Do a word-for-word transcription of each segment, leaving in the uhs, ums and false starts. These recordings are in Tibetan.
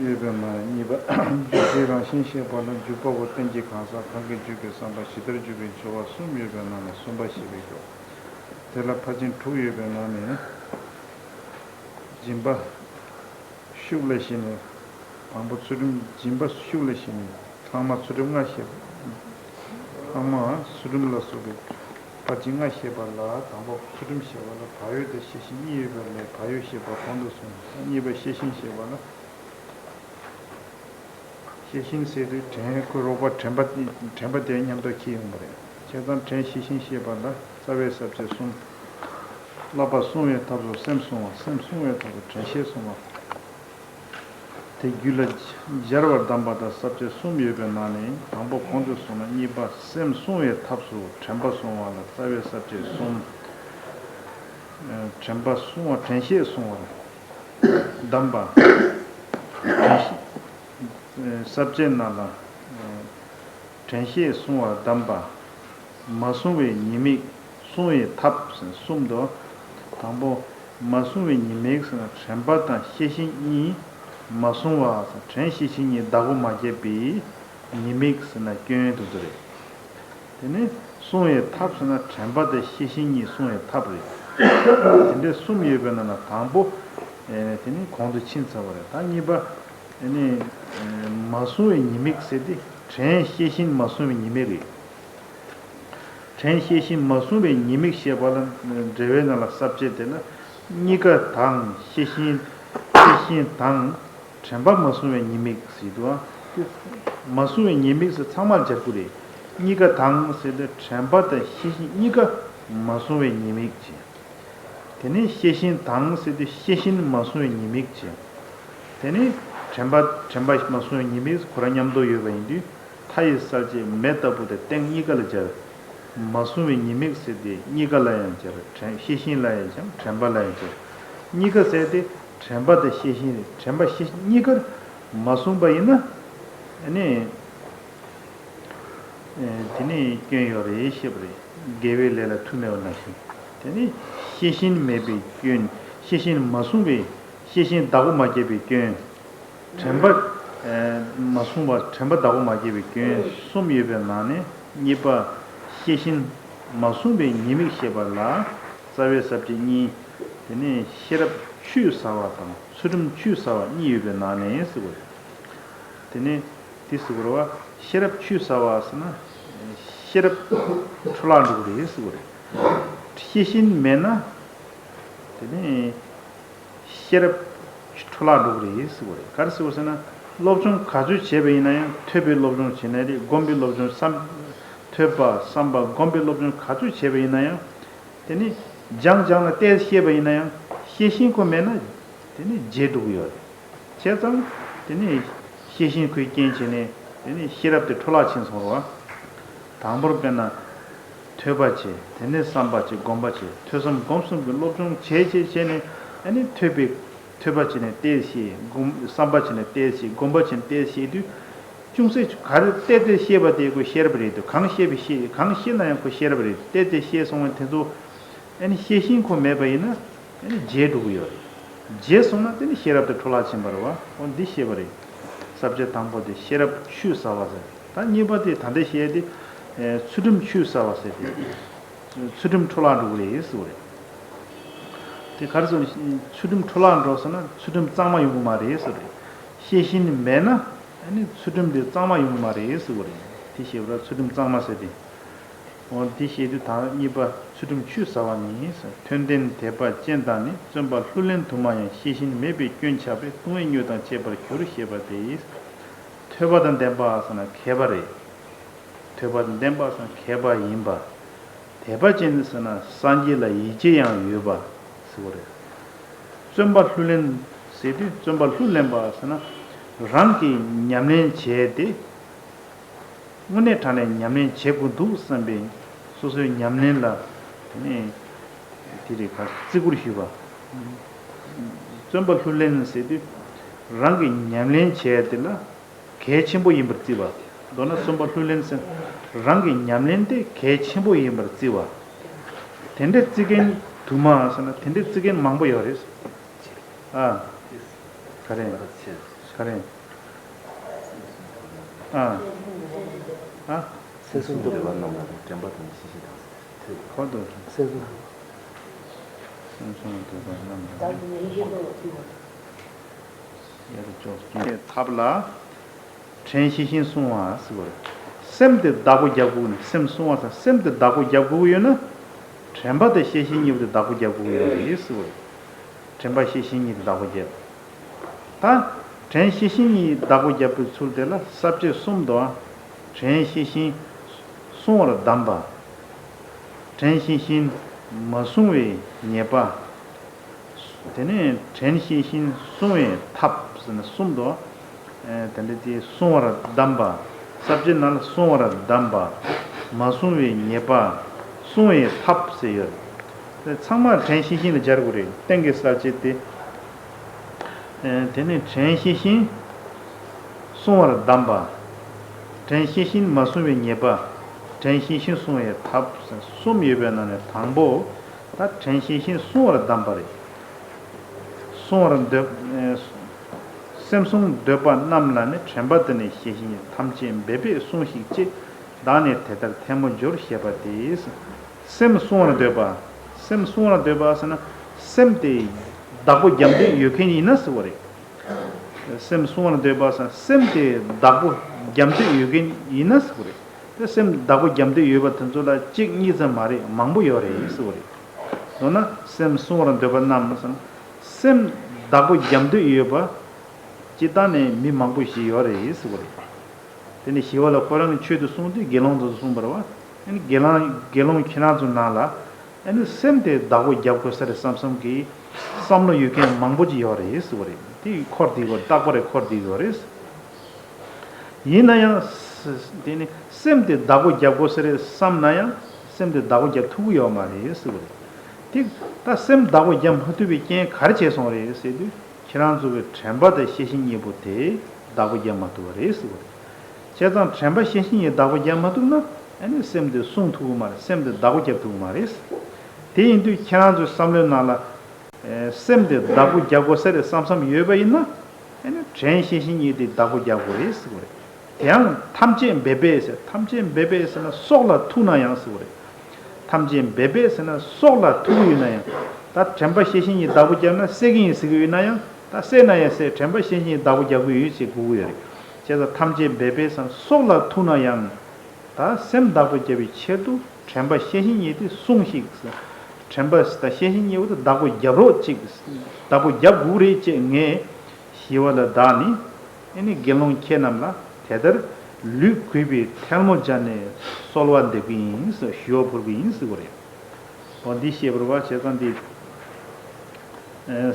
ཡོད་པའི་ནང་ནས་གཉིས་པ། འཇུག་པའི་རང་བཞིན་བཤད་པ་ལ། འཇུག་པ་པོ་རྟེན་གྱི་གང་ཟག་གང་གིས་འཇུག་པའི་བསམ་པ་ཇི་ལྟར་འཇུག་པའི་སྦྱོར་བ་གསུམ་ཡོད་པའི་ནང་ནས་གསུམ་པ་བཤད་པའི་སྐབས། དེ་ལ་ཕར་ཕྱིན་དྲུག་ཡོད་པའི་ནང་ནས། སྦྱིན་པ་ཤུགས་ལ་ཞེན་ནས། དང་པོ་ཚུལ་ཁྲིམས། སྦྱིན་པ་ཤུགས་ལ་ཞེན་ནས་ལྷག་མ་ཚུལ་ཁྲིམས་ལྔ་བཤད། ལྷག་མ་ཚུལ་ཁྲིམས་ལ་སོགས་པའི་ཕར་ཕྱིན་ལྔ་བཤད་པ་ལ། དང་པོ་ཚུལ་ཁྲིམས་བཤད་པ་ལ་བག་ཡོད་དང་ཤེས་བཞིན་གཉིས་ཡོད་པ་ལས། བག་ཡོད་བཤད་པ་གོང་དུ་སོང་། གཉིས་པ་ཤེས་བཞིན་བཤད་པ་ལ། ཤེས་བཞིན་ཟེར་དུས་དྲན། ཁོའི་རོགས་པ་དྲན་པ། དྲན་པ་དེ་མཉམ་དུ་འཁྱེར་ཡོང་བ་རེད། བྱས་ཙང་དྲན་ཤེས་བཞིན་ཤེས་པ་ལ་རྩ་བའི་ས་བཅད་གསུམ། བསླབ་པ་བསྲུང་བའི་ཐབས་སུ་སེམས་བསྲུང་བ། སེམས་བསྲུང་བའི་ཐབས་སུ་དྲན་ཤེས་བསྲུང་བ། དེ་རྒྱུད་ལ་སྦྱར་བར་གདམས་པ་དང་ས་བཅད་གསུམ་ཡོད་པའི་ནང་ནས། དང་པོ་གོང་དུ་སོང་ན་གཉིས་པ་སེམས་བསྲུང་བའི་ཐབས་སུ་དྲན་པ་བསྲུང་བ་ལ་རྩ་བའི་ས་བཅད་གསུམ། དྲན་པ་བསྲུང་བ། དྲན་ཤེས་བསྲུང་བ། གདམས་པ། དྲན་ཤེས། ས་བཅད་ནང་ལ། དྲན་ཤེས་བསྲུང་བ་གདམས་པ། མ་བསྲུང་བའི་ཉེས་དམིགས་བསྲུང་བའི་ཐབས་ཟེར་གསུམ་འདུག། དང་པོ་མ་བསྲུང་བའི་ཉེས་དམིགས་ཟེར་ན་དྲན་པ་དང་ཤེས་བཞིན་གཉིས་མ་བསྲུང་བ་ཟེར། དྲན་ཤེས་བཞིན་གཉིས་བདག་པོ་མ་བརྒྱབ་པའི་ཉེས་དམིགས་ཟེར་ན་སྐྱོན་དུ་འདུ་རེད། དེ་ནས་བསྲུང་བའི་ཐབས་ཟེར་ན་དྲན་པ་དང་ཤེས་བཞིན་གཉིས་བསྲུང་བའི་ཐབས་རེད། དེ་འདྲའི་གསུམ་ཡོད་པའི་ནང་ན་དང་པོ། ཨེ། དེ་ནི་གོང་དུ་ཕྱིན་ཚར་བ་རེད། ད་གཉིས་པ། ཨེ་ནི། ཨེ། མ་བསྲུང་བའི་ཉེས་དམིགས་ཟེར་དེ་དྲན་ཤེས་བཞིན་མ་བསྲུང་བའི་ཉེས་དམིགས་རེད། དྲན་ཤེས་བཞིན་མ་བསྲུང་བའི་ཉེས་དམིགས་བཤད་པ་ལ་འགྲེལ་བའི་ནང་ལ་ས་བཅད་དེ་ལ་གཉིས་ཀ་དང་། ཤེས་བཞིན། ཤེས་བཞིན་དང་། དྲན་པ་མ་བསྲུང་བའི་ཉེས་དམིགས་ཟེར་འདུག་ཨ། དེ་མ་བསྲུང་བའི་ཉེས་དམིགས་ཟེར་ཚང་མར་སྦྱར་དགོས་རེད། གཉིས་ཀ་དང་ཟེར་དུས་དྲན་པ་དང་ཤེས་བཞིན་གཉིས་ཀ་མ་བསྲུང་བའི་ཉེས་དམིགས་བྱས། དེ་ནས་ཤེས་བཞིན་དང་ཟེར་དུས་ཤེས་བཞིན་མ་བསྲུང་བའི་ཉེས་དམིགས་བྱས། དེ་ནས་དྲན་པ། དྲན་པ་མ་བསྲུང་བའི་ཉེས་དམིགས་ཁོ་རང་མཉམ་དུ་ཡོད་པ་ཡིན་དུས། མཐའ་ཡི་ས་བཅད་མེ་ལྟ་བུ་དེ་སྟེང་གཉིས་ཀ་ལ་སྦྱར། མ་བསྲུང་བའི་ཉེས་དམིགས་ཟེར་དེ་གཉིས་ཀ་ལ་ཡང་སྦྱར། དྲན། ཤེས་བཞིན་ལ་ཡང་སྦྱར། དྲན་པ་ལ་ཡང་སྦྱར། གཉིས་ཀ་ཟེར་དེ་དྲན་པ་དང་ཤེས་བཞིན་རེད། དྲན་པ་ཤེས་བཞིན་གཉིས་ཀར་མ་བསྲུངས་པ་ཡིན་ན། ཨ་ནི། ཨེ། དེ་ནི་སྐྱོན་ཡོད་རེད་ཞེས་པ་རེད། དགེ་བའི་ལས་ལ་མཐུ་མེད་པ་ནང་བཞིན། དེ་ནི་ཤེས་བཞིན་མེད་པའི་སྐྱོན། ཤེས་བཞིན་མ་བསྲུངས་པའི། ཤེས་བཞིན་བདག་པོ་མ་བརྒྱབ་པའི་སྐྱོན། དྲན་པ། ཨེ། མ་བསྲུངས་པ། དྲན་པ་བདག་པོ་མ་བརྒྱབ་པའི་སྐྱོན་གསུམ་ཡོད་པའི་ནང་ནས་གཉིས་པ། ཤེས་བཞིན་མ་བསྲུངས་པའི་ཉེས་དམིགས་བཤད་པ་ལ་རྩ་བའི་ས་བཅད་གཉིས། དེ་ནས་ཤེས་རབ་ཆུད་ཟ་བ་དང་ཚུལ་ཁྲིམས་ཆུད་ཟ་བ་གཉིས་ཡོད་པའི་ནང་ནས་ཟེར་བ་རེད། དེ་ནས་དེ་ཟེར་དགོས་རེད་བ། ཤེས་རབ་ཆུད་ཟ་བ་ཟེར་ན། ཤེས་རབ་འཕྲོ་བརླག་འགྲོ་གི་རེད་ཟེར་བ་རེད། ཤེས་བཞིན་མེད་ན། དེ་ནས་ཤེས་རབ་འཕྲོ་བརླག་འགྲོ་གི་རེད་ཟེར་བ་རེད། ག་རེ་ཟེར་བ་ཟེར་ན། སློབ་སྦྱོང་ག་ཚོད་བྱས་པ་ཡིན་ན་ཡང་། ཐོས་པའི་སློབ་སྦྱོང་བྱས་ན་རེད། སྒོམ་པའི་སློབ་སྦྱོང་བསམ། ཐོས་པ་བསམ་པ་སྒོམ་པའི་སློབ་སྦྱོང་ག་ཚོད་བྱས་པ་ཡིན་ན་ཡང་། དེ་ནི་སྦྱངས་སྦྱངས་ལ་ཏོག་ཙམ་ཤེས་པ་ཡིན་ན་ཡང་། ཤེས་བཞིན་ཁོ་མེད་ན། དེ་ནི་བརྗེད་འགྲོ་གི་ཡོད་རེད། བྱས་ཙང་དེ་ནི་ཤེས་བཞིན་ཁོའི་རྐྱེན་བྱས་ནས་དེ་ནི་ཤེས་རབ་དེ་འཕྲོ་བརླག་ཕྱིན་སོང་རེད་བ། དང་པོར་དཔེར་ན་ཐོས་པ་བྱས། དེ་ནས་བསམ་པ་བྱས། སྒོམ་པ་བྱས། ཐོས་བསམ་སྒོམ་གསུམ་གྱི་སློབ་སྦྱོང་བྱས་བྱས་བྱས་ནས། ཨ་ནི་ཐོས་པའི། ཐོས་པ་བྱས་ནས་ཏོག་ཙམ་ཤེས། སྒོམ། བསམ་པ་བྱས་ནས་ཏོག་ཙམ་ཤེས། སྒོམ་པ་བྱས་ནས་ཏོག་ཙམ་ཤེས་དུས། ཅུང་ཟད་ག་རེ་ཏོག་ཙམ་ཤེས་པ་དེ་ཁོ་ཤེས་རབ་རེད་འདུག། གང་ཤེས་པའི་ཤེས། གང་ཤེས་ན་ཡང་ཁོ་ཤེས་རབ་རེད། ཏོག་ཙམ་ཤེས་སོང་བ་དེ་ཚོ། ཨ་ནི་ཤེས་བཞིན་ཁོ་མེད་པ་ཡིན་ན། ཨ་ནི་བརྗེད་འགྲོ་གི་ཡོད་རེད། བརྗེད་སོང་ན་དེ་ནི་ཤེས་རབ་དེ་འཕྲོ་བརླག་ཕྱིན་པ་རེད་བ། འོ་འདི་ཤེས་པ་རེད། ས་བཅད་དང་པོ་དེ་ཤེས་རབ་ཆུད་ཟ་བ་ཟེར། ད་གཉིས་པ་དེ་ད་ལྟ་བཤད་དེ། ཨེ། ཚུལ་ཁྲིམས་ཆུད་ཟ་བ་ཟེར་དེ། ཚུལ་ཁྲིམས་འཕྲོ་བརླག་འགྲོ་གི་རེད་ཟེར་བ་རེད། དེ་ག་རེ་ཟེར་ན། ཚུལ་ཁྲིམས་འཕྲོ་བརླག་འགྲོ་ཟེར་ན་ཚུལ་ཁྲིམས་གཙང་མ་ཡོང་གི་མ་རེད་ཟེར་བ་རེད། ཤེས་བཞིན་མེད་ན། ཨ་ནི་ཚུལ་ཁྲིམས་དེ་གཙང་མ་ཡོང་གི་མ་རེད་ཟེར་བ་རེད། དེ་ཤེས་པ་ར་ཚུལ་ཁྲིམས་གཙང་མ་ཟེར་དེ། འོ་འདི་བཤད་དུས་ད་གཉིས་པ་ཚུལ་ཁྲིམས་ཆུད་ཟ་བ་ནི། མཐུན་ལྡན་དད་པ་ཅན་དག་ནི། བརྩོན་པ་ལྷུར་ལེན་དུ་མ་ཡང་། ཤེས་བཞིན་མེད་པའི་སྐྱོན་ཆགས་པས། ལྟུང་བའི་དངོས་དང་བཅས་པར་འགྱུར་ཞེས་པ་སྟེ། ཐོས་པ་དང་ལྡན་པ་ཟེར་ན་མཁས་པ་རེད། ཐོས་པ་དང་ལྡན་པ་ཟེར་ན་མཁས་པ་ཡིན་པ། དད་པ་ཅན་ཟེར་ན་སངས་རྒྱས་ལ་ཡིད་ཆེས་ཡང་ཡོད་པ་ཟེར་བ་རེད། བརྩོན་པ་ལྷུར་ལེན་ཟེར་དུས་བརྩོན་པ་ལྷུར་ལེན་པ་ཟེར་ན་རང་གིས་ཉམས་ལེན་བྱས་ཏེ། དངོས་གནས་དྲང་གནས་ཉམས་ལེན་བྱེད་དགོས་འདུག་བསམ་པའི་སོ་སོའི་ཉམས་ལེན་ལ། དེ་ནས་དེ་རིགས་ཁ་བརྩི་བཀུར་ཞུས་པ། བརྩོན་པ་ལྷུར་ལེན་ཟེར་དུས་རང་གིས་ཉམས་ལེན་བྱས་དེ་ལ་གལ་ཆེན་པོ་ཡིན་པར་བརྩི་བ། མདོར་ན་བརྩོན་པ་ལྷུར་ལེན་ཟེར་རང་གི་ཉམས་ལེན་དེ་གལ་ཆེན་པོ་ཡིན་པར་བརྩི་བ། དེ་འདྲ་བརྩི་མཁན་དུ་མ་ཟེར་ན་དེ་འདྲ་བརྩི་མཁན་མང་པོ་ཡོད་རེད། ཨ། ག་རེ། ག་རེ། ཨ། ཨ། སེམས་གསུམ་འདོད་པ་རྣམས་ལ་ནི་དྲན་པ་དང་ཤེས་བཞིན་དང་། ཁོ་ཐུག་སེམས་གསུམ་འདོད་པ་རྣམས་ལ་ནི། ཡར་ཅོག་ཐབས་ལ། དྲན་ཤེས་བཞིན་བསྲུང་བ་ཟེར་བ་རེད། སེམས་དེ་བདག་པོ་རྒྱབ་དགོས་ནི། སེམས་བསྲུང་བ་ཟེར་སེམས་དེ་བདག་པོ་རྒྱབ་དགོས་ཡོད་ན། དྲན་པ་དང་ཤེས་བཞིན་གཉིས་པོ་དེ་བདག་པོ་རྒྱབ་དགོས་ཡོད་རེད་ཟེར་བ་རེད། དྲན་པ་ཤེས་བཞིན་གཉིས་དེ་བདག་པོ་རྒྱབ། ད། དྲན་ཤེས་བཞིན་གཉིས་བདག་པོ་རྒྱབ་པའི་ཚུལ་དེ་ལ་ས་བཅད་གསུམ་འདུག་ཨ། དྲན་ཤེས་བཞིན་བསྲུང་བར་གདམས་པ། དྲན་ཤེས་བཞིན་མ་བསྲུང་བའི་ཉེས་པ། དེ་ནས་དྲན་ཤེས་བཞིན་བསྲུང་བའི་ཐབས་ཟེར་ན་གསུམ་འདུག་དེ་འདྲ་དེ་བསྲུང་བར་གདམས་པ། ས་བཅད་ནང་ལ་བསྲུང་བར་གདམས་པ། མ་བསྲུང་བའི་ཉེས་པ། བསྲུང་བའི་ཐབས་ཟེར་ཡོད། དེ་ཚང་མ་དྲན་ཤེས་བཞིན་ལ་སྦྱར་དགོས་རེད། སྟེང་གི་ས་བཅད་དེ། དེ་ནས་དྲན་ཤེས་བཞིན་བསྲུང་བར་གདམས་པ། དྲན་ཤེས་བཞིན་མ་བསྲུང་བའི་ཉེས་པ། དྲན་ཤེས་བཞིན་བསྲུང་བའི་ཐབས་ཟེར་གསུམ་ཡོད་པའི་ནང་ནས་དང་པོ། ད་དྲན་ཤེས་བཞིན་བསྲུང་བར་གདམས་པ་རེད། བསྲུང་བར་འདོད། སེམས་བསྲུང་འདོད་པ་རྣམས་ལ་ནི། དྲན་པ་དེ་ནི་ཤེས་བཞིན་ཉིད། ཐམས་ཅད་འབད་པས་སྲུངས་ཤིག་ཅེས། བདག་ནི་དེ་ལྟར་ཐལ་མོ་སྦྱོར་ཞེས་པ་སྟེ། སེམས་བསྲུང་བར་འདོད་པ། སེམས་བསྲུང་བར་འདོད་པ་ཟེར་ན། སེམས་དེ་བདག་པོ་རྒྱབ་འདོད་ཡོད་མཁན་ཡིན་ན་ཟེར་བ་རེད། སེམས་བསྲུང་བར་འདོད་པ་ཟེར་ན་སེམས་དེ་བདག་པོ་རྒྱབ་འདོད་ཡོད་མཁན་ཡིན་ན་ཟེར་བ་རེད། དེ་སེམས་བདག་པོ་རྒྱབ་འདོད་ཡོད་པ་དེ་ཚོ་ལ་གཅིག་གཉིས་ཙམ་མ་རེད། མང་པོ་ཡོད་རེད་ཟེར་བ་རེད། མདོར་ན་སེམས་བསྲུང་བར་འདོད་པ་རྣམས་ཟེར་ན། སེམས་བདག་པོ་རྒྱབ་འདོད་ཡོད་པ། སྤྱིར་བཏང་ནས་མི་མང་པོ་ཞིག་ཡོད་རེད་ཟེར་བ་རེད། དེ་ནི་ཞི་བ་ལྷ་ཁོ་རང་གི་ཆོས་དེ་གསུངས་དུས་དགེ་སློང་དེ་ཚོ་གསུངས་པ་རེད་བ། ཨ་ནི་དགེ་སློང་དགེ་སློང་ཁྱེད་རང་ཚོ་ནང་ལ། ཨ་ནི་སེམས་དེ་བདག་པོ་རྒྱབ་དགོས་ས་རེད་བསམ་བསམ་གྱི་བསམ་བློ་ཡོད་མཁན་མང་པོ་ཅིག་ཡོད་རེད་ཟེར་བ་རེད། དེ་འཁོར་བསྡད་ཡོད་རེད། རྟག་པར་འཁོར་བསྡད་ཡོད་རེད། ཡིན་ན་ཡང་། དེ་ནི་སེམས་དེ་བདག་པོ་རྒྱབ་དགོས་ས་རེད་བསམ་ན་ཡང་སེམས་དེ་བདག་པོ་རྒྱབ་ཐུབ་ཀྱི་ཡོད་མ་རེད་ཟེར་བ་རེད། དེ་ད་སེམས་བདག་པོ་རྒྱབ་མ་ཐུབ་པའི་རྐྱེན་ག་རེ་བྱས་སོང་རེད་ཟེར་དུས། ཁྱེད་རང་ཚོ་གི་དྲན་པ་དང་ཤེས་བཞིན་གཉིས་པོ་དེ་བདག་པོ་རྒྱབ་མ་ཐུབ་པ་རེད་ཟེར་བ་རེད། བྱས་ཙང་དྲན་པ་ཤེས་བཞིན་གཉིས་བདག་པོ་རྒྱབ་མ་ཐུབ་ན། ཨ་ནི་སེམས་དེ་བསྲུང་ཐུབ་ཀྱི་མ་རེད། སེམས་དེ་བདག་པོ་རྒྱབ་ཐུབ་ཀྱི་མ་རེད། དེ་ཡིན་དུས་ཁྱེད་རང་ཚོའི་བསམ་བློའི་ནང་ལ། ཨེ། སེམས་དེ་བདག་པོ་རྒྱབ་དགོས་ས་རེད་བསམ་བསམ་ཡོད་པ་ཡིན་ན། ཨ་ནི་དྲན་ཤེས་བཞིན་གཉིས་དེ་བདག་པོ་རྒྱག་དགོས་རེད་ཟེར་བ་རེད། དེ་ཡང་ཐམས་ཅད་འབད་པས་ཟེར། ཐམས་ཅད་འབད་པས་ཟེར་ན་སྲོག་ལ་ཐུག་ན་ཡང་ཟེར་བ་རེད། ཐམས་ཅད་འབད་པས་ཟེར་ན་སྲོག་ལ་ཐུག་ཡོད་ན་ཡང་། ད་དྲན་པ་ཤེས་བཞིན་གཉིས་བདག་པོ་རྒྱབ་ན་བསད་ཀྱི་ཡིན་ཟེར་གྱི་ཡོད་ན་ཡང་། ད་བསད་ན་ཡང་བསད། དྲན་པ་ཤེས་བཞིན་གཉིས་བདག་པོ་རྒྱག་གི་ཡོད་ཅེས་དགོས་ཀྱི་ཡོད་རེད། བྱས་ཙང་ཐམས་ཅད་འབད་པས་ཟེར་ན་སྲོག་ལ་ཐུག་ན་ཡང་། ད་སེམས་བདག་པོ་རྒྱབ་པའི་ཆེད་དུ་དྲན་པ་ཤེས་བཞིན་གཉིས་དེ་སྲུངས་ཤིག། དྲན་པ་དང་ཤེས་བཞིན་གཉིས་པོ་དེ་བདག་པོ་རྒྱབ་རོགས་ཅིག། བདག་པོ་རྒྱབ་དགོས་རེད་ཅེས་ངས་ཞི་བ་ལྷ་བདག་ནི། ཨེ་ནི་དགེ་སློང་ཁྱེད་རྣམས་ལ་དེ་ལྟར་ལུས་གུས་པའི་ཐལ་མོ་སྦྱར་ནས་གསོལ་བ་འདེབས་ཀྱི་ཡིན་ཟེར། ཞུ་བ་ཕུལ་གྱི་ཡིན་ཟེར་བ་རེད། འོ་འདི་ཤེས་པར་བྱས་ཙང་འདི།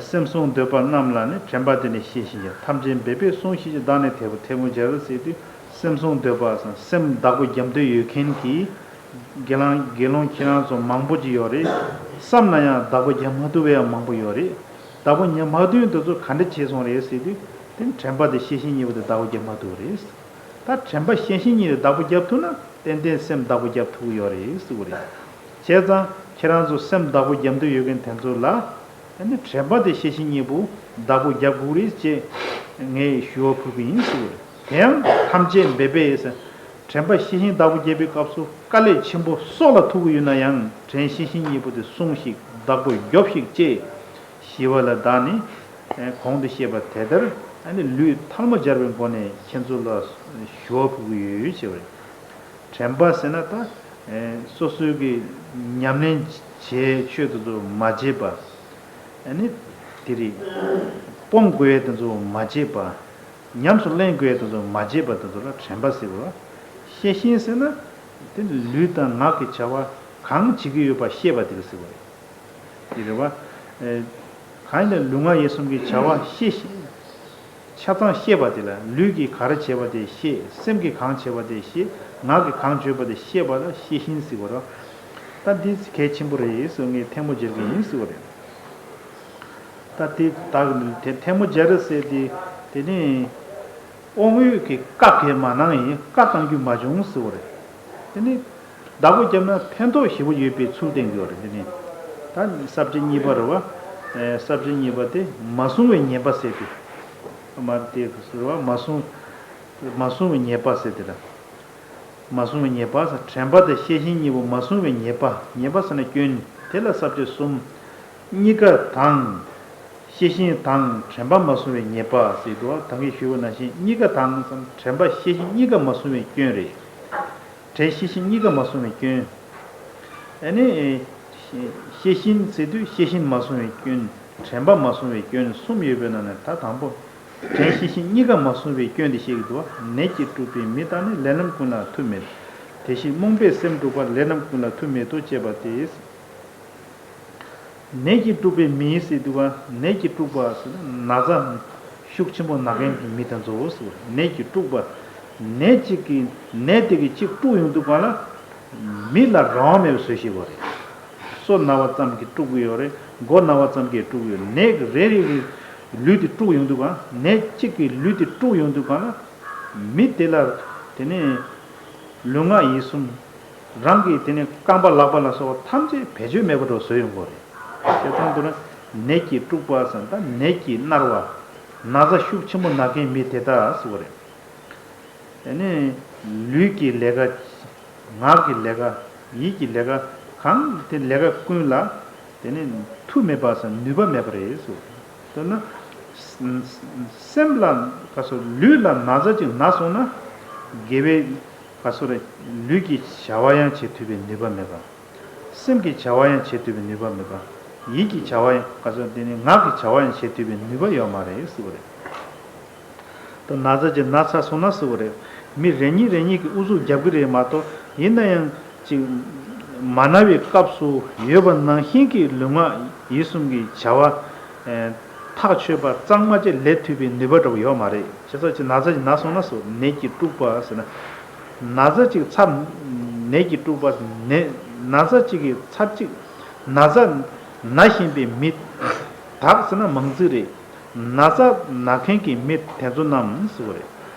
སེམས་བསྲུང་འདོད་པ་རྣམས་ལ་ནི། དྲན་པ་དེ་ནི་ཤེས་བཞིན་གྱིས། ཐམས་ཅད་འབད་པས་སྲུངས་ཤིག་ཅེས། བདག་ནི་དེ་ལྟར་ཐལ་མོ་སྦྱར་ཟེར་དུས། སེམས་བསྲུང་འདོད་པ་སེམས་བདག་པོ་རྒྱབ་འདོད་ཡོད་མཁན་གྱི་དགེ་སློང་དགེ་སློང་ཁྱེད་རང་ཚོ་མང་པོ་ཅིག་ཡོད་རེད། བསམ་ན་ཡང་བདག་པོ་རྒྱབ་མ་ཐུབ་པ་ཡང་མང་པོ་ཡོད་རེད། བདག་པོ་རྒྱབ་མ་ཐུབ་མཁན་དེ་ཚོ་ག་འདྲ་བྱས་སོང་རེད་ཟེར་དུས། དེ་ནི་དྲན་པ་དེ་ཤེས་བཞིན་གཉིས་པོ་དེ་བདག་པོ་རྒྱབ་མ་ཐུབ་རེད། ད་དྲན་པ་ཤེས་བཞིན་གཉིས་དེ་བདག་པོ་རྒྱབ་ཐུབ་ན་ཏན་ཏན་སེམས་བདག་པོ་རྒྱབ་ཐུབ་ཀྱི་ཡོད་རེད་ཟེར་བ་རེད། བྱས་ཙང་ཁྱེད་རང་ཚོ་སེམས་བདག་པོ་རྒྱབ་འདོད་ཡོད་མཁན་དེ་ཚོ་ལ། ཨ་ནི་དྲན་པ་དེ་ཤེས་བཞིན་གཉིས་པོ་བདག་པོ་རྒྱབ་དགོས་རེད་ཅེས་ངས་ཞུ་བ་ཕུལ་གྱི་ཡིན་ཟེར་བ་རེད། དེ་ཡང་ཐམས་ཅད་འབད་པས་ཟེར། དྲན་པ་ཤེས་བཞིན་བདག་པོ་རྒྱབ་པའི་སྐབས་སུ་དཀའ་ལས་ཆེན་པོ་སྲོག་ལ་ཐུག་གི་ཡོད་ན་ཡང་དྲན་ཤེས་བཞིན་གཉིས་པོ་དེ་སྲུངས་ཤིག། བདག་པོ་རྒྱོབས་ཤིག་ཅེས་ཞི་བ་ལྷ་བདག་ནི་གོང་དུ་བཤད་པ་དེ་ལྟར་ཨ་ནི་ལུས་ཐལ་མོ་སྦྱར་བའི་སྒོ་ནས་ཁྱེད་ཚོ་ལ་ཞུ་བ་ཕུལ་གྱི་ཡོད་ཅེས་པ་རེད། དྲན་པ་ཟེར་ན་ད། ཨེ། སོ་སོའི་གི་ཉམས་ལེན་བྱས་ཆོས་དེ་ཚོ་མ་བྱས་པ། ཨ་ནི་དེ་རིགས་སྤོང་དགོས་ཡས་དེ་ཚོ་མ་བྱས་པ། ཉམས་སུ་ལེན་དགོས་ཡས་དེ་ཚོ་མ་བྱས་པ་དེ་ཚོ་ལ་དྲན་པ་ཟེར་བ། ཤེས་བཞིན་ཟེར་ན་དེ་ལུས་དང་ངག་གི་བྱ་བ་གང་བྱེད་ཀྱི་ཡོད་པ་ཤེས་པ་དེ་ལ་ཟེར་བ་རེད། དེ་རེད་བ། ཨེ། གང་ཡིན་ན་ལུས་ངག་ཡིད་གསུམ་གྱི་བྱ་བ་ཤེས་ཤིང་། ཆ་ཚང་ཤེས་པ་དེ་ལ་ལུས་ཀྱིས་ག་རེ་བྱེད་པ་དེ་ཤེས། སེམས་ཀྱིས་གང་བྱེད་པ་དེ་ཤེས། ངག་གིས་གང་བརྗོད་པ་དེ་ཤེས་པ་ལ་ཤེས་བཞིན་ཟེར་བ་རེད། ད་འདི་གལ་ཆེན་པོ་རེད་ཟེར་ངས་ཐལ་མོ་སྦྱར་གྱི་ཡིན་ཟེར་བ་རེད། ད་དེ་ད་དེ་ཐལ་མོ་སྦྱར་ཟེར་དེ་དེ་ནི། དབང་ཡོད་ཀྱི་བཀའ་གལ་མ་གནང་ཡིན། བཀའ་གཏང་རྒྱུ་མ་བྱུང་ཟེར་བ་རེད། དེ་ནི་བདག་པོ་བརྒྱབ་ན་ཕན་ཐོགས་ཞེ་པོ་ཡོད་པའི་ཚུལ་བསྟན་གྱི་ཡོད་རེད། དེ་ནི་ད་ས་བཅད་གཉིས་པ་རེད་བ། ཨེ། ས་བཅད་གཉིས་པ་དེ་མ་བསྲུང་བའི་ཉེས་པ་ཟེར་ཏེ། མ་དེ་ཟེར་བ་མ་བཟུང་། མ་བཟུང་བའི་ཉེས་པ་ཟེར་དེ་ལ། མ་བཟུང་བའི་ཉེས་པ་ཟེར། དྲན་པ་དང་ཤེས་བཞིན་གཉིས་པོ་མ་བཟུང་བའི་ཉེས་པ། ཉེས་པ་ཟེར་ན་སྐྱོན། དེ་ལ་ས་བཅད་གསུམ། གཉིས་ཀ་དང་། ཤེས་བཞིན་དང་དྲན་པ་མ་བཟུང་བའི་ཉེས་པ་ཟེར་འདུག་བ། ད་གིན་ཞུས་པ་ནང་བཞིན་གཉིས་ཀ་དང་ཟེར་ན་དྲན་པ་ཤེས་བཞིན་གཉིས་ཀ་མ་བཟུང་བའི་སྐྱོན་རེད། དྲན་ཤེས་བཞིན་གཉིས་ཀ་མ་བཟུང་བའི་སྐྱོན། ཨ་ནི། ཤེས་བཞིན་ཟེར་དུས་ཤེས་བཞིན་མ་བཟུང་བའི་སྐྱོན། དྲན་པ་མ་བཟུང་བའི་སྐྱོན་གསུམ་ཡོད་པའི་ནང་ནས་ད་དང་པོ། དྲན་ཤེས་བཞིན་གཉིས་ཀ་མ་བཟུང་བའི་སྐྱོན་དེ་བཤད་ཀྱི་འདུག་བ། ནད་ཀྱིས་དཀྲུགས་པའི་མི་དག་ནི། ལས་རྣམས་ཀུན་ལ་མཐུ་མེད། དེ་བཞིན་རྨོངས་པས་སེམས་དཀྲུགས་པ། ལས་རྣམས་ཀུན་ལ་མཐུ་མེད་དོ། ཅེས་པ་སྟེ། ནད་ཀྱིས་དཀྲུགས་པའི་མི་ཟེར་འདུག་བ། ནད་ཀྱིས་དཀྲུགས་པ་ཟེར་ན་ན་ཚ་ཤུགས་ཆེན་པོ་ན་མཁན་གྱི་མི་དེ་ཚོ་ཟེར། ནད་ཀྱིས་དཀྲུགས་པ། ནད་གཅིག་གིས་ནད་དེ་གིས་གཅིག་དཀྲུགས་ཡོང་དུས་གང་ལ། མི་ལ་རང་དབང་མེད་པའི་བཟོ་ཤེས་པ་རེད། སོ་ན་བ་ཙམ་གྱིས་དཀྲུགས་ཀྱི་ཡོད་རེད། མགོ་ན་བ་ཙམ་གྱིས་དཀྲུགས་ཀྱི་ཡོད་རེད། ནད་ཀྱིས་རེ་རེ་གི་ལུས་དེ་དཀྲུགས་ཡོང་དུས་གང་། ནད་གཅིག་གིས་ལུས་དེ་དཀྲུགས་ཡོང་དུས་གང་ལ། མི་དེ་ལ་དེ་ནས་ལུས་ངག་ཡིད་གསུམ། རང་གི་དེ་ནས་རྐང་པ་ལག་པ་ལ་སོགས་པ་ཐམས་ཅད་བེད་སྤྱོད་མེད་པ་འདྲ་བཟོས་ཡོང་གི་རེད། བྱས་ཙང་དུ་ན་ནད་ཀྱིས་དཀྲུགས་པ་ཟེར་ན་ད་ནད་ཀྱིས་མནར་བ། ན་ཚ་ཤུགས་ཆེན་པོ་ན་མཁན་མི་དེ་དག་ཟེར་བ་རེད། དེ་ནས་ལུས་ཀྱི་ལས་ཀ། ངག་གི་ལས་ཀ། ཡིད་ཀྱི་ལས་ཀ། གང་དེ་ལས་ཀ་ཀུན་ལ་དེ་ནས་མཐུ་མེད་པ་ཟེར་ན་ནུས་པ་མེད་པ་རེད་ཟེར། དཔེར་ན། སེམས་ལ་ག་སོ་ལུས་ལ་ན་ཚ་ཅིག་ན་སོང་ན། དགེ་བའི་ག་སོ་རེ། ལུས་ཀྱི་བྱ་བ་ཡང་བྱེད་ཐུབ་པའི་ནུས་པ་མེད་པ། སེམས་ཀྱི་བྱ་བ་ཡང་བྱེད་ཐུབ་པའི་ནུས་པ་མེད་པ། ཡིད་ཀྱི་བྱ་བ་ཡང་ག་སོ་དེ་ནི་ངག་གི་བྱ་བ་ཡང་བྱེད་ཐུབ་པའི་ནུས་པ་ཡོད་མ་རེད་ཟེར་བ་རེད། ད་ན་ཚ་ཅིག་ན་ཚར་སོང་ན་ཟེར་བ་རེད། མི་རེ་གཉིས་རེ་གཉིས་ཀྱིས་ཨུ་ཚུགས་རྒྱབ་ཀྱི་རེད་མ་གཏོགས། ཡིན་ན་ཡང་ཅིག་མ་ན་བའི་སྐབས་སུ་ཡོད་པ་ནང་བཞིན་གྱི་ལུས་ངག་ཡིད་གསུམ་གྱི་བྱ་བ། ཨེ། ཐག་ཆོད་པ་གཙང་མ་ཅིག་ལས་ཐུབ་པའི་ནུས་པ་འདྲ་བོ་ཡོད་མ་རེད། བྱས་ཙང་ཅིག་ན་ཚ་ཅིག་ན་སོང་ན་ཟེར་བ་ནད་ཀྱིས་དཀྲུགས་པ་ཟེར་ན། ན་ཚ་ཅིག་ཚབ། ནད་ཀྱིས་དཀྲུགས་པ་ནད། ན་ཚ་ཅིག་གི་ཚབ་ཅིག་ན་ཚ་ན་བཞིན་པའི་མི་དག་ཟེར་ན་མང་ཙིག་རེད། ན་ཚ་ན་མཁན་གྱི་མི་དེ་ཚོ་རྣམས་ཟེར་བ་རེད།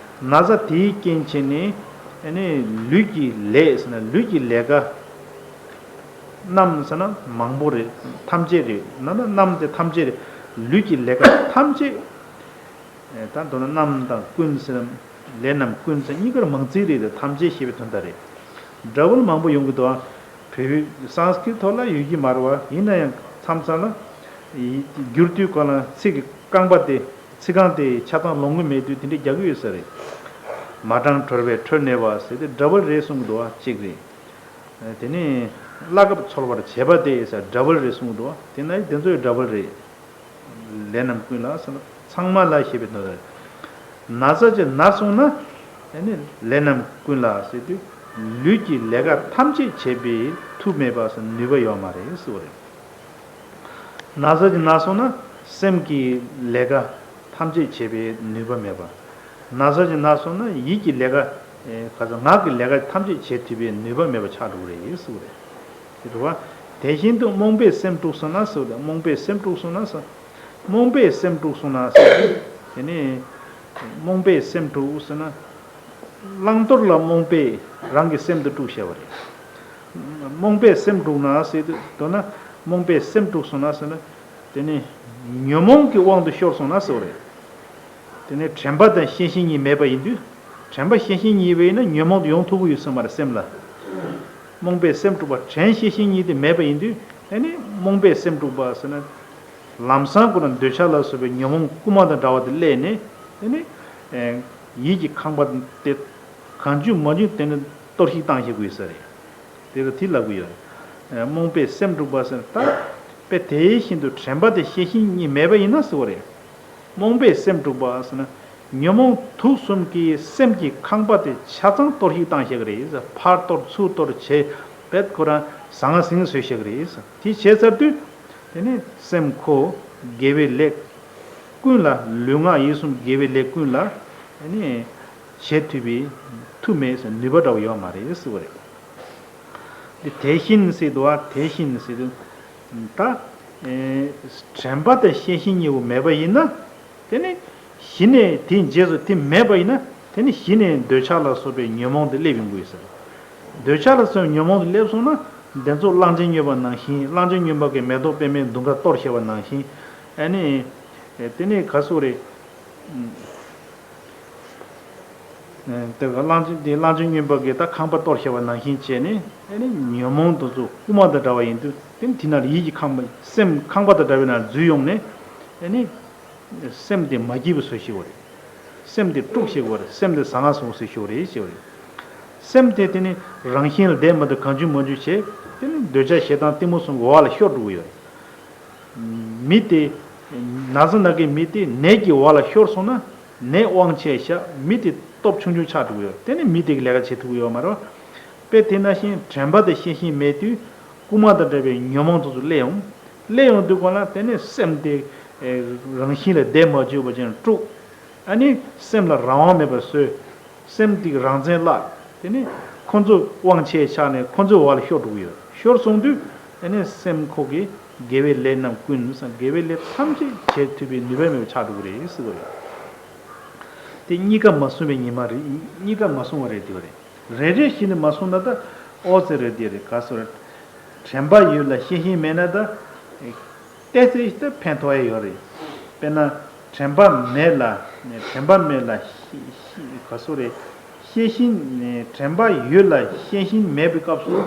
ན་ཚ་དེའི་རྐྱེན་བྱས་ནས་ཨ་ནི་ལུས་ཀྱི་ལས་ཟེར་ན་ལུས་ཀྱི་ལས་ཀ་རྣམས་ཟེར་ན་མང་པོ་རེད། ཐམས་ཅད་རེད། ན་ན་རྣམས་དེ་ཐམས་ཅད་རེད། ལུས་ཀྱི་ལས་ཀ་ཐམས་ཅད། ད་མདོར་ན་རྣམས་དང་ཀུན་ཟེར་ན་ལས་རྣམས་ཀུན་ཟེར་གཉིས་ཀར་མང་ཙིག་རེད་དེ་ཐམས་ཅད་ཞེས་པའི་དོན་དག་རེད། འདྲ་བོ་མང་པོ་ཡོང་གི་འདུག་ཨ། བོད་ཡིག་སཾ་སྐྲྀ་ཏ་ཐོག་ལ་ཡོད་ཀྱི་མ་རེད་བ། ཡིན་ན་ཡང་མཚམས་མཚམས་ལ་ཡི་བསྒྱུར་དུས་གང་ལ་ཚིག་གི་རྐང་པ་དེ་ཚིག་རྐང་དེ་ཆ་ཚང་ལོང་གི་མེད་དུས་དེ་འདྲ་རྒྱག་གི་ཡོད་ས་རེད། མ་དྲང་གྲོལ་བའི་ཁྲོད་ནས་བ་ཟེར་དེ་འདྲ་བོ་རེད་གསུང་གི་འདུག་བ་གཅིག་རེད། དེ་ནས་བླ་གབ་འཚོལ་བར་བྱེད་པ་དེ་ཟེར་འདྲ་བོ་རེད་གསུང་གི་འདུག་བ། དེ་ན་དེ་ཚོའི་འདྲ་བོ་རེད། ལས་རྣམས་ཀུན་ལ་ཟེར་ན་ཚང་མ་ལ་ཞེས་པའི་དོན་དག་རེད། ན་ཚ་ཅིག་ན་སོང་ན་ཨ་ནི་ལས་རྣམས་ཀུན་ལ་ཟེར་དུས་ལུས་ཀྱི་ལས་ཀ་ཐམས་ཅད་བྱེད་པའི་མཐུ་མེད་པ་ཟེར་ནུས་པ་ཡོད་མ་རེད་ཟེར་བ་རེད། ན་ཚ་ཅིག་ན་སོང་ན་སེམས་ཀྱི་ལས་ཀ་ཐམས་ཅད་བྱེད་པའི་ནུས་པ་མེད་པ། ན་ཚ་ཅིག་ན་སོང་ན་ཡིད་ཀྱི་ལས་ཀ་ཨེ་ག་ཚོད་ངག་གི་ལས་ཀ་ཐམས་ཅད་བྱེད་ཐུབ་པའི་ནུས་པ་མེད་པ་ཆགས་འགྲོ་གི་རེད་ཟེར་བ་རེད། དེ་རེད་བ། དེ་བཞིན་དུ་རྨོངས་པས་སེམས་དཀྲུགས་སོང་ན་ཟེར་བ་རེད། རྨོངས་པས་སེམས་དཀྲུགས་སོང་ན་ཟེར། རྨོངས་པས་སེམས་དཀྲུགས་སོང་ན་ཟེར། དེ་ནས་རྨོངས་པས་སེམས་དཀྲུགས་ཟེར་ན། བླང་དོར་ལ་རྨོངས་པས་རང་གི་སེམས་དེ་དཀྲུགས་བྱས་པ་རེད། རྨོངས་པས་སེམས་དཀྲུགས་ན་ཟེར་དུས་མདོར་ན་རྨོངས་པས་སེམས་དཀྲུགས་སོང་ན་ཟེར་ན། དེ་ནི་ཉོན་མོངས་ཀྱི་དབང་དུ་ཤོར་སོང་ན་ཟེར་བ་རེད། དེ་ནི་དྲན་པ་དང་ཤེས་བཞིན་གཉིས་མེད་པ་ཡིན་དུས། དྲན་པ་ཤེས་བཞིན་གཉིས་ཡོད་ན་ཉོན་མོངས་དེ་ཡོང་ཐུབ་ཀྱི་ཡོད་ས་མ་རེད་སེམས་ལ། རྨོངས་པས་སེམས་དཀྲུགས་པ་དྲན་ཤེས་བཞིན་གཉིས་དེ་མེད་པ་ཡིན་དུས་ཨ་ནི་རྨོངས་པས་སེམས་དཀྲུགས་པ་ཟེར་ན། ལམ་སང་ཁོ་ན་འདོད་ཆགས་ལ་སོགས་པའི་ཉོན་མོངས་རྐུན་མ་དང་འདྲ་བ་དེ་སླེབས་ནས་ཨ་ནི། ཡིད་ཀྱི་ཁང་པ་དེ་གང་བྱུང་མ་བྱུང་དེ་ནི་གཏོར་བཤིག་བཏང་ཤེས་དགོས་ས་རེད། དེ་ལ་དེ་ལབ་ཀྱི་ཡོད་རེད། རྨོངས་པས་སེམས་དཀྲུགས་པ་ཟེར་ད། དཔེ་དེ་བཞིན་དུ་དྲན་པ་དེ་ཤེས་བཞིན་གཉིས་མེད་པ་ཡིན་ན་ཟེར་བ་རེད། རྨོངས་པས་སེམས་དཀྲུགས་པ་ཟེར་ན། ཉོན་མོངས་དུག་གསུམ་གྱིས་སེམས་ཀྱི་ཁང་པ་དེ་ཆ་ཚང་གཏོར་བཤིག་བཏང་བཞག་གི་རེད། ཕར་གཏོར་ཚུར་གཏོར་བྱས་བེད་ཁོ་རང་ཟང་ཟིང་བཟོས་བཞག་གི་རེད། དེ་བྱས་ཚར་དུས། དེ་ནས་སེམས་ཁོ་དགེ་བའི་ལས་ཀུན་ལ་ལུས་ངག་ཡིད་གསུམ་དགེ་བའི་ལས་ཀུན་ལ་ནི་བྱེད་ཐུབ་པའི་མཐུ་མེད་ཟེར་ནུས་པ་འདྲ་བོ་ཡོད་མ་རེད་ཟེར་བ་རེད། འདི་དེ་བཞིན་ཟེར་དུས་དེ་བཞིན་ཟེར་དུས་ད་དྲན་པ་དང་ཤེས་བཞིན་གཉིས་པོ་མེད་པ་ཡིན་ན་དེ་ནི་གཞི་ནས་དེའི་རྗེས་སུ་དེ་མེད་པ་ཡིན་ན་དེ་ནི་གཞི་ནས་འདོད་ཆགས་ལ་སོགས་པའི་ཉོན་མོངས་དེ་སླེབས་ཡོང་གི་ཡོད་ཟེར། འདོད་ཆགས་ལ་སོགས་པའི་ཉོན་མོངས་དེ་སླེབས་སོང་ན་དེ་ཚོ་གླང་ཆེན་སྨྱོན་པ་ནང་བཞིན་གླང་ཆེན་སྨྱོན་པ་གི་མེ་ཏོག་པད་མའི་མདུང་ཁ་གཏོར་བྱས་པ་ནང་བཞིན་ཨ་ནི་དེ་ནི་ག་སོགས་རེད། དེ་ག་གླང་ཆེན་དེ་གླང་ཆེན་སྨྱོན་པ་གིས་ད་ཁང་པ་གཏོར་བཞག་པ་ནང་བཞིན་བྱས་ནས། ཨ་ནི་ཉོན་མོངས་དེ་ཚོ་རྐུན་མ་དང་འདྲ་བ་ཡིན་དུས། དེ་ནི་དེ་ནང་ལ་ཡིད་ཀྱི་ཁང་པ་སེམས་ཁང་པ་དང་འདྲ་བའི་ནང་འཛུལ་ཡོང་ནས། ཨ་ནི་སེམས་དེ་མ་སྐྱིད་པ་བཟོ་ཤེས་པ་རེད། སེམས་དེ་དཀྲུག་ཤེས་པ་རེད། སེམས་དེ་ཟ་ངར་སོང་བཟོ་ཤེས་པ་རེད་ཞེས་པ་རེད། སེམས་དེ་དེ་ནི་རང་བཞིན་ལ་བསྡད་མ་ཐུབ། གང་བྱུང་མང་བྱུང་བྱས། དེ་ནི་འདོད་ཆགས་ཞེ་སྡང་གཏི་མུག་གསུམ་གྱི་འོག་ལ་ཤོར་འགྲོ་གི་ཡོད་རེད། མི་དེ། ན་ཚ་ན་མཁན་མི་དེ་ནད་ཀྱི་འོག་ལ་ཤོར་སོང་ན། ནད་དབང་ཆེ་ཤག་མི་དེ་སྟོབས་ཆུང་ཆུང་ཆགས་འགྲོ་གི་ཡོད། དེ་ནི་མི་དེ་གིས་ལས་ཀ་བྱེད་ཐུབ་ཀྱི་ཡོད་མ་རེད། དཔེ་དེ་ནང་བཞིན་དྲན་པ་དང་ཤེས་བཞིན་མེད་དུས། རྐུན་མ་དང་འདྲ་བའི་ཉོན་མོངས་དེ་ཚོ་སླེབས་ཡོང་། སླེབས་ཡོང་དུས་སྒང་ལ་དེ་ནི་སེམས་དེ་རང་བཞིན་ལ་བསྡད་མ་བཅུག་པ་བྱས་ནས་དཀྲུག་ཨ་ནི་སེམས་ལ་རང་དབང་མེད་པར་བཟོས། སེམས་དེ་རང་བཙན་བརླག་དེ་ནི་ཁོ་ཚོ་དབང་ཆེ་ཆགས་ནས་ཁོ་ཚོའི་འོག་ལ་ཤོར་འགྲོ་གི་ཡོད། ཤོར་སོང་དུས། ཨ་ནི་སེམས་ཁོ་གིས་དགེ་བའི་ལས་རྣམས་ཀུན་ཟེར། དགེ་བའི་ལས་ཐམས་ཅད་བྱེད་ཐུབ་པའི་ནུས་པ་མེད་པ་ཆགས་འགྲོ་གི་རེད་ཟེར་བ་རེད། དེ་གཉིས་ཀ་མ་བསྲུངས་པའི་ཉི་མ་རེད། གཉིས་ཀ་མ་བསྲུངས་པ་རེད། དེ་བ་རེད། རེ་རེ་བཞིན་དུ་མ་བསྲུངས་ན་ད། ཨོ་ཙི་རེད། དེ་རེད། ག་སོ་རེད། དྲན་པ་ཡོད་ལ་ཤེས་བཞིན་མེད་ན་ད། ཏོག་ཙམ་ཞིག་ད་ཕན་ཐོགས་ཡ་ཡོད་རེད། དཔེར་ན། དྲན་པ་མེད་ལ། དྲན་པ་མེད་ལ་ཤེས་ཤེས་ག་སོ་རེད། ཤེས་བཞིན། དྲན་པ་ཡོད་ལ་ཤེས་བཞིན་མེད་པའི་སྐབས་སུ།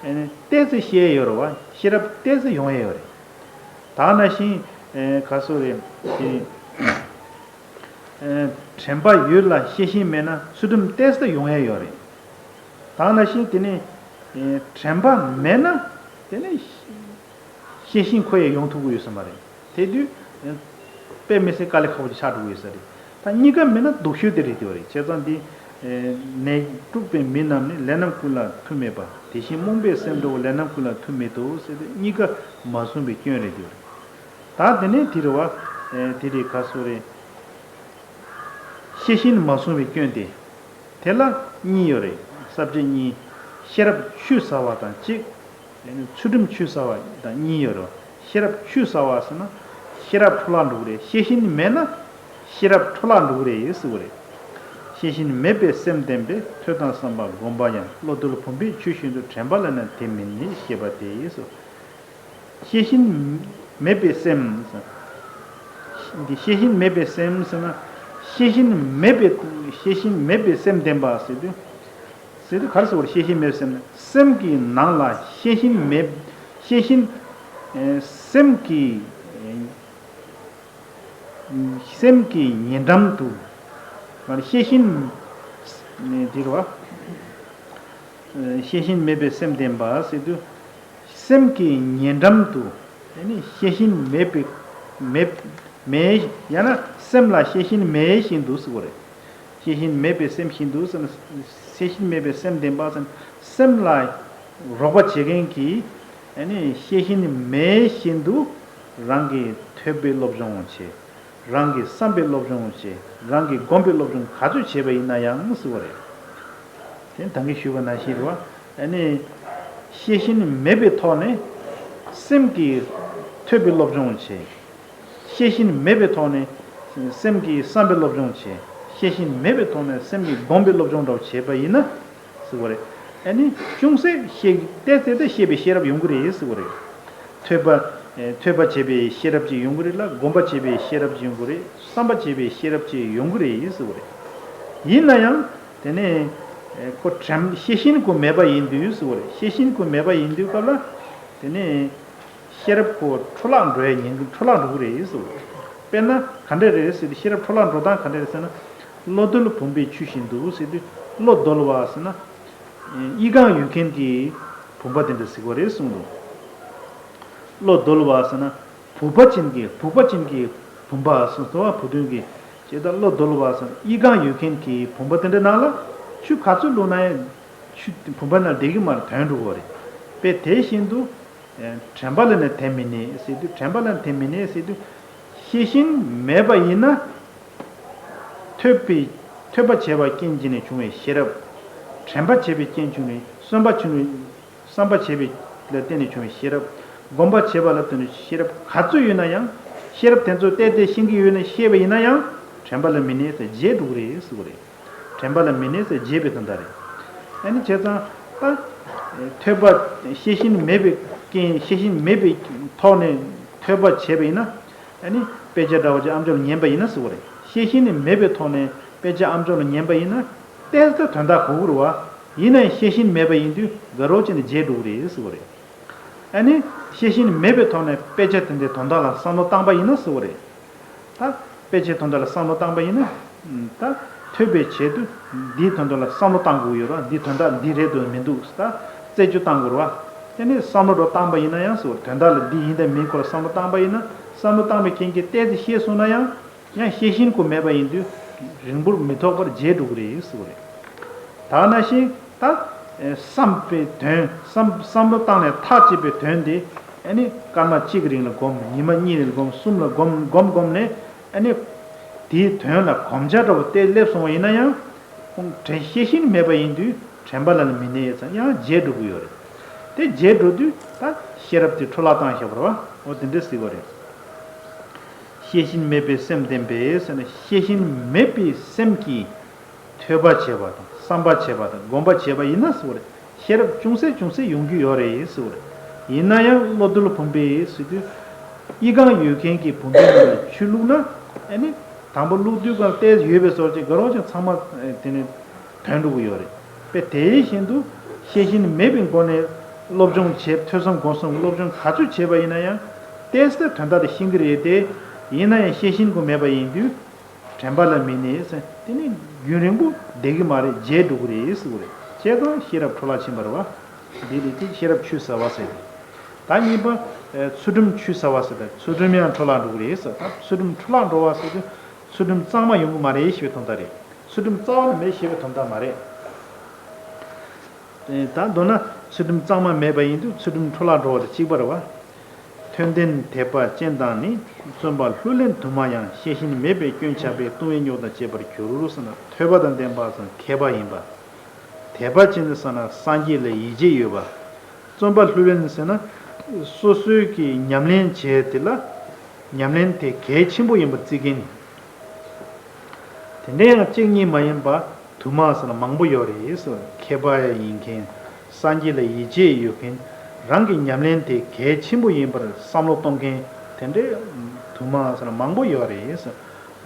ཨ་ནི་ཏོག་ཙམ་ཤེས་ཡ་ཡོད་རེད་བ། ཤེས་རབ་ཏོག་ཙམ་ཡོང་ཡ་ཡོད་རེད། ད་ནང་བཞིན། ཨེ། ག་སོ་རེད། དེ། ཨེ། དྲན་པ་ཡོད་ལ་ཤེས་བཞིན་མེད་ན་ཚུལ་ཁྲིམས་ཏོག་ཙམ་ཡོང་ཡ་ཡོད་རེད། ད་ནང་བཞིན་དེ་ནི། ཨེ། དྲན་པ་མེད་ན་དེ་ནི་ཤེས་བཞིན་ཁོ་ཡང་ཡོང་ཐུབ་ཀྱི་ཡོད་ས་མ་རེད། དེ་དུས། ཨེ། དཔེ་མི་སྲིད་དཀའ་ལས་ཁག་པོ་ཅིག་ཆགས་འགྲོ་གི་ཡོད་ས་རེད། ད་གཉིས་ཀ་མེད་ན་སྡུག་ཤོས་དེ་རེད། དེ་བ་རེད། བྱས་ཙང་དེ། ཨེ། ནད་དཀྲུགས་པའི་མི་རྣམས་ནི། ལས་རྣམས་ཀུན་ལ་མཐུ་མེད་པ། དེ་བཞིན་རྨོངས་པའི་སེམས་འདྲ་བོ་ལས་རྣམས་ཀུན་ལ་མཐུ་མེད་དོ་ཟེར་ཏེ། གཉིས་ཀ་མ་བསྲུངས་པའི་སྐྱོན་རེད། དེ་བ་རེད། ད་དེ་ནས་དེ་རེད་བ། ཨེ། དེ་རེད། ག་སོ་རེད། ཤེས་བཞིན་མ་བསྲུངས་པའི་སྐྱོན་དེ། དེ་ལ་གཉིས་ཡོད་རེད། ས་བཅད་གཉིས། ཤེས་རབ་ཆུད་ཟ་བ་དང་གཅིག་ཨེ་ནི་ཚུལ་ཁྲིམས་ཆུད་ཟ་བ་དང་གཉིས་ཡོད་རེད། ཤེས་རབ་ཆུད་ཟ་བ་ཟེར་ན། ཤེས་རབ་འཕྲོ་བརླག་འགྲོ་གི་རེད། ཤེས་བཞིན་མེད་ན་ཤེས་རབ་འཕྲོ་བརླག་འགྲོ་གི་རེད་ཟེར་བ་རེད། ཤེས་བཞིན་མེད་པའི་སེམས་ལྡན་པས། ཐོས་དང་བསམ་པ་བསྒོམ་པ་ཡང་། བློ་རྡོལ་བུམ་པའི་ཆུ་བཞིན་དུ། དྲན་པ་ལ་ནི་དེ་མི་ནུས། ཞེས་པ་སྟེ་སོ། ཤེས་བཞིན་མེད་པའི་སེམས། འདི་ཤེས་བཞིན་མེད་པའི་སེམས་ཟེར་ན། ཤེས་བཞིན་མེད་པའི། ཤེས་བཞིན་མེད་པའི་སེམས་ལྡན་པ་ཟེར་དུས། ཟེར་དུས་ག་རེ་ཟེར་བ་རེད། ཤེས་བཞིན་མེད་པའི་སེམས་ནི། སེམས་ཀྱི་ནང་ལ་ཤེས་བཞིན་མེད། ཤེས་བཞིན། ཨེ། སེམས་ཀྱི། སེམས་ཀྱི་ཉེ་འགྲམ་དུ། མ་ནི་ཤེས་བཞིན། ནི་འདིར་བ། ཤེས་བཞིན་མེད་པའི་སེམས་ལྡན་པ་ཟེར་དུས། སེམས་ཀྱི་ཉེ་འགྲམ་དུ། དེ་ནི་ཤེས་བཞིན་མེད་པའི། མེད། མེད། ཡང་ན་སེམས་ལ་ཤེས་བཞིན་མེད་བཞིན་དུ་ཟེར་བ་རེད། ཤེས་བཞིན་མེད་པའི་སེམས་བཞིན་དུ་ཟེར་ན། ཤེས་བཞིན་མེད་པའི་སེམས་ལྡན་པ་ཟེར་ན། སེམས་ལ་རོགས་པ་བྱེད་མཁན་གྱི། ཨ་ནི་ཤེས་བཞིན་མེད་བཞིན་དུ་རང་གི་ཐོས་པའི་སློབ་སྦྱོང་བྱེད། རང་གི་བསམ་པའི་སློབ་སྦྱོང་བྱེད། རང་གི་སྒོམ་པའི་སློབ་སྦྱོང་ག་ཚོད་བྱས་པ་ཡིན་ན་ཡང་ཟེར་བ་རེད། དེ་ད་གིན་ཞུས་པ་ནང་བཞིན་རེད་བ། ཨ་ནི་ཤེས་བཞིན་མེད་པའི་ཐོག་ནས་སེམས་ཀྱི་ཐོས་པའི་སློབ་སྦྱོང་བྱེད། ཤེས་བཞིན་མེད་པའི་ཐོག་ནས་སེམས་ཀྱི་བསམ་པའི་སློབ་སྦྱོང་བྱེད། ཤེས་བཞིན་མེད་པའི་ཐོག་ནས་སེམས་ཀྱི་སྒོམ་པའི་སློབ་སྦྱོང་འདྲ་བོ་བྱས་པ་ཡིན་ན་ཟེར་བ་རེད། ཨ་ནི་ཅུང་ཟད་ཤེས། ཏོག་ཙམ་ད་ཤེས་པའི་ཤེས་རབ་ཡོང་གི་རེད་ཟེར་བ་རེད། ཐོས་པ། ཨེ། ཐོས་པ་བྱས་པའི་ཤེས་རབ་ཅིག་ཡོང་གི་རེད་ལ། སྒོམ་པ་བྱས་པའི་ཤེས་རབ་ཅིག་ཡོང་གི་རེད། བསམ་པ་བྱས་པའི་ཤེས་རབ་ཅིག་ཡོང་གི་རེད་ཟེར་བ་རེད། ཡིན་ན་ཡང་དེ་ནས། ཨེ། ཁོ་དྲན། ཤེས་བཞིན་ཁོ་མེད་པ་ཡིན་དུས་ཟེར་བ་རེད། ཤེས་བཞིན་ཁོ་མེད་པ་ཡིན་དུས་སྐབས་ལ། དེ་ནས། ཤེས་རབ་ཁོ་འཕྲོ་བརླག་འགྲོ་ཡ་ཉེན་ཁ། འཕྲོ་བརླག་འགྲོ་གི་རེད་ཟེར། དཔེར་ན་ག་འདྲ་རེད་ཟེར་ཏེ། ཤེས་རབ་འཕྲོ་བརླག་འགྲོ་སྟངས་ག་འདྲ་རེད་ཟེར་ན། བློ་རྡོལ་བུམ་པའི་ཆུ་བཞིན་དུ་ཟེར་དུས། བློ་རྡོལ་བ་ཟེར་ན། ཨི་ཁུང་ཡོད་མཁན་གྱི་བུམ་པ་དེ་འདྲ་ཟེར་གྱི་རེད་གསུངས་འདུག་བློ་རྡོལ་བ་ཟེར་ན། བུག་པ་ཅན་གྱི། བུག་པ་ཅན་གྱི་བུམ་པ་ཟེར་དུས། བུ་སྟོན་གྱི། ཇི་ལྟར་བློ་རྡོལ་བ་ཟེར་ན། ཨི་ཁུང་ཡོད་མཁན་གྱི་བུམ་པ་དེ་འདྲ་ནང་ལ་ཆུ་ག་ཚོད་བླུགས་ན་ཡང་ཆུ་བུམ་པ་ནང་བསྡད་ཀྱི་མ་རེད། དོན་འགྲོ་གི་རེད། དཔེ་དེ་བཞིན་དུ། ཨེ། དྲན་པ་ལ་ནི་དེ་མི་གནས་ཟེར་དུས། དྲན་པ་ལ་ནི་དེ་མི་གནས་ཟེར་དུས། ཤེས་བཞིན་མེད་པ་ཡིན་ན། ཐོས་པའི། ཐོས་པ་བྱས་པ་རྐྱེན་བྱས་ནས་བྱུང་བའི་ཤེས་རབ། དྲན་པ་བྱས་པའི་རྐྱེན་བྱུང་ནས། བསམ་པ་བྱུང་ནས། བསམ་པ་བྱས་པའི་ལ་བརྟེན་ནས་བྱུང་བའི་ཤེས་རབ། སྒོམ་པ་བྱས་པ་ལ་བརྟེན་ནས་ཤེས་རབ་ག་ཚོད་ཡོད་ན་ཡང་། ཤེས་རབ་དེ་ཚོ་ཏོག་ཙམ་ཤེས་ཀྱི་ཡོད་ན། ཤེས་པ་ཡིན་ན་ཡང་དྲན་པ་ལ་མི་གནས་ཟེར། བརྗེད་འགྲོ་གི་རེད་ཟེར་གྱི་རེད། དྲན་པ་ལ་མི་གནས་ཟེར། བརྗེད་པའི་དོན་དག་རེད། ཨ་ནི་བྱས་ཙང་ད། ཐོས་པ་ཤེས་བཞིན་མེད་པའི་རྐྱེན། ཤེས་བཞིན་མེད་པའི་ཐོག་ནས་ཐོས་པ་བྱས་པ་ཡིན་ན། ཨ་ནི་དཔེ་ཆ་འདྲ་བོ་ཅིག་ཨམ་ཅོག་ལ་ཉན་པ་ཡིན་ན་ཟེར་གྱི་རེད། ཤེས་བཞིན་མེད་པའི་ཐོག་ནས་དཔེ་ཆ་ཨམ་ཅོག་ལ་ཉན་པ་ཡིན་ན། ཏོག་ཙམ་དོན་དག་གོ་གི་རེད་བ། ཡིན་ནའི་ཤེས་བཞིན་མེད་པ་ཡིན་དུས་དགའ་རོགས་བྱས་ནས་བརྗེད་འགྲོ་གི་རེད་ཟེར་བ་རེད། ཨ་ནི་ཤེས་བཞིན་མེད་པའི་ཐོག་ནས་དཔེ་ཆ་དེ་འདྲའི་དོན་དག་ལ་བསམ་བློ་བཏང་པ་ཡིན་ན་ཟེར་བ་རེད། ད་དཔེ་ཆའི་དོན་དག་ལ་བསམ་བློ་བཏང་པ་ཡིན་ན། ད་ཐོས་པའི་ཆེད་དུ་འདིའི་དོན་དག་ལ་བསམ་བློ་བཏང་དགོས་ཡོད་ར། འདིའི་དོན་དག་འདི་རེད་འདུག་མི་འདུག་ད་རྩད་གཅོད་བཏང་དགོས་ར། དེ་ནས་བསམ་བློ་འགྲོ་བཏང་པ་ཡིན་ན་ཡང་ཟེར་བ་རེད། དོན་དག་ལ་འདི་ཡིན་དང་མིན་སྐོར་ལ་བསམ་བློ་བཏང་པ་ཡིན་ན། བསམ་བློ་བཏང་པའི་རྐྱེན་གྱིས་ཏོག་ཙམ་ཤེས་སོང་ན་ཡང་། ཡང་ཤེས་བཞིན་ཁོ་མེད་པ་ཡིན་དུས་རིང་པོར་མི་ཐོགས་པར་བརྗེད་འགྲོ་གི་རེད་ཟེར་བ་རེད། ད་ག་ནང་བཞིན་ད་བསམ་པའི་དོན། བསམ་བསམ་བློ་བཏང་ནས་ཐག་བཅད་པའི་དོན་དེ། ཨ་ནི་སྐར་མ་གཅིག་གི་རིང་ལ་སྒོམ། ཉི་མ་གཉིས་རིང་ལ་སྒོམ། གསུམ་ལ་སྒོམ། སྒོམ་སྒོམ་ནས་ཨ་ནི་དེའི་དོན་ལ་གོམས་ཆ་འདྲ་བོ་དེ་སླེབས་སོང་བ་ཡིན་ན་ཡང་། ཁོང་དྲན་ཤེས་བཞིན་མེད་པ་ཡིན་དུས་དྲན་པ་ལ་ལ་མི་གནས་ཙང་ཡང་བརྗེད་འགྲོ་གི་ཡོད་རེད། དེ་བརྗེད་འགྲོ་དུས་ད་ཤེས་རབ་དེ་འཕྲོ་བརླག་བཏང་བཞག་པ་རེད་བ། འོ་དེ་འདྲ་ཟེར་བ་རེད། ཤེས་བཞིན་མེད་པའི་སེམས་ལྡན་པས་ཟེར་ན། ཤེས་བཞིན་མེད་པའི་སེམས་ཀྱིས་ཐོས་པ་བྱས་པ་དང་། བསམ་པ་བྱས་པ་དང་། སྒོམ་པ་བྱས་པ་ཡིན་ན་ཟེར་བ་རེད། ཤེས་རབ་ཅུང་ཟད་ཅུང་ཟད་ཡོང་རྒྱུ་ཡོད་རེད་ཟེར་བ་རེད། ཡིན་ན་ཡང་བློ་རྡོལ་བུམ་པའི་ཟེར་དུས། ཨི་ཁུང་ཡོད་མཁན་གྱི་བུམ་པའི་ནང་ལ་ཆུ་བླུགས་ན། ཨ་ནི་དང་པོ་བླུགས་དུས་སྒང་ཏོག་ཙམ་ཡོད་པའི་བཟོ་ཅིག་དགའ་རོགས་ཀྱང་ཚང་མ་དེ་ནི་དོན་འགྲོ་གི་ཡོད་རེད། དཔེ་དེ་བཞིན་དུ་ཤེས་བཞིན་མེད་པའི་སྒོ་ནས་སློབ་སྦྱོང་བྱེད། ཐོས་བསམ་སྒོམ་གསུམ་སློབ་སྦྱོང་ག་ཚོད་བྱས་པ་ཡིན་ན་ཡང་ཏོག་ཙམ་དོན་དག་དེ་ཤེས་ཀྱི་རེད་དེ། ཡིན་ན་ཡང་ཤེས་བཞིན་ཁོ་མེད་པ་ཡིན་དུས་དྲན་པ་ལ་མི་གནས་ཟེར། དེ་ནི་རྒྱུན་རིང་པོ་བསྡད་ཀྱི་མ་རེད། བརྗེད་འགྲོ་གི་རེད་ཟེར་བ་རེད། བྱས་ཙང་ཤེས་རབ་འཕྲོ་བརླག་ཕྱིན་པ་རེད་བ། འདི་རེད། དེ་ཤེས་རབ་ཆུད་ཟ་བ་ཟེར་ཏེ། ད་གཉིས་པ། ཨེ། ཚུལ་ཁྲིམས་ཆུད་ཟ་བ་ཟེར་ཏེ། ཚུལ་ཁྲིམས་ཡང་འཕྲོ་བརླག་འགྲོ་གི་རེད་ཟེར། ད་ཚུལ་ཁྲིམས་འཕྲོ་བརླག་འགྲོ་བ་ཟེར་དུས་ཚུལ་ཁྲིམས་གཙང་མ་ཡོང་གི་མ་རེད་ཞེས་པའི་དོན་དག་རེད། ཚུལ་ཁྲིམས་རྩ་བ་ནས་མེད་ཞེས་པའི་དོན་དག་མ་རེད། ཨེ། ད་མདོར་ན་ཚུལ་ཁྲིམས་གཙང་མ་མེད་པ་ཡིན་དུས་ཚུལ་ཁྲིམས་འཕྲོ་བརླག་འགྲོ་བ་དང་གཅིག་པ་རེད་བ། མཐུན་ལྡན་དད་པ་ཅན་དང་ནི། བརྩོན་པ་ལྷུར་ལེན་དུ་མ་ཡང་། ཤེས་བཞིན་མེད་པའི་སྐྱོན་ཆགས་པས། ལྟུང་བའི་རྙོག་དང་བཅས་པར་འགྱུར་ཟེར་ན། ཐོས་པ་དང་ལྡན་པ་ཟེར་ན་མཁས་པ་ཡིན་པ། དད་པ་ཅན་ཟེར་ན་སངས་རྒྱས་ལ་ཡིད་ཆེས་ཡོད་པ། བརྩོན་པ་ལྷུར་ལེན་ཟེར་ན་སོ་སོའི་གི་ཉམས་ལེན་བྱས་དེ་ལ། ཉམས་ལེན་དེ་གལ་ཆེན་པོ་ཡིན་པར་བརྩི་མཁན། དེ་འདྲ་ཡང་གཅིག་གཉིས་མ་ཡིན་པ་དུ་མ་ཟེར་ན་མང་པོ་ཡོད་རེད་ཟེར། མཁས་པ་ཡང་ཡིན་མཁན། སངས་རྒྱས་ལ་ཡིད་ཆེས་ཡོད་མཁན། རང་གི་ཉམས་ལེན་དེ་གལ་ཆེན་པོ་ཡིན་པར་བསམ་བློ་གཏོང་མཁན། དེ་འདྲའི་དུ་མ་ཟེར་ན་མང་པོ་ཡོད་རེད་ཟེར།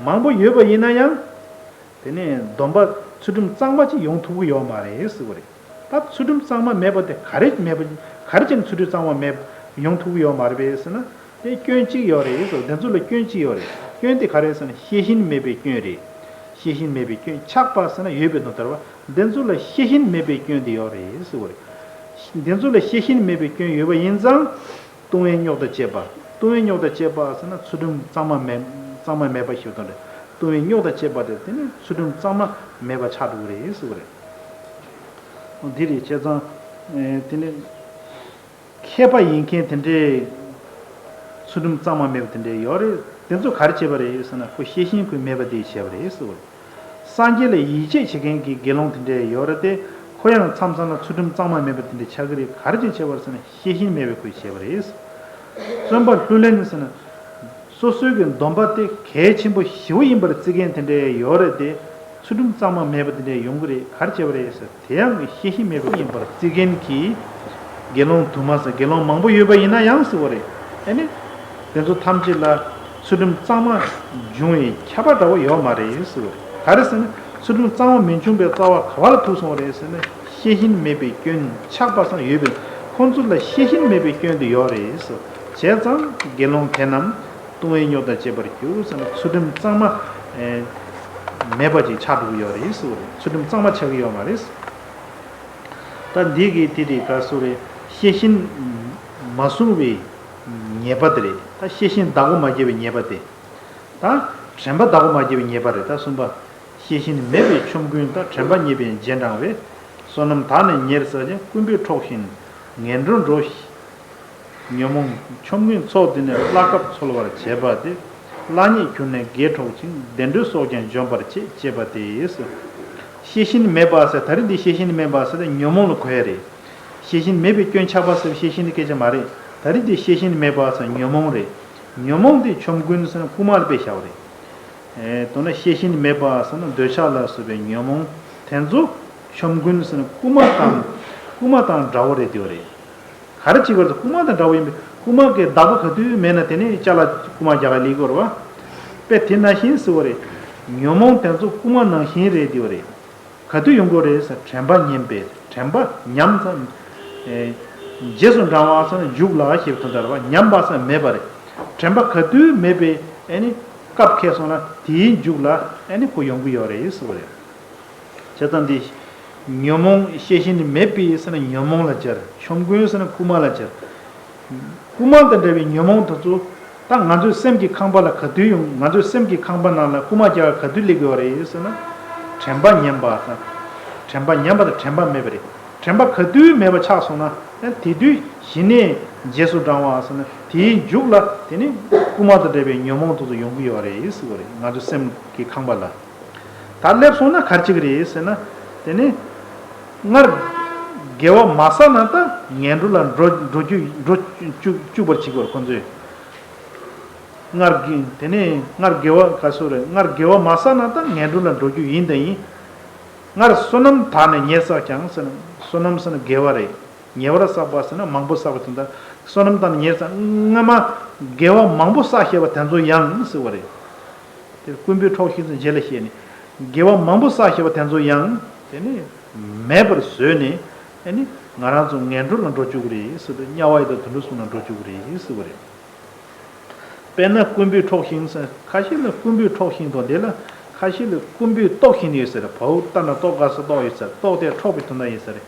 མང་པོ་ཡོད་པ་ཡིན་ན་ཡང་། དེ་ནས་སྡོམ་པ་ཚུལ་ཁྲིམས་གཙང་མ་ཅིག་ཡོང་ཐུབ་ཀྱི་ཡོད་མ་རེད་ཟེར་བ་རེད། ད་ཚུལ་ཁྲིམས་གཙང་མ་མེད་པ་དེ་ག་རེ་མེད་པ། ག་རེ་བྱས་ནས་ཚུལ་ཁྲིམས་གཙང་མ་མེད་ཡོང་ཐུབ་ཀྱི་ཡོད་མ་རེད་པས་ཟེར་ན། དེ་སྐྱོན་གཅིག་ཡོད་རེད་ཟེར། དེ་ཚོ་ལ་སྐྱོན་གཅིག་ཡོད་རེད། སྐྱོན་དེ་ག་རེ་ཟེར་ན་ཤེས་བཞིན་མེད་པའི་སྐྱོན་རེད། ཤེས་བཞིན་མེད་པའི་སྐྱོན་ཆགས་པ་ཟེར་ན་ཡོད་པའི་དོན་དེ་རེད་བ། དེ་ཚོ་ལ་ཤེས་བཞིན་མེད་པའི་སྐྱོན་དེ་ཡོད་རེད་ཟེར་བ་རེད། དེ་ཚོ་ལ་ཤེས་བཞིན་མེད་པའི་སྐྱོན་ཡོད་པ་ཡིན་ཙང་། ལྟུང་བའི་རྙོག་དང་བཅས་པ། ལྟུང་བའི་རྙོག་དང་བཅས་པ་ཟེར་ན་ཚུལ་ཁྲིམས་གཙང་མ་མེད། གཙང་མ་མེད་པ་ཞིག་དང་རེད། ལྟུང་བའི་རྙོག་དང་བཅས་པ་དེ་དེ་ནི་ཚུལ་ཁྲིམས་གཙང་མ་མེད་པ་ཆགས་འགྲོ་གི་རེད་ཟེར་བ་རེད། འོ་འདི་རེད། བྱས་ཙང་། ཨེ། དེ་ནི་མཁས་པ་ཡིན་མཁན་དེ་འདྲའི་ཚུལ་ཁྲིམས་གཙང་མ་མེད་པ་དེ་འདྲའི་ཡོད་རེད། དེ་ཚོ་ག་རེ་བྱས་པ་རེད་ཟེར་ན་ཁོ་ཤེས་བཞིན་ཁོས་མེད་པ་དེ་བྱས་པ་རེད་ཟེར་བ་རེད། སངས་རྒྱས་ལ་ཡིད་ཆེས་བྱེད་མཁན་གྱི་དགེ་སློང་དེ་འདྲ་ཡོད་རེད་དེ། ཁོ་ཡང་མཚམས་མཚམས་ལ་ཚུལ་ཁྲིམས་གཙང་མ་མེད་པ་དེ་འདྲ་ཆགས་ཀྱི་རེད། ག་རེ་བྱས་བྱས་པ་རེད་ཟེར་ན་ཤེས་བཞིན་མེད་པའི་ཁོས་བྱས་པ་རེད། བརྩོན་པ་ལྷུར་ལེན་ཟེར་ན། སོ་སོའི་གི་སྡོམ་པ་དེ་གལ་ཆེན་པོ་ཞེ་པོ་ཡིན་པར་བརྩི་མཁན་དེ་འདྲ་ཡོད་རེད་དེ། ཚུལ་ཁྲིམས་གཙང་མ་མེད་པ་དེ་འདྲ་ཡོང་གི་རེད། ག་རེ་བྱས་པ་རེད་ཟེར། དེ་ཡང་ཤེས་བཞིན་མེད་པ་ཡིན་པར་བརྩི་མཁན་གྱི་དགེ་སློང་དུ་མ་ཟེར། དགེ་སློང་མང་པོ་ཡོད་པ་ཡིན་ན་ཡང་ཟེར་བ་རེད། ཨ་ནི། དེ་ཚོ་ཐམས་ཅད་ལ་ཚུལ་ཁྲིམས་གཙང་མ་འབྱུང་བའི་ཁྱབ་པ་འདྲ་བོ་ཡོད་མ་རེད་ཟེར་བ་རེད། ག་རེ་ཟེར་ན་ཚུལ་ཁྲིམས་གཙང་མ་མི་འབྱུང་བའི་རྩ་བ་ག་བ་ལ་ཐུག་སོང་བ་རེད་ཟེར་ན། ཤེས་བཞིན་མེད་པའི་སྐྱོན་ཆགས་པ་སང་ཡོད་པའི་ཁོང་ཚོ་ལ་ཤེས་བཞིན་མེད་པའི་སྐྱོན་དེ་ཡོད་རེད་ཟེར། བྱས་ཙང་དགེ་སློང་དེ་རྣམས་ལྟུང་བའི་རྙོག་དང་བཅས་པར་འགྱུར་ཟེར་ན་ཚུལ་ཁྲིམས་གཙང་མ་མེད་པ་ཅིག་ཆགས་འགྲོ་གི་ཡོད་རེད་ཟེར་བ་རེད། ཚུལ་ཁྲིམས་གཙང་མ་ཆགས་ཀྱི་ཡོད་མ་རེད། ད་འདི་གི་དེ་རེད་ག་སུ་རེད། ཤེས་བཞིན་མ་བཟུང་བའི་ཉེས་པ་དེ་རེད། ད་ཤེས་བཞིན་བདག་པོ་མ་བྱས་པའི་ཉེས་པ་དེ། ད་དྲན་པ་བདག་པོ་མ་བྱས་པའི་ཉེས་པ་རེད། ད་གསུམ་པ། ཤེས་བཞིན་མེད་པའི་ཆོམ་རྐུན་དང་། དྲན་པ་ཉེས་པའི་རྗེས་འབྲང་བས། བསོད་ནམས་དག་ནི་ཉེར་བསགས་ཀྱང་། རྐུན་པོས་འཕྲོག་བཞིན་ངན་འགྲོར་འགྲོ། ཉོན་མོངས་ཆོམ་རྐུན་ཚོགས་འདི་ནི། བླ་གབ་འཚོལ་བར་བྱེད་པ་སྟེ། བླ་ཉེས་གྱུར་ནས་དགེ་འཕྲོག་ཅིང་། བདེ་འགྲོའི་སྲོག་ཀྱང་འཇོམས་པར་བྱེད། ཅེས་པ་སྟེ། ཤེས་བཞིན་མེད་པ་ཟེར། ད་རེས་འདི་ཤེས་བཞིན་མེད་པ་ཟེར་ཏེ་ཉོན་མོངས་ལ་གོ་ཡ་རེད། ཤེས་བཞིན་མེད་པའི་སྐྱོན་ཆགས་པ་ཟེར་ཤེས་བཞིན་གྱི་སྐད་ཆ་མ་རེད། ད་རེས་འདི་ཤེས་བཞིན་མེད་པ་ཟེར་ཉོན་མོངས་རེད། ཉོན་མོངས་དེ་ཆོམ་རྐུན་ཟེར་རྐུན་མ་ལ་དཔེ་བཞག་པ་རེད། ཨེ། མདོར་ན་ཤེས་བཞིན་མེད་པ་ཟེར་ན་འདོད་ཆགས་ལ་སོགས་པའི་ཉོན་མོངས་དེ་ཚོ་ཆོམ་རྐུན་ཟེར་ན་རྐུན་མ་དང་། རྐུན་མ་དང་འདྲ་བོ་རེད་དེ་བ་རེད། ག་རེ་བྱེད་པར་རྐུན་མ་དང་འདྲ་བོ་ཡིན་པས་རྐུན་མ་གི་བདག་པོ་ག་དུས་མེད་ན་དེ་ནས་ཅ་ལག་རྐུན་མ་རྒྱག་ག་ལས་དགོས་རེད་བ། དཔེ་དེ་ནང་བཞིན་ཟེར་བ་རེད། ཉོན་མོངས་དེ་ཚོ་རྐུན་མ་ནང་བཞིན་རེད་དེ་བ་རེད། ག་དུས་ཡོང་གི་རེད་ཟེར་ན་དྲན་པ་ཉམས་པས། དྲན་པ་ཉམས་ཙང་། ཨེ། རྗེས་སུ་འབྲང་བ་ཟེར་ན་མཇུག་ལ་ཞེས་པའི་དོན་དག་རེད་བ། ཉམས་པ་ཟེར་ན་མེད་པ་རེད། དྲན་པ་ག་དུས་མེད་པའི་ཨེ་ནི་སྐབས་འཁེལ་སོང་ན་དེའི་མཇུག་ལ་ཨེ་ནི་ཁོ་ཡོང་གི་ཡོད་རེད་ཟེར་བ་རེད། བྱས་ཙང་འདི། ཉོན་མོངས་ཤེས་བཞིན་མེད་པའི་ཟེར་ན་ཉོན་མོངས་ལ་སྦྱར། ཆོམ་རྐུན་ཟེར་ན་རྐུན་མ་ལ་སྦྱར། རྐུན་མ་དང་འདྲ་བའི་ཉོན་མོངས་དེ་ཚོ་ད་ང་ཚོའི་སེམས་ཀྱི་ཁང་པ་ལ་ག་དུས་ཡོང་། ང་ཚོའི་སེམས་ཀྱི་ཁང་པ་ནང་ལ་རྐུན་མ་རྒྱག་ག་དུས་སླེབས་ཀྱི་ཡོད་རེད་ཟེར་ན། དྲན་པ་ཉམས་པ་ཟེར། དྲན་པ་ཉམས་པ་དང་དྲན་པ་མེད་པ་རེད། དྲན་པ་ག་དུས་མེད་པ་ཆགས་སོང་ན་དེ་དུས་གཞི་ནས་རྗེས་སུ་འབྲང་བ་ཟེར་ན་དེའི་མཇུག་ལ་དེ་ནི་རྐུན་མ་དང་འདྲ་བའི་ཉོན་མོངས་དེ་ཚོ་ཡོང་གི་ཡོད་རེད་ཟེར་བ་རེད། ང་ཚོའི་སེམས་ཀྱི་ཁང་པ་ལ། ད་སླེབས་སོང་ན་ག་རེ་བྱེད་ཀྱི་རེད་ཟེར་ན། དེ་ནི་སྔར་དགེ་བ་མ་བསགས་ན་ད་ངན་འགྲོ་ལ་འགྲོ་འགྲོ་རྒྱུ་འགྲོ་བཅུག་བཅུག་པར་བྱེད་ཀྱི་ཡོད་རེད་ཁོ་ཚོས། སྔར་གྱི་དེ་ནི་སྔར་དགེ་བ་ག་སོ་རེད། སྔར་དགེ་བ་མ་བསགས་ན་ད་ངན་འགྲོ་ལ་འགྲོ་རྒྱུ་ཡིན་དང་ཡིན། སྔར་བསོད་ནམས་དག་ནས་ཉེར་བསགས་ཀྱང་ཟེར་ན། བསོད་ནམས་ཟེར་ན་དགེ་བ་རེད། ཉེ་བར་བསགས་པ་ཟེར་ན་མང་པོ་བསགས་པ་དེ་འདྲ། བསོད་ནམས་དག་ནས་ཉེར་བསགས། སྔ་མ་དགེ་བ་མང་པོ་བསགས་བཞག་པ་དེ་ཚོ་ཡང་ཟེར་བ་རེད། དེར་རྐུན་པོས་འཕྲོགས་ཤིང་ཟེར་རྗེས་ལ་བཤད་ནས། དགེ་བ་མང་པོ་བསགས་བཞག་པ་དེ་ཚོ་ཡང་དེ་ནི་མེད་པར་བཟོས་ནས་ཨ་ནི་ང་རང་ཚོ་ངན་འགྲོ་ལ་འགྲོ་བཅུག་གི་རེད་ཟེར་ཏེ་དམྱལ་བ་ཡི་དྭགས་དུད་འགྲོ་གསུམ་ལ་འགྲོ་བཅུག་གི་རེད་ཟེར་བ་རེད། དཔེར་ན་རྐུན་པོས་འཕྲོགས་ཤིང་ཟེར། ཁ་ཤས་ལ་རྐུན་པོས་འཕྲོགས་ཤིང་དང་དེ་ལ་ཁ་ཤས་ལ་རྐུན་པོས་གཏོར་ཤིང་ཡོད་ཟེར། བའུ་ལྟ་ན་གཏོར་དཀའ་སེ་གཏོར་ཡོད་ཟེར། གཏོར་ཏེ་འཕྲོག་པའི་དོན་དག་ཡིན་ཟེར།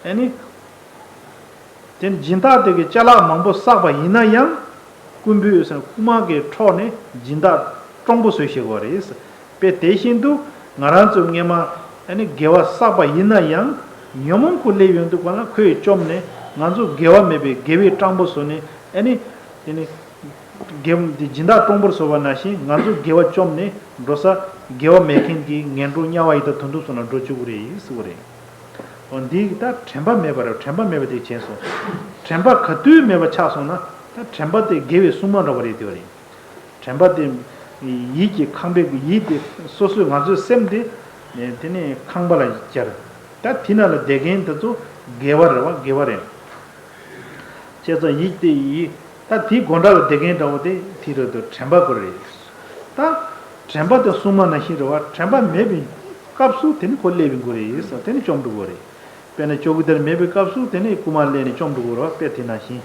ཨ་ནི། དེ་སྦྱིན་བདག་དེ་གིས་ཅ་ལག་མང་པོ་བསགས་པ་ཡིན་ན་ཡང་། རྐུན་པོས་ཟེར་རྐུན་མ་གིས་འཕྲོག་ནས་སྦྱིན་བདག་སྤྲང་པོ་བཟོས་བཞག་པ་རེད། དཔེ་དེ་བཞིན་དུ་ང་རང་ཚོས་སྔོན་མ་ཨ་ནི་དགེ་བ་བསགས་པ་ཡིན་ན་ཡང་། ཉོན་མོངས་ཁོ་སླེབས་ཡོང་དུས་གང་ལ་ཁོས་བཅོམ་ནས་ང་ཚོ་དགེ་བ་མེད་པའི་དགེ་བའི་སྤྲང་པོ་བཟོས་ནས་ཨ་ནི། དེ་ནི། དགེ་སྦྱིན་བདག་སྤྲང་པོར་བཟོས་པ་ནང་བཞིན་ང་ཚོ་དགེ་བ་བཅོམ་ནས་འགྲོ་ས་དགེ་བ་མེད་མཁན་གྱི་ངན་འགྲོ་དམྱལ་བ་ཡི་དྭགས་དུད་འགྲོ་སོགས་ལ་འགྲོ་བཅུག་གི་རེད་ཟེར་བ་རེད། འོ་འདི་ད་དྲན་པ་མེད་པ་རེད། དྲན་པ་མེད་པ་དེ་བྱས་སོང་། དྲན་པ་ག་དུས་མེད་པ་ཆགས་སོང་ན་ད་དྲན་པ་དེ་དགེ་བའི་སྲུང་མ་འདྲ་བ་རེད་དེ་བ་རེད། དྲན་པ་དེ་ཡིད་ཀྱི་ཁང་པའི་ཡིད་དེ་སོ་སོའི་ང་ཚོའི་སེམས་དེ་དེ་ནས་ཁང་པ་ལ་སྦྱར། ད་དེ་ནང་ལ་བསྡད་མཁན་དེ་ཚོ་དགེ་བ་རེད་བ། དགེ་བ་རེད། བྱས་ཙང་ཡིད་དེ་ཡིད་ད་དེའི་སྒོ་འགྲམ་ལ་བསྡད་མཁན་འདྲ་བོ་དེ་དེ་རེད་དོ། དྲན་པ་དགོས་རེད། ད་དྲན་པ་དེ་སྲུང་མ་ནང་བཞིན་རེད་བ། དྲན་པ་མེད་པའི་སྐབས་སུ་དེ་ནི་ཁོ་སླེབས་པའི་དགོས་རེད་ཟེར། དེ་ནི་བཅོམ་འགྲོ་དགོས་རེད། དཔེར་ན་ཇོ་བོ་དེར་མེད་པའི་སྐབས་སུ་དེ་ནི་རྐུན་མ་སླེབས་ནས་བཅོམ་འགྲོ་དགོས་རེད་བ། དཔེ་དེ་ནང་བཞིན།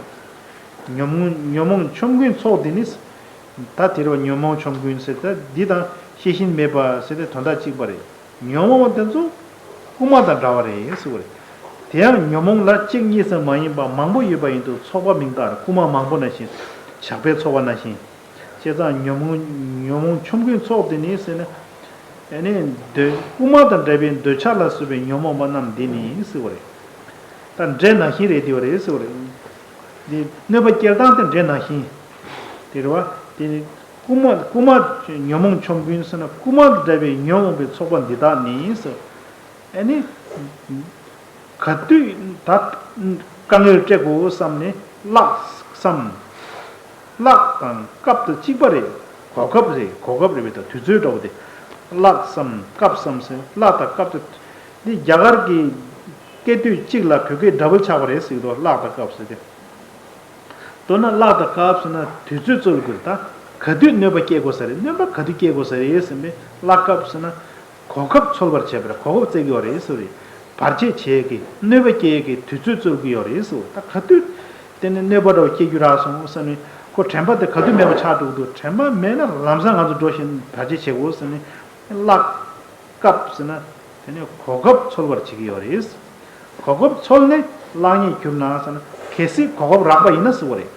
ཉོན་མོངས་ཉོན་མོངས་ཆོམ་རྐུན་ཚོགས་དེ་ནི། ད་དེ་རེད་བ། ཉོན་མོངས་ཆོམ་རྐུན་ཟེར་ད་འདི་དང་ཤེས་བཞིན་མེད་པ་ཟེར་དེ་དོན་དག་གཅིག་པ་རེད། ཉོན་མོངས་པ་དེ་ཚོ་རྐུན་མ་དང་འདྲ་བ་རེད་ཟེར་བ་རེད། དེ་ཡང་ཉོན་མོངས་ལ་གཅིག་གཉིས་སུ་མ་ཡིན་པ་མང་པོ་ཡོད་པ་ཡིན་དུས་ཚོགས་པ་མིང་བཏགས་རེད། རྐུན་མ་མང་པོ་ནང་བཞིན། ཇག་པའི་ཚོགས་པ་ནང་བཞིན། བྱས་ཙང་ཉོན་མོངས་ཉོན་མོངས་ཆོམ་རྐུན་ཚོགས་དེ་ནི་ཟེར་ན། ཨ་ནི་འདོད་རྐུན་མ་དང་འདྲ་བའི་འདོད་ཆགས་ལ་སོགས་པའི་ཉོན་མོངས་པ་རྣམས་འདི་ནི་ཟེར་བ་རེད། ད་འདྲེ་ནང་བཞིན་རེད་དེ་བ་རེད་ཟེར་བ་རེད། འདི་གནོད་པ་སྐྱེལ་སྟངས་དེ་འདྲེ་ནང་བཞིན། དེ་རེད་བ། དེ་ནི་རྐུན་མ་རྐུན་མ་ཉོན་མོངས་ཆོམ་རྐུན་ཟེར་ན་རྐུན་མ་དང་འདྲ་བའི་ཉོན་མོངས་པའི་ཚོགས་པ་འདི་དག་ནི་ཟེར། ཨ་ནི། ག་དུས་ད་དཀའ་ངལ་སྤྲད་དགོས་བསམ་ནས་བརླག་བསམ། བརླག་དང་སྐབས་དང་གཅིག་པ་རེད། གོ་སྐབས་རེད། གོ་སྐབས་རེད་པས་ད་དུས་ཚོད་འདྲ་བོ་དེ། བརླག་བསམ་སྐབས་བསམ་ཟེར། བརླག་དང་སྐབས་དང་། འདི་རྒྱ་གར་གྱི་སྐད་དོད་གཅིག་ལ་བོད་སྐད་ཌ་བལ་ཆགས་པ་རེད་ཟེར་གི་འདུག་བརླག་དང་སྐབས་ཟེར་ཏེ། མདོར་ན་བརླག་དང་སྐབས་ཟེར་ན་དུས་ཚོད་རྩོད་དགོས་རེད་ད། ག་དུས་གནོད་པ་སྐྱེལ་དགོས་ས་རེད། གནོད་པ་ག་དུས་སྐྱེལ་དགོས་ས་རེད་ཟེར་ནས་བརླག་སྐབས་ཟེར་ན། གོ་སྐབས་འཚོལ་བར་བྱེད་པར་གོ་སྐབས་བཙལ་གྱི་ཡོད་རེད་ཟེར་བ་རེད། བར་ཆད་བྱེད་ཀྱི་གནོད་པ་སྐྱེལ་གྱི་དུས་ཚོད་རྩོད་ཀྱི་ཡོད་རེད་ཟེར་བ་རེད། ད་ག་དུས་དེ་ནས་གནོད་པ་འདྲ་བོ་སྐྱེལ་རྒྱུ་རག་སོང་བསམ་ནས་ཁོ་དྲན་པ་དེ་ག་དུས་མེད་པ་ཆགས་འགྲོ་གི་འདུག་དྲན་པ་མེད་ན་ལམ་སང་ང་ཚོ་འགྲོ་བཞིན་བར་ཆད་བྱེད་དགོས་ཟེར་ནས་བརླག་སྐབས་ཟེར་ན་དེ་ནས་གོ་སྐབས་འཚོལ་བར་བྱེད་ཀྱི་ཡོད་རེད། གོ་སྐབས་འཚོལ་ནས་བརླག་ཉེས་གྱུར་ན་ཟེར་ན་གལ་སྲིད་གོ་སྐབས་རག་པ་ཡིན་ན་ཟེར་བ་རེད།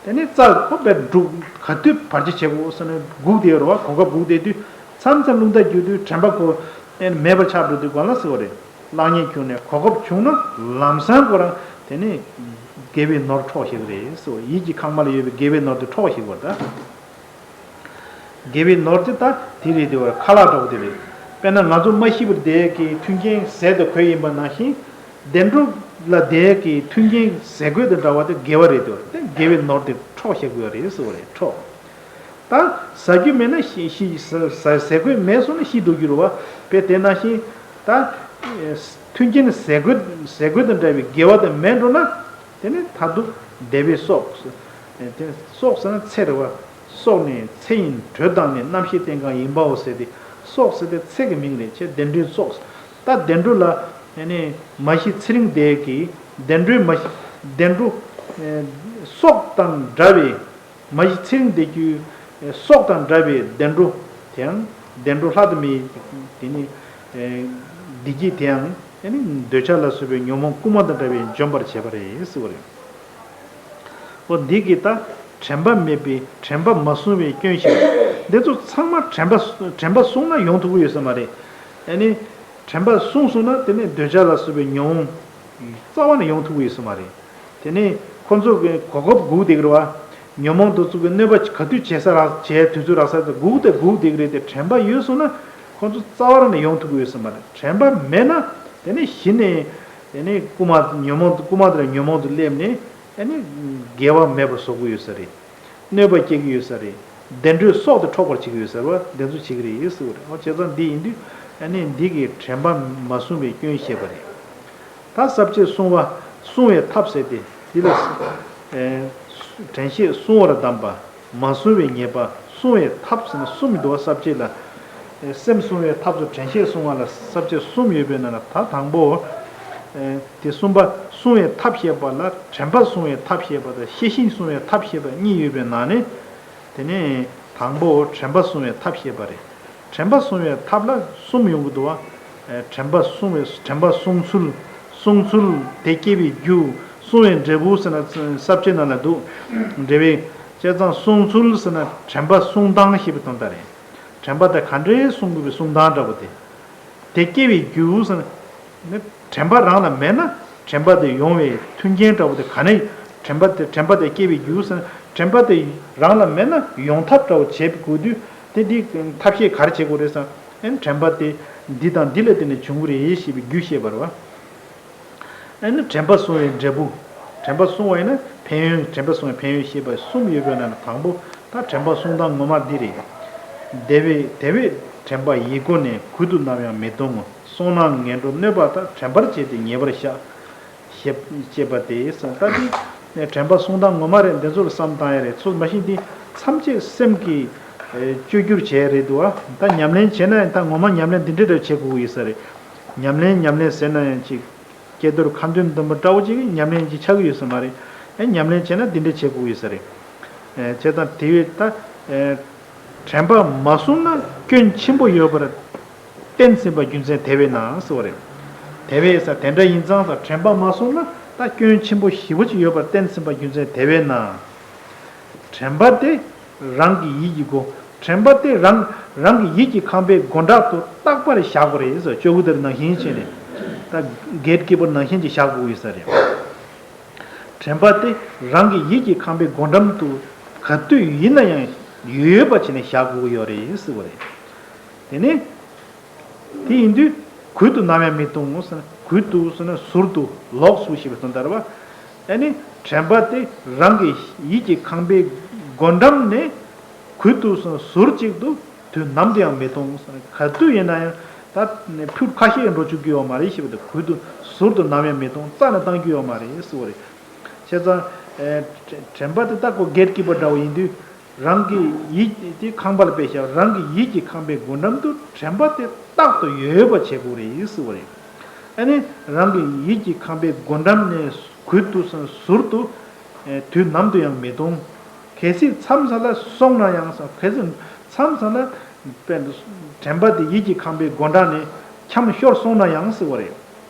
དེ་ནས་རྩ་ཁོ་པས་འབྲུག་ག་དུས་བར་ཆད་བྱེད་དགོས་ཟེར་ནས་སྒུག་བསྡད་ཡོད་རེད་བ། གོ་སྐབས་སྒུག་བསྡད་དུས་མཚམས་མཚམས་རླུང་རྟ་རྒྱུག་དུས་དྲན་པ་ཁོ་མེད་པར་ཆགས་འགྲོ་དུས་གང་ལ་ཟེར་བ་རེད། བརླག་ཉེས་གྱུར་ནས་གོ་སྐབས་བྱུང་ན་ལམ་སང་ཁོ་རང་དེ་ནས་དགེ་བའི་ནོར་འཕྲོག་བཞག་གི་རེད་ཟེར་བ། ཡིད་ཀྱི་ཁང་པ་ལ་ཡོད་པའི་དགེ་བའི་ནོར་དེ་འཕྲོག་བཞག་གི་ཡོད་རེད་ད། དགེ་བའི་ནོར་དེ་ད་དེ་རེད་དེ་བ་ཁ་ལག་འདྲ་བོ་དེ་རེད། དཔེར་ན་ང་ཚོ་མ་ཤི་བར་བསྡད་ཀྱི་མཐུན་རྐྱེན་ཟས་དང་གོས་ཡིན་པ་ནང་བཞིན། བདེ་འགྲོ་ལ་བསྡད་ཀྱི་མཐུན་རྐྱེན་ཟས་གོས་དང་འདྲ་བ་དེ་དགེ་བ་རེད་དེ་བ་དེ་དགེ་བའི་ནོར་དེ་འཕྲོག་བཞག་གི་ཡོད་རེད་ཟེར་བ་རེད། འཕྲོག་ད་ཟ་རྒྱུ་མེད་ན་ཤི་ཤི་ཟ་ཟ་ཟས་གོས་མེད་སོང་ན་ཤི་འགྲོ་རྒྱུ་རེད་བ། དཔེ་དེ་ནང་བཞིན་ད་མཐུན་རྐྱེན་ཟས་གོས་ཟས་གོས་དང་འདྲ་བའི་དགེ་བ་དེ་མེད་འགྲོ་ན། དེ་ནས་མཐར་ཐུག་བདེ་བའི་སྲོག་དེ་སྲོག་ཟེར་ན་ཚེ་རེད་བ། སྲོག་ནི་ཚེ་ཡིན་དྲོད་དང་ནི། རྣམ་ཤེས་རྟེན་གང་ཡིན་པའོ་ཟེར་ཏེ། སྲོག་ཟེར་ཏེ་ཚེ་གི་མིང་རེད། ཅེས་བདེ་འགྲོའི་སྲོག་ད་བདེ་འགྲོ་ལ་ཨ་ནི་མ་གཞི་ཚེ་རིང་དེ་གི་བདེ་འགྲོའི་མ་གཞི་བདེ་འགྲོ་ཨེ་སྲོག་དང་འདྲ་བའི་མ་གཞི་ཚེ་རིང་དེ་གི་སྲོག་དང་འདྲ་བའི་བདེ་འགྲོ་དེའང་བདེ་འགྲོ་ལྷ་དང་མིའི་དེ་ནི་ཨེ་བདེ་སྐྱིད་དེའང་ཨ་ནི་འདོད་ཆགས་ལ་སོགས་པའི་ཉོན་མོངས་རྐུན་མ་དང་འདྲ་བའི་འཇོམས་པར་བྱེད་པ་རེད་ཟེར་བ་རེད། འོ་འདི་གིས་ད་དྲན་པ་མེད་པའི་དྲན་པ་མ་བསྲུངས་པའི་སྐྱོན་ཞིག་འདི་ཚོ་ཚང་མ་དྲན་པ་དྲན་པ་བསྲུངས་ན་ཡོང་ཐུབ་ཀྱི་ཡོད་ས་མ་རེད། ཨ་ནི་དྲན་པ་བསྲུངས་སོང་ན་དེ་ནས་འདོད་ཆགས་ལ་སོགས་པའི་ཉོན་མོངས་རྩ་བ་ནས་ཡོང་ཐུབ་ཀྱི་ཡོད་ས་མ་རེད། དེ་ནས་ཁོ་ཚོ་གི་གོ་སྐབས་སྒུག་བསྡད་ཀྱི་རེད་བ། ཉོན་མོངས་དེ་ཚོ་གི་གནོད་པ་ག་དུས་བྱེད་ས་རག་བྱེད་དུས་ཚོད་རག་ས་དེ་སྒུག་དེ་སྒུག་བསྡད་ཀྱི་རེད་དེ། དྲན་པ་ཡོད་སོང་ན་ཁོ་ཚོ་རྩ་བ་ནས་ཡོང་ཐུབ་ཀྱི་ཡོད་ས་མ་རེད། དྲན་པ་མེད་ན་དེ་ནས་གཞི་ནས་དེ་ནས་རྐུན་མ་ཉོན་མོངས་རྐུན་མ་དེ་ལ་ཉོན་མོངས་དུ་སླེབས་ནས་ཨ་ནི་དགེ་བ་མེད་པ་བཟོ་གི་ཡོད་ས་རེད། གནོད་པ་སྐྱེལ་གྱི་ཡོད་ས་རེད། བདེ་འགྲོའི་སྲོག་དེ་འཕྲོག་པར་བྱེད་ཀྱི་ཡོད་ཟེར་བ་དེ་ཚོ་བྱེད་ཀྱི་རེད་ཟེར་བ་རེད། འོ་བྱས་ཙང་འདི་ཡིན་དུས་ཨ་ནི་འདི་གི་དྲན་པ་མ་བསྲུངས་པའི་སྐྱོན་བཤད་པ་རེད། ད་ས་བཅད་བསྲུང་བ་བསྲུང་བའི་ཐབས་ཟེར་ཏེ་འདི་ལ་ཨེ་དྲན་ཤེས་བསྲུང་བར་གདམས་པ། མ་བསྲུངས་པའི་ཉེས་པ་བསྲུང་བའི་ཐབས་ཟེར་ན་གསུམ་འདུག་བ། ས་བཅད་ལ་ཨེ་སེམས་བསྲུང་བའི་ཐབས་སུ་དྲན་ཤེས་བསྲུང་བ་ལ་ས་བཅད་གསུམ་ཡོད་པའི་ནང་ལ་ད་དང་པོ་ཨེ་དེ་གསུམ་པ་བསྲུང་བའི་ཐབས་བཤད་པ་ལ་དྲན་པ་བསྲུང་བའི་ཐབས་བཤད་པ་དང་ཤེས་བཞིན་བསྲུང་བའི་ཐབས་བཤད་པ་གཉིས་ཡོད་པའི་ནང་ནས། དེ་ནས་དང་པོ་དྲན་པ་བསྲུང་བའི་ཐབས་བཤད་པ་རེད། དྲན་པ་བསྲུང་བའི་ཐབས་ལ་གསུམ་ཡོང་གི་འདུག་བ། ཨེ་དྲན་པ་བསྲུང་བའི་དྲན་པ་བསྲུང་ཚུལ། བསྲུང་ཚུལ་དེ་སྐྱེ་བའི་རྒྱུ། བསྲུང་བའི་འབྲས་བུ་ཟེར་ན་ས་བཅད་ནང་ལ་འདུག་འབྲས་བུ། བྱས་ཙང་བསྲུང་ཚུལ་ཟེར་ན་དྲན་པ་བསྲུང་སྟངས་ཞེས་པའི་དོན་དག་རེད། དྲན་པ་དེ་ག་འདྲའི་བསྲུང་དགོས་པའི་བསྲུང་སྟངས་འདྲ་པོ་དེ། དེ་སྐྱེ་བའི་རྒྱུ་ཟེར་ན། དྲན་པ་རང་ལ་མེད་ན་དྲན་པ་དེ་ཡོང་བའི་མཐུན་རྐྱེན་འདྲ་པོ་དེ་ག་ནས་དྲན་པ་དེ་དྲན་པ་དེ་སྐྱེ་བའི་རྒྱུ་ཟེར་ན་དྲན་པ་དེ་རང་ལ་མེད་ན་ཡོང་ཐབས་འདྲ་པོ་བྱེད་དགོས་དུས་དེ་འདི་ཐབས་ཤེས་ག་རེ་བྱེད་དགོས་རེད་ཟེར་ན། ཨེ་དྲན་པ་དེ་འདི་དང་འདི་ལ་བརྟེན་ནས་བྱུང་གི་རེད་ཞེས་པའི་རྒྱུ་བཤད་པ་རེད་བ། ཨ་ནི་དྲན་པ་བསྲུང་བའི་འབྲས་བུ། དྲན་པ་བསྲུང་བ་ཡིན་ན་ཕན་ཡོན། དྲན་པ་བསྲུང་བའི་ཕན་ཡོན་ཤེས་པ་གསུམ་ཡོད་པའི་ནང་ནས་དང་པོ་ད་དྲན་པ་བསྲུང་སྟངས་ངོ་མ་འདི་རེད། དེ་བས་དེ་བས་དྲན་པ་ཡིད་སྒོ་ནས་གུད་དུ་ནམ་ཡང་མི་གཏོང་ངོ་། བསྲུངས་ན་ངན་འགྲོ་གནོད་པ་དག་དྲན་པར་བྱས་ཏེ་ཉེ་བར་བཞག་ཞེས་ཅེས་པ་དེ་ད་འདི་དྲན་པ་བསྲུང་སྟངས་ངོ་མ་རེད། འདི་ཚོ་ལ་བསམ་བཏང་ཡ་རེད། ཚོ་མ་གཞི་འདི་མཚམས་ཆད་སེམས་ཀྱི་བཅོས་བསྒྱུར་བྱས་རེད་འདུག་ཨ། ད་ཉམས་ལེན་བྱས་ན་ཡང་ད་ངོ་མ་ཉམས་ལེན་འདི་འདྲ་འདྲ་བྱེད་དགོས་ཀྱི་ཡོད་ས་རེད། ཉམས་ལེན་ཉམས་ལེན་ཟེར་ན་ཡང་ཅིག་ཀྱེ་རྡོར་ཁ་འདོན་འདོན་པ་འདྲ་བོ་ཅིག་ཉམས་ལེན་ཅིག་ཆགས་ཀྱི་ཡོད་ས་མ་རེད། ཨེ་ཉམས་ལེན་བྱས་ན་འདི་འདྲ་བྱེད་དགོས་ཡོད་ས་རེད། ཨེ་བྱས་ཙང་དེ་བས་ད་ཨེ་དྲན་པ་མ་བསྲུངས་ན་སྐྱོན་ཆེན་པོ་ཡོད་པར་བསྟན་ཟིན་པ་རྒྱུ་མཚན་དེ་བས་ན་ཟེར་བ་རེད། དེ་བས་ས་དེ་འདྲ་ཡིན་ཙང་ས་དྲན་པ་མ་བསྲུངས་ན་ད་སྐྱོན་ཆེན་པོ་ཞེ་པོ་ཅིག་ཡོད་པར་བསྟན་ཟིན་པ་རྒྱུ་མཚན་དེ་བས་ན། དྲན་པ་དེ་རང་གི་ཡིད་ཀྱི་སྒོ། དྲན་པ་དེ་རང་རང་གི་ཡིད་ཀྱི་ཁང་པའི་སྒོ་འགྲམ་དུ་རྟག་པར་བཞག་དགོས་རེད་ཟེར། ལྕགས་ཀྱུ་དེར་ནང་བཞིན་བྱས་ནས་ད་གེ་ཊི་ཀི་པར་ནང་བཞིན་གྱི་བཞག་དགོས་ཡོད་ས་རེད། དྲན་པ་དེ་རང་གི་ཡིད་ཀྱི་ཁང་པའི་སྒོ་འགྲམ་དུ་ག་དུས་ཡིན་ན་ཡང་ཡོད་ཡོད་པ་བྱས་ནས་བཞག་དགོས་ཀྱི་ཡོད་རེད་ཟེར་བ་རེད། དེ་ནས། དེ་ཡིན་དུས་གུད་དུ་ནམ་ཡང་མི་གཏོང་ངོ་ཟེར་ན། གུད་དུ་ཟེར་ན་ཟུར་དུ་ལོགས་སུ་ཞེས་པའི་དོན་དག་རེད་བ། ཨ་ནི་དྲན་པ་དེ་རང་གི་ཡིད་ཀྱི་ཁང་པའི་སྒོ་འགྲམ་ནས་གུད་དུ་ཟེར་ན་ཟུར་གཅིག་ཏུ་དུས་ནམ་དུ་ཡང་མི་གཏོང་ཟེར་ན། ག་དུས་ཡིན་ན་ཡང་ད་ནི་ཕུད་ཁ་ཤས་འགྲོ་བཅུག་རྒྱུ་ཡོད་མ་རེད་ཞེས་པ་དེ། གུད་དུ་ཟུར་དུ་ནམ་ཡང་མི་གཏོང་། རྩ་ནས་གཏང་རྒྱུ་ཡོད་མ་རེད་ཟེར་བ་རེད། བྱས་ཙང་ཨེ་དྲན་པ་དེ་ད་ཁོ་གེ་ཊི་ཀི་པར་འདྲ་བོ་ཡིན་དུས། རང་གི་ཡིད་དེ་ཁང་པ་ལ་ཕེབས་ཤག་རང་གི་ཡིད་ཀྱི་ཁང་པའི་སྒོ་འགྲམ་དུ་དྲན་པ་དེ་རྟག་ཏུ་ཡོད་པ་བྱེད་དགོས་རེད་ཟེར་བ་རེད། ཨ་ནི་རང་གི་ཡིད་ཀྱི་ཁང་པའི་སྒོ་འགྲམ་ནས་གུད་དུ་སོང་ཟུར་དུ་དུས་ནམ་དུ་ཡང་མི་གཏོང་། གལ་སྲིད་མཚམས་མཚམས་ལ་སོང་ན་ཡང་། གལ་སྲིད་མཚམས་མཚམས་ལ་དྲན་པ་དེ་ཡིད་ཀྱི་ཁང་པའི་སྒོ་འགྲམ་ནས་འཁྱམས་ཤོར་སོང་ན་ཡང་ཟེར་བ་རེད།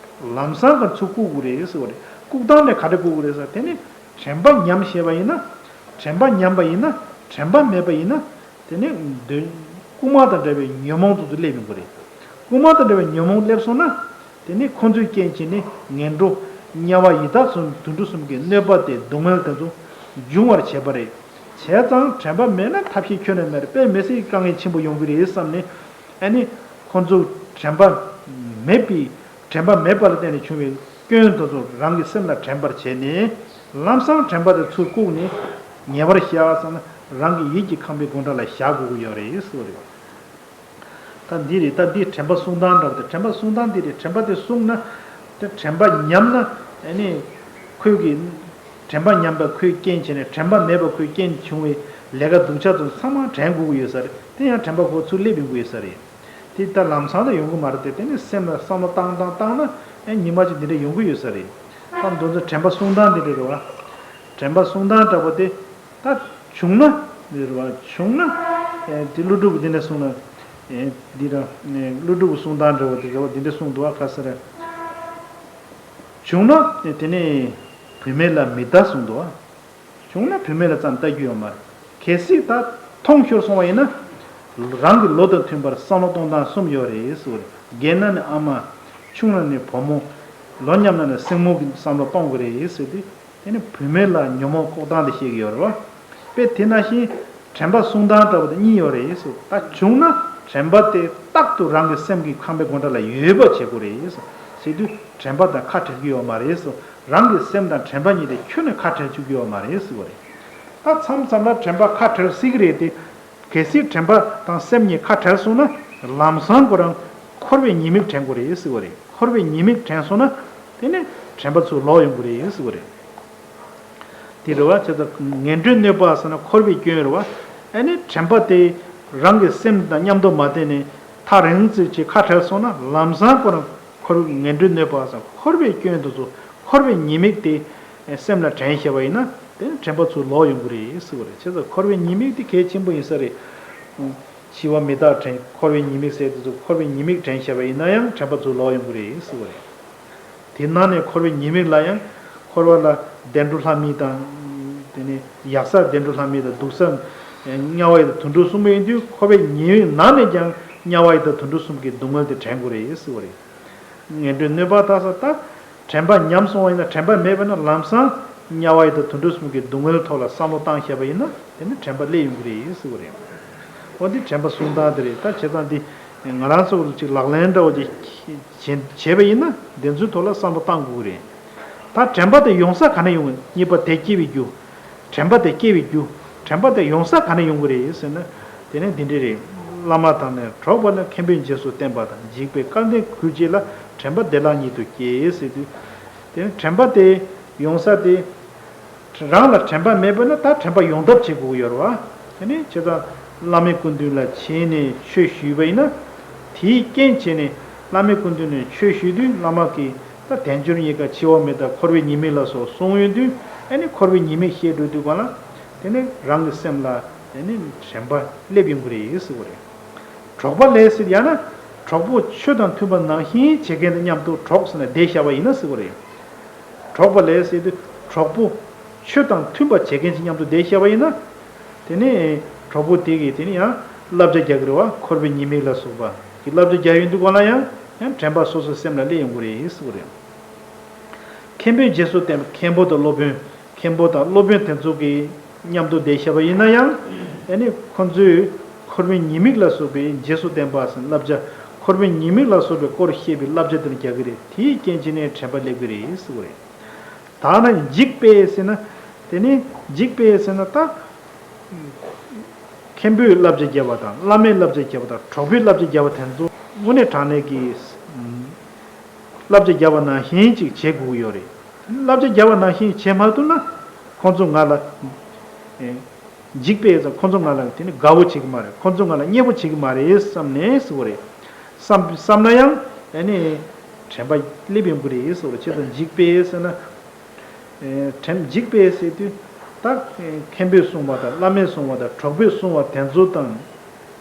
ལམ་སང་ག་ཚུར་བཀུག་དགོས་རེད་ཟེར་བ་རེད། བཀུག་སྟངས་དེ་ག་འདྲ་བཀུག་དགོས་རེད་ཟེར་དེ་ནི། དྲན་པ་ཉམས་ཤེས་པ་ཡིན་ན། དྲན་པ་ཉམས་པ་ཡིན་ན། དྲན་པ་མེད་པ་ཡིན་ན། དེ་ནི་འདོད་རྐུན་མ་དང་འདྲ་བའི་ཉོན་མོངས་དེ་ཚོ་སླེབས་ཡོང་གི་རེད། རྐུན་མ་དང་འདྲ་བའི་ཉོན་མོངས་སླེབས་སོང་ན། དེ་ནི་ཁོ་ཚོའི་རྐྱེན་བྱས་ནས་ངན་འགྲོ་དམྱལ་བ་ཡི་དྭགས་གསུམ་དུད་འགྲོ་གསུམ་གྱི་གནོད་པ་དེ་སྡུག་བསྔལ་དེ་ཚོ་འབྱུང་བར་བྱེད་པ་རེད། བྱས་ཙང་དྲན་པ་མེད་ན་ཐབས་ཤེས་ཁྱོན་ནས་མེད་རེད། དཔེ་མི་སྲིད་དཀའ་ངལ་ཆེན་པོ་ཡོང་གི་རེད་བསམ་ནས། ཨ་ནི་ཁོ་ཚོ་དྲན་པ་མེད་པའི། དྲན་པ་མེད་པ་ལ་བརྟེན་ནས་བྱུང་བའི་སྐྱོན་དེ་ཚོ་རང་གི་སེམས་ལ་དྲན་པར་བྱས་ནས། ལམ་སང་དྲན་པ་དེ་ཚུར་བཀུག་ནས་ཉེ་བར་བཞག་བསམ་ན། རང་གི་ཡིད་ཀྱི་ཁང་པའི་སྒོ་འགྲམ་ལ་བཞག་དགོས་ཀྱི་ཡོད་རེད་ཟེར་བ་རེད། ད་འདི་རེད། ད་འདི་དྲན་པ་བསྲུང་སྟངས་འདྲ་བ་དེ། དྲན་པ་བསྲུང་སྟངས་འདི་རེད། དྲན་པ་དེ་བསྲུངས་ན། དེ་དྲན་པ་ཉམས་ན། ཨ་ནི་ཁོས་ཀྱི་དྲན་པ་ཉམས་པ་ཁོས་རྐྱེན་བྱས་ནས། དྲན་པ་མེད་པ་ཁོས་རྐྱེན་བྱུང་བའི་ལས་ཀ་སྡུག་ཅག་དེ་ཚང་མ་དྲན་དགོས་ཀྱི་ཡོད་ས་རེད། དེ་ཡང་དྲན་པ་ཁོ་ཚུར་སླེབས་ཡོང་གི་ཡོད་ས་རེད། དེ་ད་ལམ་སང་ལ་ཡོང་གི་མ་རེད་དེ། དེ་ནི་སེམས་ལ་བསམ་བློ་བཏང་བཏང་བཏང་ན་ཨེ་ཉི་མ་གཅིག་འདི་འདྲ་ཡོང་གི་ཡོད་ས་རེད། ད་མདོ་ཚོ་དྲན་པ་བསྲུང་སྟངས་འདི་འདྲ་རེད་བ། དྲན་པ་བསྲུང་སྟངས་འདྲ་པོ་དེ་ད་བྱུང་ན་འདི་རེད་བ། བྱུང་ན་ཨེ་དེ་ཀླུ་སྒྲུབ་འདི་ནས་གསུངས་ན་ཨེ་འདི་ར་ཀླུ་སྒྲུབ་བསྲུང་སྟངས་འདྲ་པོ་དེ་རེད་བ། འདི་འདྲ་གསུངས་འདུག་བ། ག་ས་རེད། བྱུང་ན་དེ་ནས་བུད་མེད་ལ་མི་ལྟ་གསུངས་འདུག་བ། བྱུང་ན་བུད་མེད་ལ་ཙམ་ལྟ་རྒྱུ་ཡོད་མ་རེད། གལ་སྲིད་ད་མཐོང་ཤོར་སོང་བ་ཡིན་ན། རང་གི་བློ་དང་མཐུན་པར་བསམ་བློ་གཏོང་སྟངས་གསུམ་ཡོད་རེད་ཟེར་བ་རེད། རྒན་ན་ནི་ཨ་མ། ཆུང་ན་ནི་བུ་མོ། ལོ་མཉམ་ན་ནི་སྲིང་མོ་གི་བསམ་བློ་གཏོང་དགོས་རེད་ཟེར་དུས། དེ་ནི་བུད་མེད་ལ་ཉོན་མོངས་ལྐོག་སྟངས་དེ་བཤད་ཀྱི་ཡོད་རེད་བ། དཔེ་དེ་ནང་བཞིན། དྲན་པ་བསྲུང་སྟངས་འདྲ་བོ་དེ་གཉིས་ཡོད་རེད་ཟེར། ད་བྱུང་ན་དྲན་པ་དེ་རྟག་ཏུ་རང་གི་སེམས་ཀྱི་ཁང་པའི་སྒོ་འགྲམ་ལ་ཡོད་པ་བྱེད་དགོས་རེད་ཟེར། བྱེད་དུས་དྲན་པ་དང་ཁ་བྲལ་གྱི་ཡོད་མ་རེད་ཟེར། རང་གི་སེམས་དང་དྲན་པ་གཉིས་དེ་ཁྱོན་ནས་ཁ་བྲལ་བཅུག་གི་ཡོད་མ་རེད་ཟེར་བ་རེད། ད་མཚམས་མཚམས་ལ་དྲན་པ་ཁ་བྲལ་སྲིད་ཀྱི་རེད་དེ། གལ་སྲིད་དྲན་པ་དང་སེམས་གཉིས་ཁ་བྲལ་སོང་ན་ལམ་སང་ཁོ་རང་འཁོར་བའི་ཉེས་དམིགས་དྲན་དགོས་རེད་ཟེར་བ་རེད། འཁོར་བའི་ཉེས་དམིགས་དྲན་སོང་ན་དེ་ནས་དྲན་པ་ཚུར་ལོག་ཡོང་གི་རེད་ཟེར་བ་རེད། དེ་རེད་བ། བྱས་ཙང་ངན་འགྲོའི་གནོད་པ་ཟེར་ན་འཁོར་བའི་སྐྱོན་རེད་བ། ཨ་ནི་དྲན་པ་དེ་རང་གི་སེམས་དང་མཉམ་དུ་མ་བསྡད་ནས་ཐག་རིང་ཙམ་ཅིག་ཁ་བྲལ་སོང་ན་ལམ་སང་ཁོ་རང་འཁོར་བའི་ངན་འགྲོའི་གནོད་པ་ཟེར་འཁོར་བའི་སྐྱོན་དེ་ཚོ། འཁོར་བའི་ཉེས་དམིགས་དེ་སེམས་ལ་དྲན་ཤེས་པ་ཡིན་ན་དེ་ནི་དྲན་པ་ཚུར་ལོག་ཡོང་གི་རེད་ཟེར་བ་རེད། བྱས་ཙང་འཁོར་བའི་ཉེས་དམིགས་དེ་གལ་ཆེན་པོ་ཡིན་ས་རེད། འཆི་བ་མི་རྟག་དྲན། འཁོར་བའི་ཉེས་དམིགས་ཟེར་དེ་ཚོ་འཁོར་བའི་ཉེས་དམིགས་དྲན་ཤེས་པ་ཡིན་ན་ཡང་དྲན་པ་ཚུར་ལོག་ཡོང་གི་རེད་ཟེར་བ་རེད། དེ་ནང་ནས་འཁོར་བའི་ཉེས་དམིགས་ལ་ཡང་། འཁོར་བ་ལ་བདེ་འགྲོ་ལྷ་མི་དང་། དེ་ནས་ཡག་ས་བདེ་འགྲོ་ལྷ་མི་དང་། སྡུག་ས་དམྱལ་བ་ཡི་དྭགས་དུད་འགྲོ་གསུམ་པོ་ཡིན་དུས་འཁོར་བའི་ཉེས་དམིགས་ནང་ནས་ཀྱང་དམྱལ་བ་ཡི་དྭགས་དུད་འགྲོ་གསུམ་གྱི་སྡུག་བསྔལ་དེ་དྲན་དགོས་རེད་ཟེར་བ་རེད། ངན་འགྲོའི་གནོད་པ་དག་ས་ད། དྲན་པ་ཉམས་སོང་བ་ཡིན་ན། དྲན་པ་མེད་པ་ན་ལམ་སང་དམྱལ་བ་ཡི་དྭགས་དུད་འགྲོ་གསུམ་གྱི་སྡུག་བསྔལ་ཐོག་ལ་བསམ་བློ་བཏང་ཤེས་པ་ཡིན་ན་དེ་ནི་དྲན་པ་སླེབས་ཡོང་གི་རེད་ཟེར་བ་རེད། འོ་འདི་དྲན་པ་བསྲུང་སྟངས་དེ་རེད། ད་བྱས་ཙང་འདི་ང་རང་ཚོ་ཅིག་ལག་ལེན་འདྲ་བོ་ཅིག་བྱེད་བྱེད་པ་ཡིན་ན་དེ་ཚོའི་ཐོག་ལ་བསམ་བློ་བཏང་དགོས་ཀྱི་རེད། ད་དྲན་པ་དེ་ཡོང་ས་ག་ནས་ཡོང་གི། གཉིས་པ་དེ་སྐྱེ་བའི་རྒྱུ། དྲན་པ་དེ་སྐྱེ་བའི་རྒྱུ། དྲན་པ་དེ་ཡོང་ས་ག་ནས་ཡོང་གི་རེད་ཟེར་ན། དེ་ནི་འདི་འདྲ་རེད། བླ་མ་དང་ནི་གྲོགས་པ་ནི། མཁན་པོས་རྗེས་སུ་བསྟན་པ་དང་། འཇིགས་པས་སྐལ་ལྡན་གུས་བྱེད་ལ། དྲན་པ་བདེ་བླག་ཉིད་དུ་སྐྱེ་ཟེར་དུས། དེ་ནི་དྲན་པ་དེ་ཡོང་ས་དེ། རང་ལ་དྲན་པ་མེད་པ་ན་ད་དྲན་པ་ཡོང་ཐབས་བྱེད་དགོས་ཀྱི་ཡོད་རེད་བ། དེ་ནི་བྱས་ཙང་བླ་མའི་སྐུ་མདུན་ལ་ཕྱིན་ནས་ཆོས་ཞུས་པ་ཡིན་ན། དེའི་རྐྱེན་བྱས་ནས་བླ་མའི་སྐུ་མདུན་ནས་ཆོས་ཞུས་དུས་བླ་མ་གིས་ད་དལ་འབྱོར་རྙེད་དཀའ། འཆི་བ་མི་རྟག། འཁོར་བའི་ཉེས་དམིགས་ལ་སོགས་གསུངས་ཡོད་དུས། ཨ་ནི་འཁོར་བའི་ཉེས་དམིགས་བཤད་འགྲོ་དུས་གང་ལ། དེ་ནི་རང་གི་སེམས་ལ་དེ་ནི་དྲན་པ་སླེབས་ཡོང་གི་རེད་ཟེར་བ་རེད། གྲོགས་པ་ལས་ཟེར་ཡང་ན། གྲོགས་པོ་ཆོས་དང་མཐུན་པ་ནང་བཞིན་བྱེད་མཁན་དང་མཉམ་དུ་གྲོགས་ཟེར་ན་བསྡད་བཞག་པ་ཡིན་ན་ཟེར་བ་རེད། གྲོགས་པ་ལས་ཟེར་དུས་གྲོགས་པོ་ཆོས་དང་མཐུན་པ་བྱེད་མཁན་ཞིག་མཉམ་དུ་བསྡད་བཞག་པ་ཡིན་ན། དེ་ནས་གྲོགས་པོ་དེ་གིས་དེ་ནས་ཡང་བསླབ་བྱ་རྒྱག་གི་རེད་བ། འཁོར་བའི་ཉེས་དམིགས་ལ་སོགས་པ་གི་བསླབ་བྱ་རྒྱག་ཡོང་དུས་གང་ལ་ཡང་ཡང་དྲན་པ་སོ་སོའི་སེམས་ལ་སླེབས་ཡོང་གི་རེད་ཟེར་བ་རེད། མཁན་པོས་རྗེས་སུ་བསྟན་པ། མཁན་པོ་དང་སློབ་དཔོན། མཁན་པོ་དང་སློབ་དཔོན་དེ་ཚོ་གིས་མཉམ་དུ་བསྡད་བཞག་པ་ཡིན་ན་ཡང་། ཨ་ནི་ཁོ་ཚོས་འཁོར་བའི་ཉེས་དམིགས་ལ་སོགས་པའི་རྗེས་སུ་བསྟན་པ་ཟེར་བསླབ་བྱ། འཁོར་བའི་ཉེས་དམིགས་ལ་སོགས་པའི་སྐོར་བཤད་པའི་བསླབ་བྱ་དེ་ལ་རྒྱག་གི་རེད། དེའི་རྐྱེན་བྱས་ནས་དྲན་པ་སླེབས་ཀྱི་རེད་ཟེར་བ་རེད། ད་ནི་འཇིགས་པས་ཟེར་ན། དེ་ནི་འཇིགས་པས་ཟེར་ན་ད། མཁན་པོས་བསླབ་བྱ་བརྒྱབ་པ་དང་། བླ་མས་བསླབ་བྱ་བརྒྱབ་པ་དང་། གྲོགས་པོས་བསླབ་བྱ་བརྒྱབ་པ་དེ་ཚོ་དངོས་གནས་དྲང་གནས་ཀྱི་བསླབ་བྱ་བརྒྱབ་པ་ནང་བཞིན་ཅིག་བྱེད་དགོས་ཀྱི་ཡོད་རེད། བསླབ་བྱ་བརྒྱབ་པ་ནང་བཞིན་བྱེད་མ་ཐུབ་ན། ཁོང་ཚོ་ང་ལ་ཨེ་འཇིགས་པས་ཟེར། ཁོང་ཚོ་ང་ལ་དེ་ནི་དགའ་བོ་བྱེད་ཀྱི་མ་རེད། ཁོང་ཚོ་ང་ལ་མཉེས་པོ་བྱེད་ཀྱི་མ་རེད་བསམ་ནས་ཟེར་བ་རེད། བསམ་བསམ་ན་ཡང་ཨ་ནི་དྲན་པ་སླེབས་ཡོང་གི་རེད་ཟེར་བ་རེད། བྱས་ཙང་འཇིགས་པས་ཟེར་ན། ཨེ་དྲན་འཇིགས་པས་ཟེར་དུས། ད་ཨེ་མཁན་པོས་གསུངས་པ་དང་། བླ་མས་གསུངས་པ་དང་། གྲོགས་པོས་གསུངས་པ་དེ་ཚོ་དང་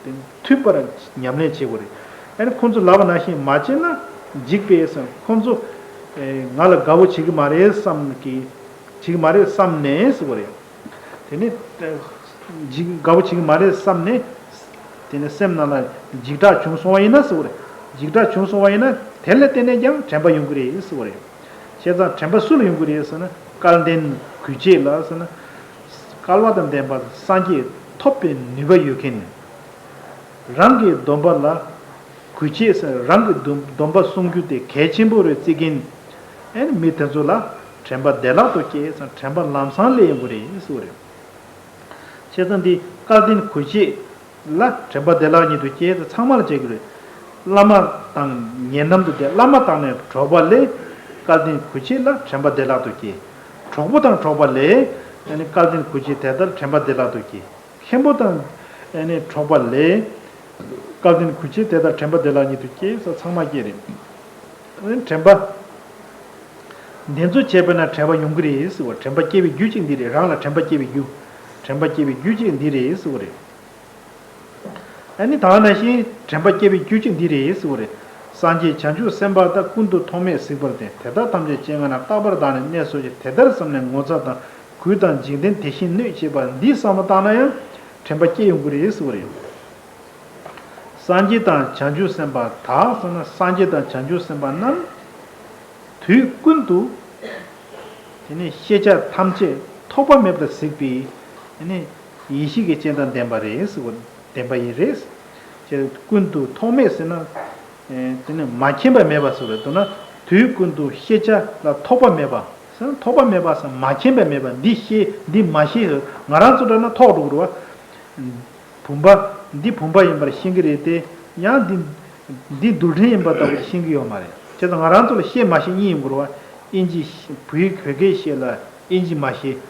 མཐུན་པར་ཉམས་ལེན་བྱེད་དགོས་རེད། ཨ་ནི་ཁོང་ཚོས་ལབ་པ་ནང་བཞིན་མ་བྱས་ན་འཇིགས་པས་ཟེར། ཁོང་ཚོ་ཨེ་ང་ལ་དགའ་བོ་བྱེད་ཀྱི་མ་རེད་བསམ་གི། བྱེད་ཀྱི་མ་རེད་བསམ་ནས་ཟེར་བ་རེད། དེ་ནི་ཨེ་འཇིགས་དགའ་བོ་བྱེད་ཀྱི་མ་རེད་བསམ་ནས། དེ་ནི་སེམས་ནང་ལ་འཇིགས་སྐྲག་བྱུང་སོང་བ་ཡིན་ན་ཟེར་བ་རེད། འཇིགས་སྐྲག་བྱུང་སོང་བ་ཡིན་ན་དེ་ལ་བརྟེན་ནས་ཀྱང་དྲན་པ་ཡོང་གི་རེད་ཟེར་བ་རེད། བྱས་ཙང་དྲན་པ་སུ་ལ་ཡོང་གི་རེད་ཟེར་ན། སྐལ་ལྡན་གུས་བྱེད་ལ་ཟེར་ན། སྐལ་བ་དང་ལྡན་པ་སངས་རྒྱས་ཐོབ་པའི་ནུས་པ་ཡོད་མཁན། རང་གི་སྡོམ་པ་ལ་གུས་བྱེད་ཟེར། རང་གི་སྡོམ་སྡོམ་པ་སྲུང་རྒྱུ་དེ་གལ་ཆེན་པོ་རེད་བརྩི་མཁན། ཨེ་ནི་མི་དེ་ཚོ་ལ་དྲན་པ་བདེ་བླག་ཏུ་སྐྱེས་ཙང་དྲན་པ་ལམ་སང་སླེབས་ཡོང་གི་རེད་ཟེར་བ་རེད། བྱས་ཙང་འདི་སྐལ་ལྡན་གུས་བྱེད་ལ་དྲན་པ་བདེ་བླག་ཉིད་དུ་སྐྱེས་ཏེ་ཚང་མ་ལ་སྐྱེ་གི་རེད། བླ་མ་དང་ཉེ་འགྲམ་དུ་བསྡད། བླ་མ་དང་ནི་གྲོགས་པ་ལས། སྐལ་ལྡན་གུས་བྱེད་ལ་དྲན་པ་བདེ་བླག་ཏུ་སྐྱེ། གྲོགས་པོ་དང་གྲོགས་པ་ལས། ཨ་ནི་སྐལ་ལྡན་གུས་བྱེད་དེ་ལྟར་དྲན་པ་བདེ་བླག་ཏུ་སྐྱེ། མཁན་པོ་དང་ཨ་ནི་གྲོགས་པ་ལས། སྐལ་ལྡན་གུས་ཆེ། དེ་ལྟར་དྲན་པ་བདེ་བླག་ཉིད་དུ་སྐྱེས་ཟེར། ཚང་མ་སྐྱེ་རེད། དྲན་པ་འདི་ཚོ་བྱས་པ་ན་དྲན་པ་ཡོང་གི་རེད་ཟེར་བ། དྲན་པ་སྐྱེ་བའི་རྒྱུ་གཅིག་འདི་རེད། རང་ལ་དྲན་པ་སྐྱེ་བའི་རྒྱུ། དྲན་པ་སྐྱེ་བའི་རྒྱུ་གཅིག་འདི་རེད་ཟེར་བ་རེད། ཨ་ནི་ད་ག་ནང་བཞིན་དྲན་པ་སྐྱེ་བའི་རྒྱུ་གཅིག་འདི་རེད་ཟེར་བ་རེད། སངས་རྒྱས་བྱང་ཆུབ་སེམས་དཔའ་དག་ཀུན་ཏུ་ཐོགས་མེད་གཟིགས་པར་བསྟན། དེ་དག་ཐམས་ཅད་སྤྱན་སྔ་ན། རྟག་པར་བདག་ནི་གནས་སོ་ཞེས། དེ་ལྟར་བསམས་ནས་ངོ་ཚ་དང་། གུས་དང་འཇིག་རྟེན་དེ་བཞིན་གནོད། ཅེས་པ་འདི་བསམ་བློ་བཏང་ན་ཡང་དྲན་པ་སྐྱེ་ཡོང་གི་རེད་ཟེར་བ་རེད། སངས་རྒྱས་དང་བྱང་ཆུབ་སེམས་དཔའ་དག་ཟེར་ན། སངས་རྒྱས་དང་བྱང་ཆུབ་སེམས་དཔའ་རྣམས་དུས་ཀུན་ཏུ་དེ་ནས་ཤེས་བྱ་ཐམས་ཅད་ཐོགས་པ་མེད་པར་གཟིགས་པའི་དེ་ནས་ཡེ་ཤེས་ཀྱི་སྤྱན་དང་ལྡན་པ་རེད་ཟེར་བ། ལྡན་པ་ཡིན་རེད། ཅེས་ཀུན་ཏུ་ཐོགས་མེད་ཟེར་ན། ཨེ། དེ་ནི་མ་མཁྱེན་པ་མེད་པ་ཟེར་བ་རེད། མདོར་ན་དུས་ཀུན་ཏུ་ཤེས་བྱ་ལ་ཐོགས་པ་མེད་པ་ཟེར་ན། ཐོགས་པ་མེད་པ་ཟེར་མ་མཁྱེན་པ་མེད་པ། འདི་ཤེས་འདི་མ་ཤེས་ཟེར། ང་རང་ཚོ་འདྲ་ན་ཐོགས་འགྲོ་གི་རེད་བ། བུམ་པ་འདི་བུམ་པ་ཡིན་པར་ཤེས་ཀྱི་རེད་དེ། ཡང་འདི་འདི་རྡུལ་ཕྲན་ཡིན་པ་ལྟ་བུར་ཤེས་ཀྱི་ཡོད་མ་རེད། བྱས་ཙང་ང་རང་ཚོ་ལ་ཤེས་མ་ཤེས་གཉིས་ཡོང་གི་རེད་བ། ཨིན་ཇི་བོད་བོད་སྐད་ཤེས་ལ་ཨིན་ཇི་མ་ཤེས།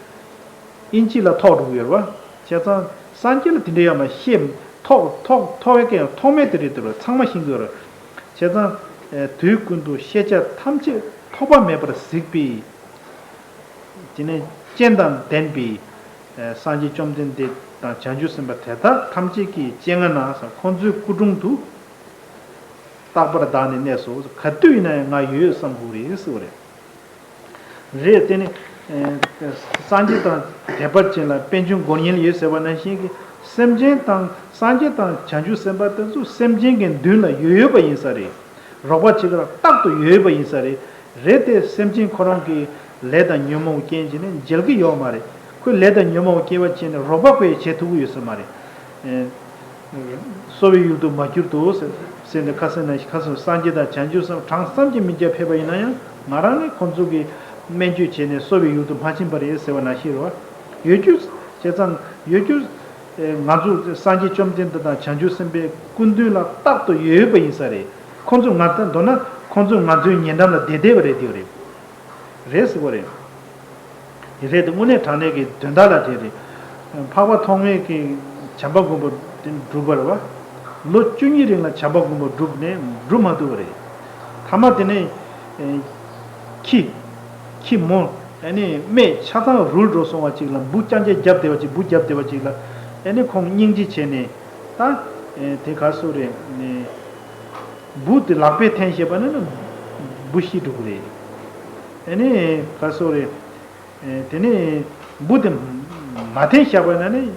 ཨིན་ཇི་ལ་ཐོགས་འགྲོ་གི་ཡོད་རེད་བ། བྱས་ཙང་སངས་རྒྱས་ལ་དེ་འདྲ་ཡོད་མ་ཤེས། ཐོགས་ཐོགས་ཐོགས་པའི་སྐད་ཡང་ཐོགས་མེད་དེ་རེད་དེ་རེད། ཚང་མ་ཤེས་ཀྱི་ཡོད་རེད། བྱས་ཙང་དུས་ཀུན་ཏུ་ཤེས་བྱ་ཐམས་ཅད་ཐོགས་པ་མེད་པར་གཟིགས་པའི་དེ་ནས་སྤྱན་དང་ལྡན་པའི་སངས་རྒྱས་བཅོམ་ལྡན་འདས་དང་བྱང་ཆུབ་སེམས་དཔའ་དེ་དག་ཐམས་ཅད་ཀྱི་སྤྱན་སྔ་ན་ཁོང་ཚོའི་སྐུ་དྲུང་དུ་རྟག་པར་བདག་ནི་གནས་སོ། ག་དུས་ཡིན་ན་ཡང་ང་ཡོད་བསམ་དགོས་རེད་ཟེར་བ་རེད། རེད། དེ་ནི་སངས་རྒྱས་དང་དད་པ་ཅན་ལ་པད་འབྱུང་མགོན་ཡིན་ཡོད་ཟེར་བ་ནང་བཞིན་གྱི་སེམས་ཅན་དང་སངས་རྒྱས་དང་བྱང་ཆུབ་སེམས་དཔའ་དེ་ཚོ་སེམས་ཅན་གྱི་མདུན་ལ་ཡོད་ཡོད་པ་ཡིན་ས་རེད། རོགས་པ་བྱེད་ཀྱི་ལ་རྟག་ཏུ་ཡོད་ཡོད་པ་ཡིན་ས་རེད། རེད་དེ་སེམས་ཅན་ཁོ་རང་གི་ལས་དང་ཉོན་མོངས་རྐྱེན་བྱས་ནས་མཇལ་གྱི་ཡོད་མ་རེད། ཁོས་ལས་དང་ཉོན་མོངས་སྐྱེ་བ་བྱས་ནས་རོགས་པ་ཁོས་བྱེད་ཐུབ་ཀྱི་ཡོད་ས་མ་རེད། གསོ་བའི་ཡུལ་དུ་མ་གྱུར་ཏོ་ཟེར་ཟེར་ནས་ཁ་སང་ནས་ཁ་སང་སངས་རྒྱས་དང་བྱང་ཆུབ་སེམས་དཔའ་གྲངས་བསམ་གྱིས་མི་ཁྱབ་ཕེབས་པ་ཡིན་ན་ཡང་ང་རང་ནི་ཁོང་ཚོ་གིས་སྨན་བཅོས་བྱས་ནས་གསོ་བའི་ཡུལ་དུ་མ་ཕྱིན་པ་རེད་ཟེར་བ་ནང་བཞིན་རེད་བ། ཡོད་རྒྱུ་བྱས་ཙང་ཡོད་རྒྱུ། ང་ཚོ་སངས་རྒྱས་བཅོམ་ལྡན་འདས་དང་བྱང་ཆུབ་སེམས་དཔའི་སྐུ་མདུན་ལ་རྟག་ཏུ་ཡོད་ཡོད་པ་ཡིན་ས་རེད། ཁོང་ཚོ་ང་ལྟར་མདོར་ན་ཁོང་ཚོ་ང་ཚོའི་ཉེ་འགྲམ་ལ་བསྡད་བསྡད་པ་རེད་དེ་རེད། རེད་ཟེར་བ་རེད། རེད་དེ་དངོས་གནས་དྲང་གནས་ཀྱི་དོན་དག་ལ་དེ་རེད། འཕགས་པ་ཐོགས་མེད་ཀྱིས་བྱམས་པ་མགོན་པོ་དེ་བསྒྲུབས་པ་རེད་བ། ལོ་བཅུ་གཉིས་རིང་ལ་བྱམས་པ་མགོན་པོ་བསྒྲུབས་ནས་བསྒྲུབ་མ་ཐུབ་པ་རེད། མཐའ་མ་དེ་ནས་ཁྱི། ཁྱི་མོ། ཨ་ནི་སྨད་ཆ་ཚང་རུལ་འགྲོ་སོང་བ་ཅིག་ལ་འབུ་རྐྱང་རྐྱང་བརྒྱབ་བསྡད་པ་ཅིག་འབུ་བརྒྱབ་བསྡད་པ་ཅིག་ལ་ཨ་ནི་ཁོང་སྙིང་རྗེ་བྱས་ནས་ད་དེ་ག་སུ་རེད་ནས་འབུ་དེ་ལག་པས་འཐེན་ཤེས་པ་ན་ནི་འབུ་ཤི་འགྲོ་གི་རེད། ཨ་ནི་ག་སུ་རེད། དེ་ནས་འབུ་དེ་མ་འཐེན་བཞག་པ་ན་ནི་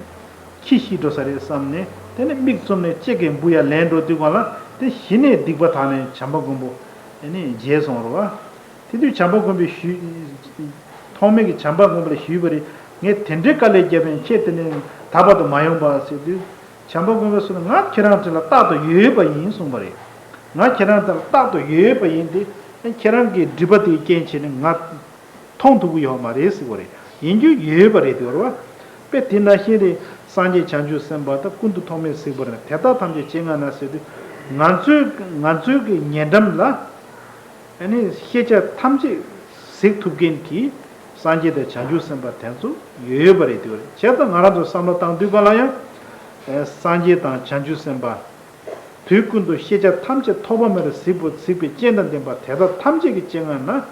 ཁྱི་ཤི་འགྲོ་ས་རེད་བསམ་ནས་དེ་ནས་མིག་བཙུམ་ནས་གཅིག་གིས་འབུ་ཡར་ལེན་འགྲོ་དུས་སྒང་ལ་དེ་གཞི་ནས་སྡིག་པ་དག་ནས་བྱམས་པ་མགོན་པོ་ཨ་ནི་མཇལ་སོང་རེད་བ། དེ་དུས་བྱམས་པ་མགོན་པོས་ཞུས། ཐོགས་མེད་ཀྱིས་བྱམས་པ་མགོན་པོ་ལ་ཞུས་པ་རེད། ངས་དེ་འདྲའི་དཀའ་ལས་བརྒྱབ་པས་ཁྱེད་དེ་ནས་ད་བར་དུ་མ་ཡོང་པ་ཟེར་དུས། བྱམས་པ་མགོན་པོས་གསུངས་ན་ང་ཁྱེད་རང་དེ་ལ་རྟག་ཏུ་ཡོད་ཡོད་པ་ཡིན་གསུངས་པ་རེད། ང་ཁྱེད་རང་དེ་ལ་རྟག་ཏུ་ཡོད་ཡོད་པ་ཡིན་ཏེ། ཁྱེད་རང་གི་སྒྲིབ་པ་དེའི་རྐྱེན་བྱས་ནས་ང་མཐོང་ཐུབ་ཀྱི་ཡོད་མ་རེད་ཟེར་བ་རེད། ཡིན་རྒྱུ་ཡོད་ཡོད་པ་རེད་དེ་བར་བ། དཔེ་དེ་ནང་བཞིན་རེད། སངས་རྒྱས་བྱང་ཆུབ་སེམས་དཔའ་དག་ཀུན་ཏུ་ཐོགས་མེད་གཟིགས་པར་བསྟན། དེ་དག་ཐམས་ཅད་སྤྱན་སྔ་ན་ཟེར་དུས། ང་ཚོའི་ང་ཚོའི་གི་ཉེ་འགྲམ་ལ། ཨ་ནི་ཤེས་བྱ་ཐམས་ཅད་གཟིགས་ཐུབ་མཁན་གྱི་སངས་རྒྱས་དང་བྱང་ཆུབ་སེམས་དཔའ་དེ་ཚོ་ཡོད་ཡོད་པ་རེད་དེ་བར་བྱས་ཙང་ང་རང་ཚོ་བསམ་བློ་བཏང་དུས་གང་ལ་ཡང་། སངས་རྒྱས་དང་བྱང་ཆུབ་སེམས་དཔའ། དུས་ཀུན་ཏུ་ཤེས་བྱ་ཐམས་ཅད་ཐོགས་པ་མེད་པར་གཟིགས་པ་གཟིགས་པའི་སྤྱན་དང་ལྡན་པ་དེ་དག་ཐམས་ཅད་ཀྱི་སྤྱན་སྔ་ན།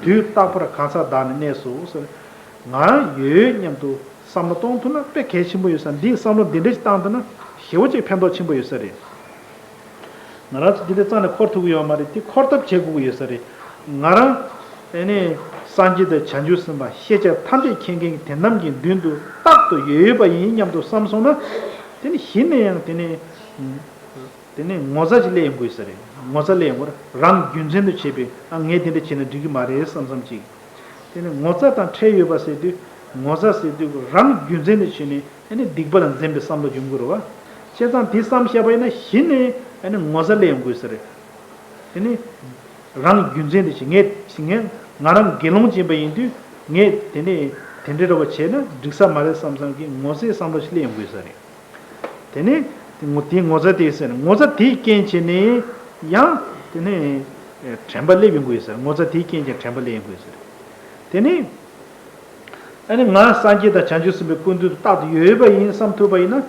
དུས་རྟག་པར་གང་ཟག་བདག་ནི་གནས་སོ་ཟེར། ང་ཡོད་སྙམ་དུ་བསམ་བློ་གཏོང་ཐུབ་ན་དཔེ་གལ་ཆེན་པོ་ཡོད་ས། འདིའི་བསམ་བློ་འདི་འདྲ་ཞིག་བཏང་ཐུབ་ན་ཞེ་པོ་ཅིག་ཕན་ཐོགས་ཆེན་པོ་ཡོད་ས་རེད། ང་རང་ཚོ་འདི་འདྲ་རྩ་ནས་འཁོར་ཐུབ་ཀྱི་ཡོད་མ་རེད། དེ་འཁོར་ཐབས་བྱེད་དགོས་ཀྱི་ཡོད་ས་རེད། ང་རང་ཨེ་ནས་སངས་རྒྱས་དང་བྱང་ཆུབ་སེམས་དཔའ་ཤེས་བྱ་ཐམས་ཅད་མཁྱེན་མཁན་གྱི་དེ་རྣམས་ཀྱི་མདུན་དུ་རྟག་ཏུ་ཡོད་ཡོད་པ་ཡིན་སྙམ་དུ་བསམ་སོང་ན། དེ་ནི་གཞི་ནས་ཡང་དེ་ནས། དེ་ནས་ངོ་ཚ་ཅིག་སླེབས་ཡོང་གི་ཡོད་ས་རེད། ངོ་ཚ་སླེབས་ཡོང་གི་རེད། རང་རྒྱུ་མཚན་དུ་བྱས་པའི་ཨ་ངས་དེ་འདྲ་བྱས་ན་འགྲིག་གི་མ་རེད་བསམ་བསམ་ཅིག་དེ་ནས་ངོ་ཚ་དང་ཕྲད་ཡོད་པ་ཟེར་དུས་ངོ་ཚ་ཟེར་དུས་རང་རྒྱུ་མཚན་དུ་བྱས་ནས་ཨ་ནི་སྡིག་པ་ལ་འཛེམ་པའི་བསམ་བློ་ཡོང་གི་རེད་བ། བྱས་ཙང་དེ་བསམ་བཞག་པ་ཡིན་ན་གཞི་ནས་ཨ་ནི་ངོ་ཚ་སླེབས་ཡོང་གི་ཡོད་ས་རེད། དེ་ནས་རང་རྒྱུ་མཚན་དུ་བྱས་ངས་ངས་ང་རང་དགེ་སློང་ཅན་པ་ཡིན་དུས་ངས་དེ་ནས་དེ་འདྲའི་རེ་བ་བྱས་ན་འགྲིག་ས་མ་རེད་བསམ་བསམ་གྱི་ངོ་ཚའི་བསམ་བློ་ཞིག་སླེབས་ཡོང་གི་ཡོད་ས་རེད། དེ་ནས་དེ་ངོ་དེའི་ངོ་ཚ་དེ་ཟེར་ནས་ངོ་ཚ་དེའི་རྐྱེན་བྱས་ནས་ཡང་དེ་ནས་དྲན་པ་སླེབས་ཡོང་གི་ཡོད་ས་རེད། ངོ་ཚ་དེའི་རྐྱེན་གྱིས་དྲན་པ་སླེབས་ཡོང་གི་ཡོད་ས་རེད། དེ་ནས་ཨ་ནི་ང་སངས་རྒྱས་དང་བྱང་ཆུབ་སེམས་དཔའི་སྐུ་མདུན་དུ་རྟག་ཏུ་ཡོད་པ་ཡིན་བསམ་ཐུབ་པ་ཡིན་ན་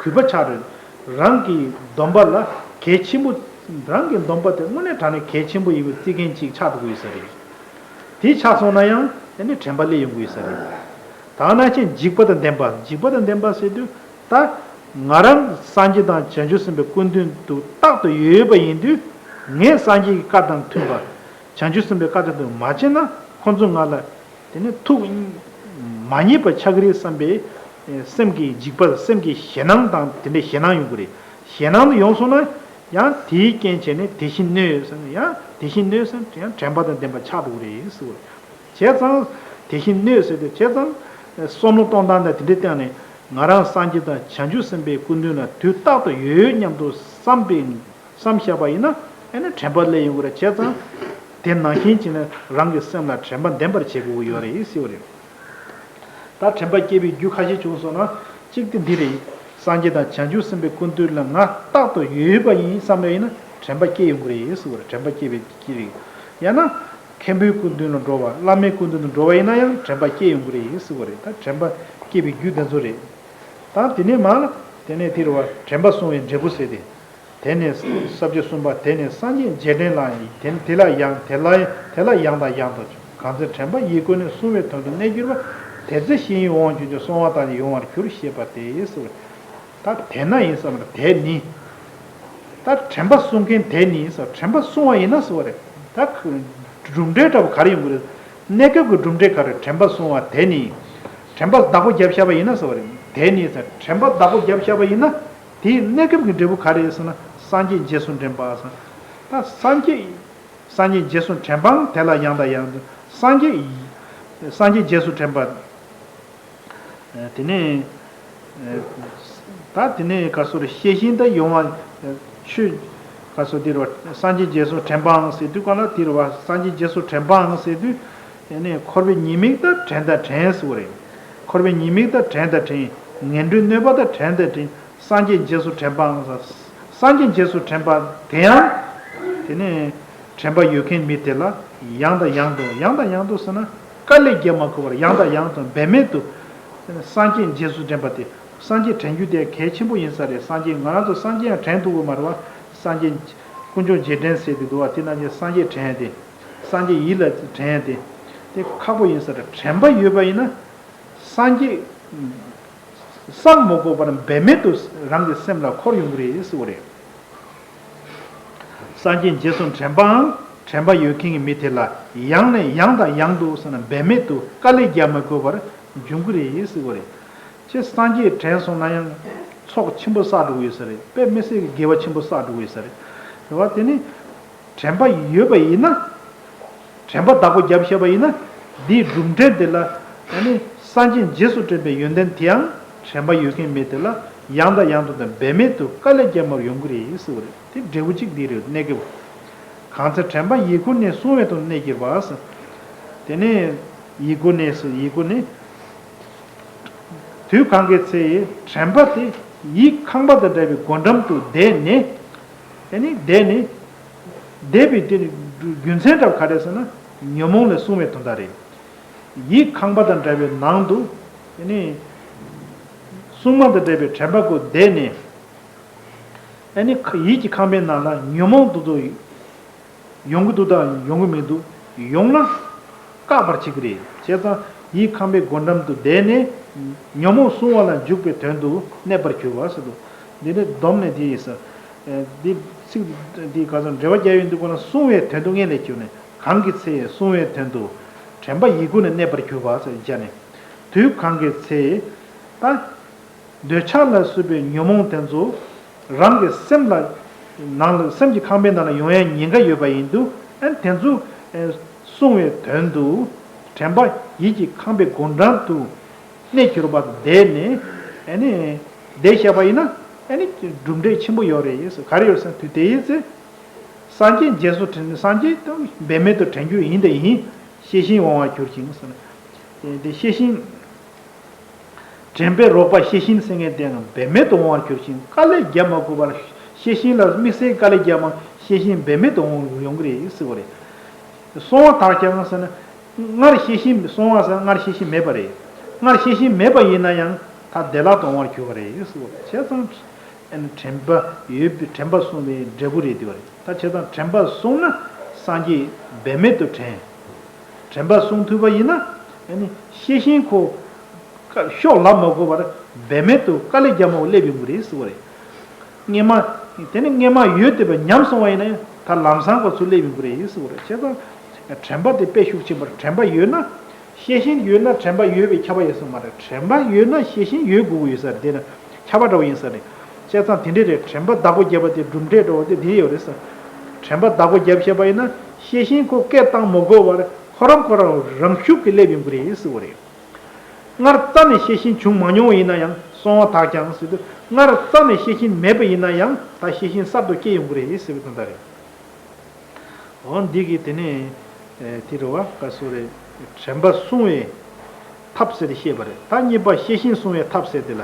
གུས་པ་ཆགས་རེད། རང་གི་སྡོམ་པ་ལ་གལ་ཆེན་པོ། རང་གི་སྡོམ་པ་དེ་དངོས་གནས་དྲང་གནས་གལ་ཆེན་པོ་ཡིན་པའི་རྩི་མཁན་ཅིག་ཆགས་འགྲོ་གི་ཡོད་ས་རེད། དེ་ཆགས་སོང་ན་ཡང་དེ་ནི་དྲན་པ་སླེབས་ཡོང་གི་ཡོད་ས་རེད། ད་ནང་བཞིན་འཇིགས་པ་དང་ལྡན་པ། འཇིགས་པ་དང་ལྡན་པ་ཟེར་དུས་ད་ང་རང་སངས་རྒྱས་དང་བྱང་ཆུབ་སེམས་དཔའི་སྐུ་མདུན་དུ་རྟག་ཏུ་ཡོད་པ་ཡིན་དུས། ངས་སངས་རྒྱས་ཀྱི་བཀའ་དང་མཐུན་པ། བྱང་ཆུབ་སེམས་དཔའི་བཀའ་དང་མཐུན་པ་མ་བྱས་ན་ཁོང་ཚོ་ང་ལ་དེ་ནས་ཐུགས་མ་མཉེས་པ་ཆགས་ཀྱི་རེད་བསམ་པའི་སེམས་ཀྱི་འཇིགས་པ། སེམས་ཀྱི་ཞེད་སྣང་དང་དེ་འདྲའི་ཞེད་སྣང་ཡོང་གི་རེད། ཞེད་སྣང་དུ་ཡོང་སོང་ན་ཡང་དེའི་རྐྱེན་བྱས་ནས་དེ་བཞིན་གནོད་ཟེར་ན། ཡང་དེ་བཞིན་གནོད་ཟེར་ན་ཡང་དྲན་པ་དང་ལྡན་པ་ཆགས་འགྲོ་གི་རེད་ཟེར་བ་རེད། བྱས་ཙང་དེ་བཞིན་གནོད་ཟེར་དུས། བྱས་ཙང་བསམ་བློ་གཏོང་སྟངས་དང་དེ་འདྲའི་སྟེང་ནས་ང་རང་སངས་རྒྱས་དང་བྱང་ཆུབ་སེམས་དཔའི་སྐུ་མདུན་ལ་དུས་རྟག་ཏུ་ཡོད་སྙམ་དུ་བསམ་པའི་བསམ་བཞག་པ་ཡིན་ན། ཨེ་ནི་དྲན་པ་སླེབས་ཡོང་གི་རེད། བྱས་ཙང་དེ་ནང་བཞིན་བྱས་ནས་རང་གི་སེམས་ལ་དྲན་པ་ལྡན་པར་བྱེད་དགོས་ཀྱི་ཡོད་རེད་ཟེར་བ་རེད། ད་དྲན་པ་སྐྱེ་བའི་རྒྱུ་ཁ་ཤས་བྱུང་སོང་ན། གཅིག་དེ་འདི་རེད། སངས་རྒྱས་དང་བྱང་ཆུབ་སེམས་དཔའི་སྐུ་མདུན་ལ་ང་རྟག་ཏུ་ཡོད་པ་ཡིན་བསམ་པ་ཡིན་ན་དྲན་པ་སྐྱེ་ཡོང་གི་རེད་ཟེར་བ་རེད། དྲན་པ་སྐྱེ་བའི་རྒྱུ་རེད། ཡང་ན་མཁན་པོའི་སྐུ་མདུན་ལ་འགྲོ་བ། བླ་མའི་སྐུ་མདུན་དུ་འགྲོ་བ་ཡིན་ན་ཡང་དྲན་པ་སྐྱེ་ཡོང་གི་རེད་ཟེར་བ་རེད། ད་དྲན་པ་སྐྱེ་བའི་རྒྱུ་དེ་ཚོ་རེད། ད་དེ་ནས་མར་ལ་དེ་ནས་དེ་རེད་བ། དྲན་པ་བསྲུང་བའི་འབྲས་བུ་ཟེར་ཏེ། དེ་ནས་ས་བཅད་གསུམ་པ། དེ་ནས་སངས་རྒྱས་རྗེས་དྲན་ལའང་། དེ་དེ་ལ་ཡང་དེ་ལ་དེ་ལ་ཡང་དང་ཡང་དུ། གང་ཚེ་དྲན་པ་ཡིད་ཀུན་ནས། བསྲུང་བའི་དོན་དུ་གནས་གྱུར་པ། དེ་ཚེ་ཤེས་ཡོན་དབང་གྱུར་ཅིང་། བསྲུང་བ་དག་ཀྱང་ཡོང་བར་འགྱུར། ཞེས་པ་སྟེ་ཟེར་བ། ད་དེས་ན་ཡིན་བསམ་རེད། དེས་ནི། ད་དྲན་པ་བསྲུང་མཁན་དེས་ནི་ཟེར། དྲན་པ་བསྲུང་བ་ཡིན་ན་ཟེར་བ་རེད། ད་གྲུབ་འབྲས་འདྲ་པོ་ག་རེ་ཡོང་གི་རེད། གནས་སྐབས་ཀྱི་གྲུབ་འབྲས་ག་རེ། དྲན་པ་བསྲུང་བ་དེས་ནི། དྲན་པ་བདག་པོ་བརྒྱབ་བཞག་པ་ཡིན་ན་ཟེར་བ་རེད། དེས་ནི་ཟེར། དྲན་པ་བདག་པོ་བརྒྱབ་བཞག་པ་ཡིན་ན། དེའི་གནས་སྐབས་ཀྱི་འབྲས་བུ་ག་རེ་ཟེར་ན། སངས་རྒྱས་རྗེས་སུ་དྲན་པ་ཟེར། ད་སངས་རྒྱས། སངས་རྒྱས་རྗེས་སུ་དྲན་པའང་དེ་ལ་ཡང་དང་ཡང་དུ། སངས་རྒྱས། སངས་རྒྱས་རྗེས་སུ་དྲན་པ། དེ་ནས་ད་དེ་ནས་ག་སོ་རེད། ཤེས་བཞིན་དུ་ཡོང་བ། ཆོས་ག་སོ་དེ་རེད་བ། སངས་རྒྱས་རྗེས་སུ་དྲན་པའང་ཟེར་དུས་ག་ལ་དེ་རེད་བ། སངས་རྒྱས་རྗེས་སུ་དྲན་པའང་ཟེར་དུས། དེ་ནས་འཁོར་བའི་ཉེས་དམིགས་དང་བྲལ་དང་བྲལ་ཟེར་བ་རེད། འཁོར་བའི་ཉེས་དམིགས་དང་བྲལ་དང་བྲལ། ངན་འགྲོའི་གནོད་པ་དང་བྲལ་དང་བྲལ། སངས་རྒྱས་རྗེས་སུ་དྲན་པའང་ཟེར། སངས་རྒྱས་རྗེས་སུ་དྲན་པ་དེ་ཡང་། དེ་ནས་དྲན་པ་ཡོད་མཁན་མི་དེ་ལ་ཡང་དང་ཡང་དུ། ཡང་དང་ཡང་དུ་ཟེར་ན་དཀའ་ལས་བརྒྱབ་མ་དགོས་པར་ཡང་དང་ཡང་དུ་འབད་མེད་དུ། སངས་རྒྱས་རྗེས་སུ་དྲན་པ་དེ། སངས་རྒྱས་དྲན་རྒྱུ་དེ་གལ་ཆེན་པོ་ཡིན་ས་རེད། སངས་རྒྱས་ང་རང་ཚོ་སངས་རྒྱས་ཡང་དྲན་ཐུབ་ཀྱི་མ་རེད་བ། སངས་རྒྱས་དཀོན་མཆོག་རྗེས་དྲན་ཟེར་གྱི་འདུག་བ། དེ་ནང་བཞིན་སངས་རྒྱས་དྲན་དེ། སངས་རྒྱས་ཡིད་ལ་དྲན་དེ། དེ་ཁག་པོ་ཡིན་ས་རེད། དྲན་པ་ཡོད་པ་ཡིན་ན། སངས་རྒྱས་བསམ་མ་དགོས་པར་འབད་མེད་དུ་རང་གི་སེམས་ལ་འཁོར་ཡོང་གི་རེད་ཟེར་བ་རེད། སངས་རྒྱས་རྗེས་སུ་དྲན་པའང་དྲན་པ་ཡོད་མཁན་གྱི་མི་དེ་ལ་ཡང་ནས་ཡང་དང་ཡང་དུ་ཟེར་ན་འབད་མེད་དུ་དཀའ་ལས་རྒྱག་མ་དགོས་པར་འབྱུང་གི་རེད་ཟེར་བ་རེད། ཁྱེད་སངས་རྒྱས་དྲན་སོང་ན་ཡང་ཚོགས་ཆེན་པོ་བསགས་འགྲོ་གི་ཡོད་ས་རེད། དཔེ་མི་སྲིད་ཀྱི་དགེ་བ་ཆེན་པོ་བསགས་འགྲོ་གི་ཡོད་ས་རེད། རེད་བ། དེ་ནི། དྲན་པ་ཡོད་པ་ཡིན་ན། དྲན་པ་བདག་པོ་བརྒྱབ་བཞག་པ་ཡིན་ན། འདིའི་གྲུབ་འབྲས་འདི་ལ། ཨ་ནི་སངས་རྒྱས་རྗེས་སུ་དྲན་པའི་ཡོན་ཏན་དེའང་དྲན་པ་ཡོད་མཁན་མི་དེ་ལ་ཡང་དང་ཡང་དུ་དང་འབད་མེད་དུ་དཀའ་ལས་རྒྱག་མར་ཡོང་གི་རེད་ཟེར་བ་རེད། དེ་འབྲས་བུ་གཅིག་འདི་རེད། གནས་སྐབས། གང་ཚེ་དྲན་པ་ཡིད་ཀུན་ནས། བསྲུང་བའི་དོན་དུ་གནས་གྱུར་པ་ཟེར། དེ་ནས་ཡིད་ཀུན་ནས་ཟེར། ཡིད་ཀུན་ནས། དུས་གང་གི་ཚེ་དྲན་པ་དེ་ཡིད་ཁང་པ་དང་འདྲ་བའི་སྒོ་འགྲམ་དུ་བསྡད་ནས། ཨ་ནི་བསྡད་ནས། བསྡད་པའི་དེ་ནི་རྒྱུ་མཚན་འདྲ་བ་ག་རེ་ཟེར་ན། ཉོན་མོངས་ལས་བསྲུང་བའི་དོན་དག་རེད། ཡིད་ཁང་པ་དང་འདྲ་བའི་ནང་དུ། ཨ་ནི་སྲུང་མ་དང་འདྲ་བའི་དྲན་པ་སྒོ་བསྡད་ནས། ཨ་ནི་ཡིད་ཀྱི་ཁང་པའི་ནང་ལ་ཉོན་མོངས་དེ་ཚོ་ཡོང་གི་འདུག་དང་ཡོང་གི་མི་འདུག། ཡོང་ན་བཀག་པར་བྱེད་ཀྱི་རེད། བྱས་ཙང་ཡིད་ཁང་པའི་སྒོ་འགྲམ་དུ་བསྡད་ནས། ཉོན་མོངས་བསྲུང་བ་ལ་འཇུག་པའི་དོན་དུ་གནས་པར་གྱུར་པ་ཟེར་འདུག། འདི་ནི་སྡོམ་ནས་འདི་ཡིན་ཟེར། འདི་ཚིག་འདི་ག་ཚོད་འགྲེལ་བ་རྒྱག་ཡོང་དུས་ཁོ་ན་བསྲུང་བའི་དོན་དུ་སྔོན་ལ་གྱུར་ནས། གང་གི་ཚེ་བསྲུང་བའི་དོན་དུ་དྲན་པ་ཡིད་ཀུན་ནས་གནས་པར་གྱུར་པ་ཟེར་བྱས་ནས། དུས་གང་གི་ཚེ་ད། འདོད་ཆགས་ལ་སོགས་པའི་ཉོན་མོངས་དེ་ཚོ་རང་གི་སེམས་ལ། ནང་ལ་སེམས་ཀྱི་ཁང་པའི་ནང་ལ་ཡོང་ཡ་ཉེན་ཁ་ཡོད་པ་ཡིན་དུས། ཨ་ནི་དེ་ཚོ་ཨེ་བསྲུང་བའི་དོན་དུ་དྲན་པ་ཡིད་ཀྱི་ཁང་པའི་སྒོ་འགྲམ་དུ་གནས་གྱུར་པ་བསྡད་ནས། ཨ་ནི་བསྡད་བཞག་པ་ཡིན་ན། ཨ་ནི་གྲུབ་འབྲས་ཆེན་པོ་ཡོད་རེད་ཟེར། ག་རེ་ཡོད་ཟེར་ན། དུས་དེའི་ཚེ་སངས་རྒྱས་རྗེས་སུ་དྲན། སངས་རྒྱས་དང་འབད་མེད་དུ་དྲན་རྒྱུ་ཡིན་དང་ཡིན། ཤེས་བཞིན་འོང་བར་གྱུར་ཅིང་ཟེར་ན། དེ་ཤེས་བཞིན། དྲན་པའི་རོགས་པ་ཤེས་བཞིན་ཟེར་མཁན་དེའང་འབད་མེད་དུ་འོང་བར་གྱུར་ཅིང་། དཀའ་ལས་རྒྱག་མ་དགོས་པར། ཤེས་བཞིན་ལ་དམིགས་བསལ་དཀའ་ལས་རྒྱག་མ། ཤེས་བཞིན་འབད་མེད་དུ་འོང་ཡོང་གི་རེད་ཟེར་བ་རེད། སོང་བ་དག་ཀྱང་ཟེར་ན། སྔར་ཤེས་བཞིན། སོང་བ་ཟེར་ན་སྔར་ཤེས་བཞིན་མེད་པ་རེད། སྔར་ཤེས་བཞིན་མེད་པ་ཡིན་ན་ཡང་ད་བདེ་བླག་ཏུ་འོང་བར་གྱུར་པ་རེད་ཟེར་བ་རེད། བྱས་ཙང་། ཨ་ནི་དྲན་པ་ཡོད་པའི་དྲན་པ་བསྲུང་བའི་འབྲས་བུ་རེད་དེ་བ་རེད། ད་བྱས་ཙང་དྲན་པ་བསྲུངས་ན་སངས་རྒྱས་འབད་མེད་དུ་དྲན། དྲན་པ་བསྲུང་ཐུབ་པ་ཡིན་ན་ཨ་ནི་ཤེས་བཞིན་ཁོ་ཤོག་ལབ་མ་དགོས་པར་འབད་མེད་དུ་དཀའ་ལས་རྒྱབ་མ་དགོས་སླེབས་ཡོང་གི་རེད་ཟེར་བ་རེད། སྔས་མ། དེ་ནི་སྔས་མ་ཡོད་བསྡད་པ་ཉམས་སོང་བ་ཡིན་ན་ཡང་ད་ལམ་སང་ཁོ་ཚུར་སླེབས་ཡོང་གི་རེད་ཟེར་བ་རེད། བྱས་ཙང་དྲན་པ་དེ་དཔེ་ཤུགས་ཆེན་པོ་རེད། དྲན་པ་ཡོད་ན། ཤེས་བཞིན་ཡོད་ན་དྲན་པ་ཡོད་པས་ཁྱབ་པ་ཡིན་ཟེར་མ་རེད། དྲན་པ་ཡོད་ན་ཤེས་བཞིན་ཡོད་དགོས་ཀྱི་ཡོད་ས་རེད། དེ་ནི་ཁྱབ་པ་འདྲ་བོ་ཡིན་ས་རེད། བྱས་ཙང་དེ་འདྲས་རེད། དྲན་པ་བདག་པོ་བརྒྱབ་པ་དེ་གྲུབ་འབྲས་འདྲ་བོ་དེ་དེ་ཡོད་རེད་ཟེར། དྲན་པ་བདག་པོ་བརྒྱབ་ཤེས་པ་ཡིན་ན་ཤེས་བཞིན་ཁོ་སྐད་བཏང་མ་དགོས་པར་ཁོ་རང་ཁོ་རང་རང་ཤུགས་ཀྱིས་སླེབས་ཡོང་གི་རེད་ཟེར་བ་རེད། སྔར་རྩ་ནས་ཤེས་བཞིན་བྱུང་མ་མྱོང་བ་ཡིན་ན་ཡང་སོང་བ་དག་ཀྱང་ཟེར་དུས། སྔར་རྩ་ནས་ཤེས་བཞིན་མེད་པ་ཡིན་ན་ཡང་ད་ཤེས་བཞིན་གསར་དུ་སྐྱེ་ཡོང་གི་རེད་ཟེར་བའི་དོན་དག་རེད། འོ་འདི་གི་དེ་ནས་དེ་རེད་བ། ག་སོ་རེད། དྲན་པ་བསྲུང་བའི་ཐབས་ཟེར་ཏེ་བཤད་པ་རེད། ད་གཉིས་པ་ཤེས་བཞིན་བསྲུང་བའི་ཐབས་ཟེར་དེ་ལ།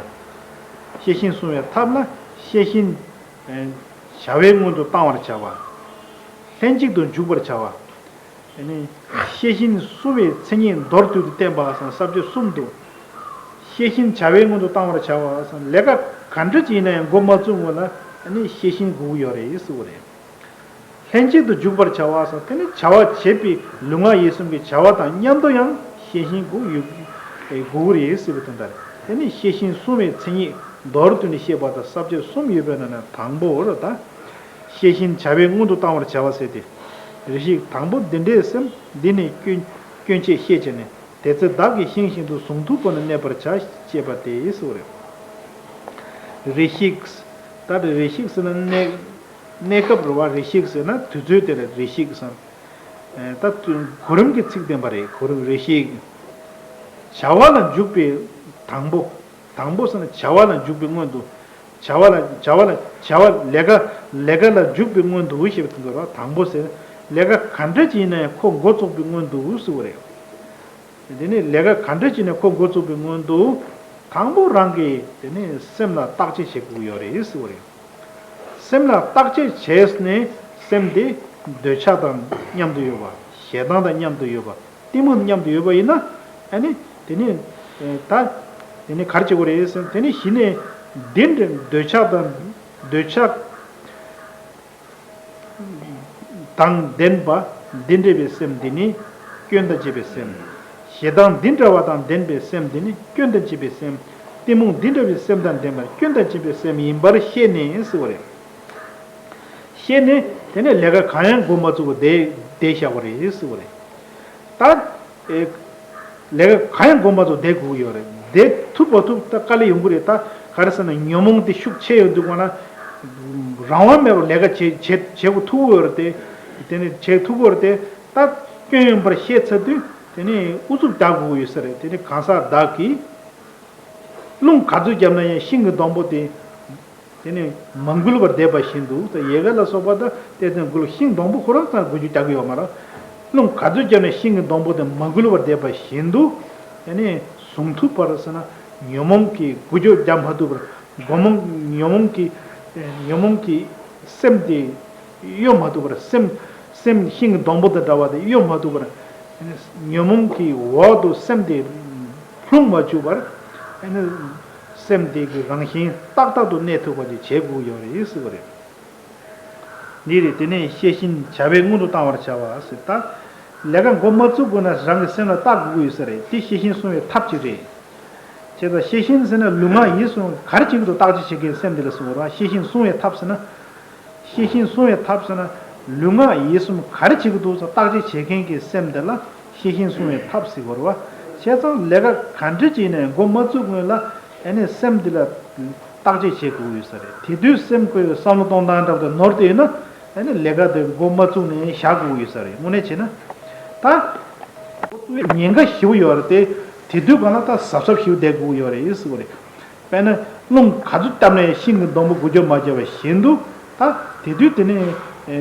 ཤེས་བཞིན་བསྲུང་བའི་ཐབས་ལ་ཤེས་བཞིན་བྱ་བའི་སྔོན་དུ་བཏང་བར་བྱ་བ། ལྷན་ཅིག་ཏུ་འཇུག་པར་བྱ་བ། དེ་ནས་ཤེས་བཞིན་བསྲུང་བའི་མཚན་ཉིད་མདོར་བསྡུས་ཏེ་བསྟན་པ་སམ་ས་བཅད་གསུམ་འདུག་ཤེས་བཞིན་བྱ་བའི་སྔོན་དུ་བཏང་བར་བྱ་བ་སམ། ལས་ཀ་ག་འདྲ་ཅིག་ཡིན་ན་ཡང་འགོ་མ་བཙུགས་སྔོན་ལ་ནི་ཤེས་བཞིན་དགོས་ཀྱི་ཡོད་རེད་ཟེར་བ་རེད། ལྷན་ཅིག་ཏུ་འཇུག་པར་བྱ་བ་སམ། དེ་ནི་བྱ་བ་བྱེད་པའི་ལུས་ངག་ཡིད་གསུམ་གྱི་བྱ་བ་དང་མཉམ་དུ་ཡང་ཤེས་བཞིན་དགོས་ཡོད་དགོས་ཀྱི་རེད་ཟེར་བའི་དོན་དག་རེད། དེ་ནི་ཤེས་བཞིན་བསྲུང་བའི་མཚན་ཉིད་མདོར་བསྡུས་ནས་བཤད་པ་དང་ས་བཅད་གསུམ་ཡོད་པའི་ནང་ནས་དང་པོ་རེད་ད། ཤེས་བཞིན་བྱ་བའི་སྔོན་དུ་བཏང་བར་བྱ་བ་ཟེར་ཏེ། རེ་ཞིག་དང་པོ་འདི་འདྲའི་སེམས་འདི་ནི་སྐྱོན་སྐྱོན་ཆེད་ཤེས་བྱས་ནས་དེ་ཚེ་བདག་གིས་ཤེས་བཞིན་དུ་གཟུང་ཐུབ་པ་ན་གནས་པར་བྱ་ཞེས་པ་སྟེ་ཟེར་བ་རེད། རེ་ཞིག་ད་རེ་ཞིག་ཟེར་ན་གནས་གནས་སྐབས་རེད་བ། རེ་ཞིག་ཟེར་ན་དུས་ཚོད་དེ་ལ་རེ་ཞིག་ཟེར། ད་གོ་རིམ་གྱི་ཚིག་བསྟན་པ་རེད། གོ་རིམ་རེ་ཞིག་བྱ་བ་ལ་འཇུག་པའི་དང་པོ། དང་པོ་ཟེར་ན་བྱ་བ་ལ་འཇུག་པའི་སྔོན་དུ། བྱ་བ་ལ་བྱ་བ་ལ་བྱ་བ་ལས་ཀ་ལས་ཀ་ལ་འཇུག་པའི་སྔོན་དུ་ཞེས་པ་དེ་ཚོ་ལ་དང་པོ་ཟེར། ལས་ཀ་ག་འདྲ་ཅིག་ཡིན་ན་ཡང་ཁོ་འགོ་བཙུགས་པའི་སྔོན་དུ་ཟེར་བ་རེད། དེ་ནས་ལས་ཀ་ག་འདྲ་ཅིག་ནས་ཁོ་འགོ་བཙུགས་པའི་སྔོན་དུ། དང་པོ་རང་གིས་དེ་ནས་སེམས་ལ་བརྟག་དཔྱད་བྱེད་དགོས་ཡོད་རེད་ཟེར་བ་རེད། སེམས་ལ་བརྟག་དཔྱད་བྱས་ནས་སེམས་དེ་འདོད་ཆགས་དང་མཉམ་དུ་ཡོད་པ། ཞེ་སྡང་དང་མཉམ་དུ་ཡོད་པ། གཏི་མུག་མཉམ་དུ་ཡོད་པ་ཡིན་ན། ཨ་ནི་དེ་ནས་ད་དེ་ནས་ག་རེ་བྱེད་དགོས་རེད་ཟེར་ན། དེ་ནས་གཞི་ནས་འདི་འདྲ་འདོད་ཆགས་དང་འདོད་ཆགས་དང་ལྡན་པ་འདི་འདྲ་བའི་སེམས་འདི་ནི་སྐྱོན་དང་བཅས་པའི་སེམས། ཞེ་སྡང་འདི་འདྲ་བ་དང་ལྡན་པའི་སེམས་འདི་ནི་སྐྱོན་དང་བཅས་པའི་སེམས། གཏི་མུག་འདི་འདྲ་བའི་སེམས་དང་ལྡན་པ་སྐྱོན་དང་བཅས་པའི་སེམས་ཡིན་པར་ཤེས་ནས་ཟེར་བ་རེད། ཤེས་ནས་དེ་ནས་ལས་ཀ་གང་ཡང་འགོ་མ་བཙུགས་པར་བསྡད་བསྡད་བཞག་པ་རེད་ཟེར་བ་རེད། ད་ཨེ་ལས་ཀ་གང་ཡང་འགོ་མ་བཙུགས་བསྡད་དགོས་ཀྱི་ཡོད་རེད། བསྡད་ཐུབ་མ་ཐུབ་ད་དཀའ་ལས་ཡོང་གི་རེད། ད་ག་རེ་ཟེར་ན་ཉོན་མོངས་དེ་ཤུགས་ཆེ་ཡོང་དུས་གང་ན་རང་དབང་མེད་པར་ལས་ཀ་བྱེད་བྱེད་བྱེད་དགོས་ཐུག་གི་ཡོད་རེད་དེ། དེ་ནས་བྱེད་ཐུབ་ཀྱི་ཡོད་རེད་དེ། ད་སྐྱོན་ཡོད་པར་ཤེས་ཚར་དུས་དེ་ནས་ཨུ་ཚུགས་རྒྱག་དགོས་ཀྱི་ཡོད་ས་རེད། དེ་ནས་གང་ཟག་བདག་གིས། རླུང་ག་ཚོད་བརྒྱབ་ན་ཡང་ཤིང་གི་སྡོང་པོ་དེ། དེ་ནི་མ་འགུལ་བར་བསྡད་པ་བཞིན་དུ། ད་ཡལ་ག་ལ་སོགས་པ་ད་ལྟས་ཙམ་འགུལ། ཤིང་སྡོང་པོ་ཁོ་རང་ཙམ་འགུལ་སྐྱོད་རྒྱག་གི་ཡོད་མ་རེད། རླུང་ག་ཚོད་བརྒྱབ་ན་ཤིང་གི་སྡོང་པོ་དེ་མ་འགུལ་བར་བསྡད་པ་བཞིན་དུ། དེ་ནི་གཟུང་ཐུབ་པར་ཟེར་ན་ཉོན་མོངས་ཀྱིས་འགུལ་སྐྱོད་རྒྱག་མ་ཐུབ་པར། སྒོ་མོ་ཉོན་མོངས་ཀྱི་ཉོན་མོངས་ཀྱི་སེམས་དེ་གཡོ་མ་ཐུབ་པར། སེམས་སེམས་ཤིང་གི་སྡོང་པོ་དང་འདྲ་བ་དེ་གཡོ་མ་ཐུབ་པར། ཉོན་མོངས་ཀྱི་འོག་ཏུ་སེམས་དེ་ལྷུང་མ་བཅུག་པར། སེམས་དེ་གི་རང་བཞིན་ཏག་ཏག་ཏུ་གནས་ཐུབ་པ་ཅིག་བྱེད་དགོས་ཡོད་རེད་ཟེར་བ་རེད། འདི་རེད། དེ་ནས་ཤེས་བཞིན་བྱ་བའི་སྔོན་དུ་བཏང་བར་བྱ་བ་ཟེར། ད་ལས་ཀ་འགོ་མ་བཙུགས་གོང་ན་རང་གི་སེམས་ལ་བརྟག་དགོས་ཀྱི་ཡོད་ས་རེད། དེ་ཤེས་བཞིན་བསྲུང་བའི་ཐབས་ཅིག་རེད། བྱས་ཙང་ཤེས་བཞིན་ཟེར་ན་ལུས་ངག་ཡིད་གསུམ་ག་རེ་བྱེད་ཀྱི་འདུག་བརྟག་དཔྱད་བྱེད་མཁན་སེམས་དེ་ལ་ཟེར་བ་རེད་བ། ཤེས་བཞིན་བསྲུང་བའི་ཐབས་ཟེར་ན། ཤེས་བཞིན་བསྲུང་བའི་ཐབས་ཟེར་ན། ལུས་ངག་ཡིད་གསུམ་ག་རེ་བྱེད་ཀྱི་འདུག་ཟེར་བརྟག་དཔྱད་བྱེད་མཁན་གྱི་སེམས་དེ་ལ་ཤེས་བཞིན་བསྲུང་བའི་ཐབས་ཟེར་དགོས་རེད་བ། བྱས་ཙང་ལས་ཀ་ག་འདྲ་ཅིག་ནས་འགོ་མ་བཙུགས་སྔོན་ལ་ཨ་ནི་སེམས་འདི་ལ་བརྟག་དཔྱད་བྱེད་དགོས་ཡོད་ས་རེད། དེ་དུས་སེམས་ཁོའི་བསམ་བློ་གཏོང་སྟངས་འདྲ་པོ་དེ་ནོར་བསྡད་ཡོད་ན་ཨ་ནི་ལས་ཀ་དེ་འགོ་མ་བཙུགས་ནས་བཞག་དགོས་ཡོད་ས་རེད། དངོས་གནས་བྱས་ན་ད་ཉེན་ཁ་ཞེ་པོ་ཡོད་རེད་དེ། དེ་དུས་གང་ལ་ད་གཟབ་གཟབ་ཞེ་པོ་བསྡད་དགོས་ཡོད་རེད་ཟེར་བ་རེད། དཔེར་ན་རླུང་ག་ཚོད་བཏབ་ནས་ཤིང་གི་སྡོང་པོ་འགུལ་སྐྱོད་མ་བརྒྱབ་པ་བཞིན་དུ། ད་དེ་དུས་དེ་ནས་ཨེ་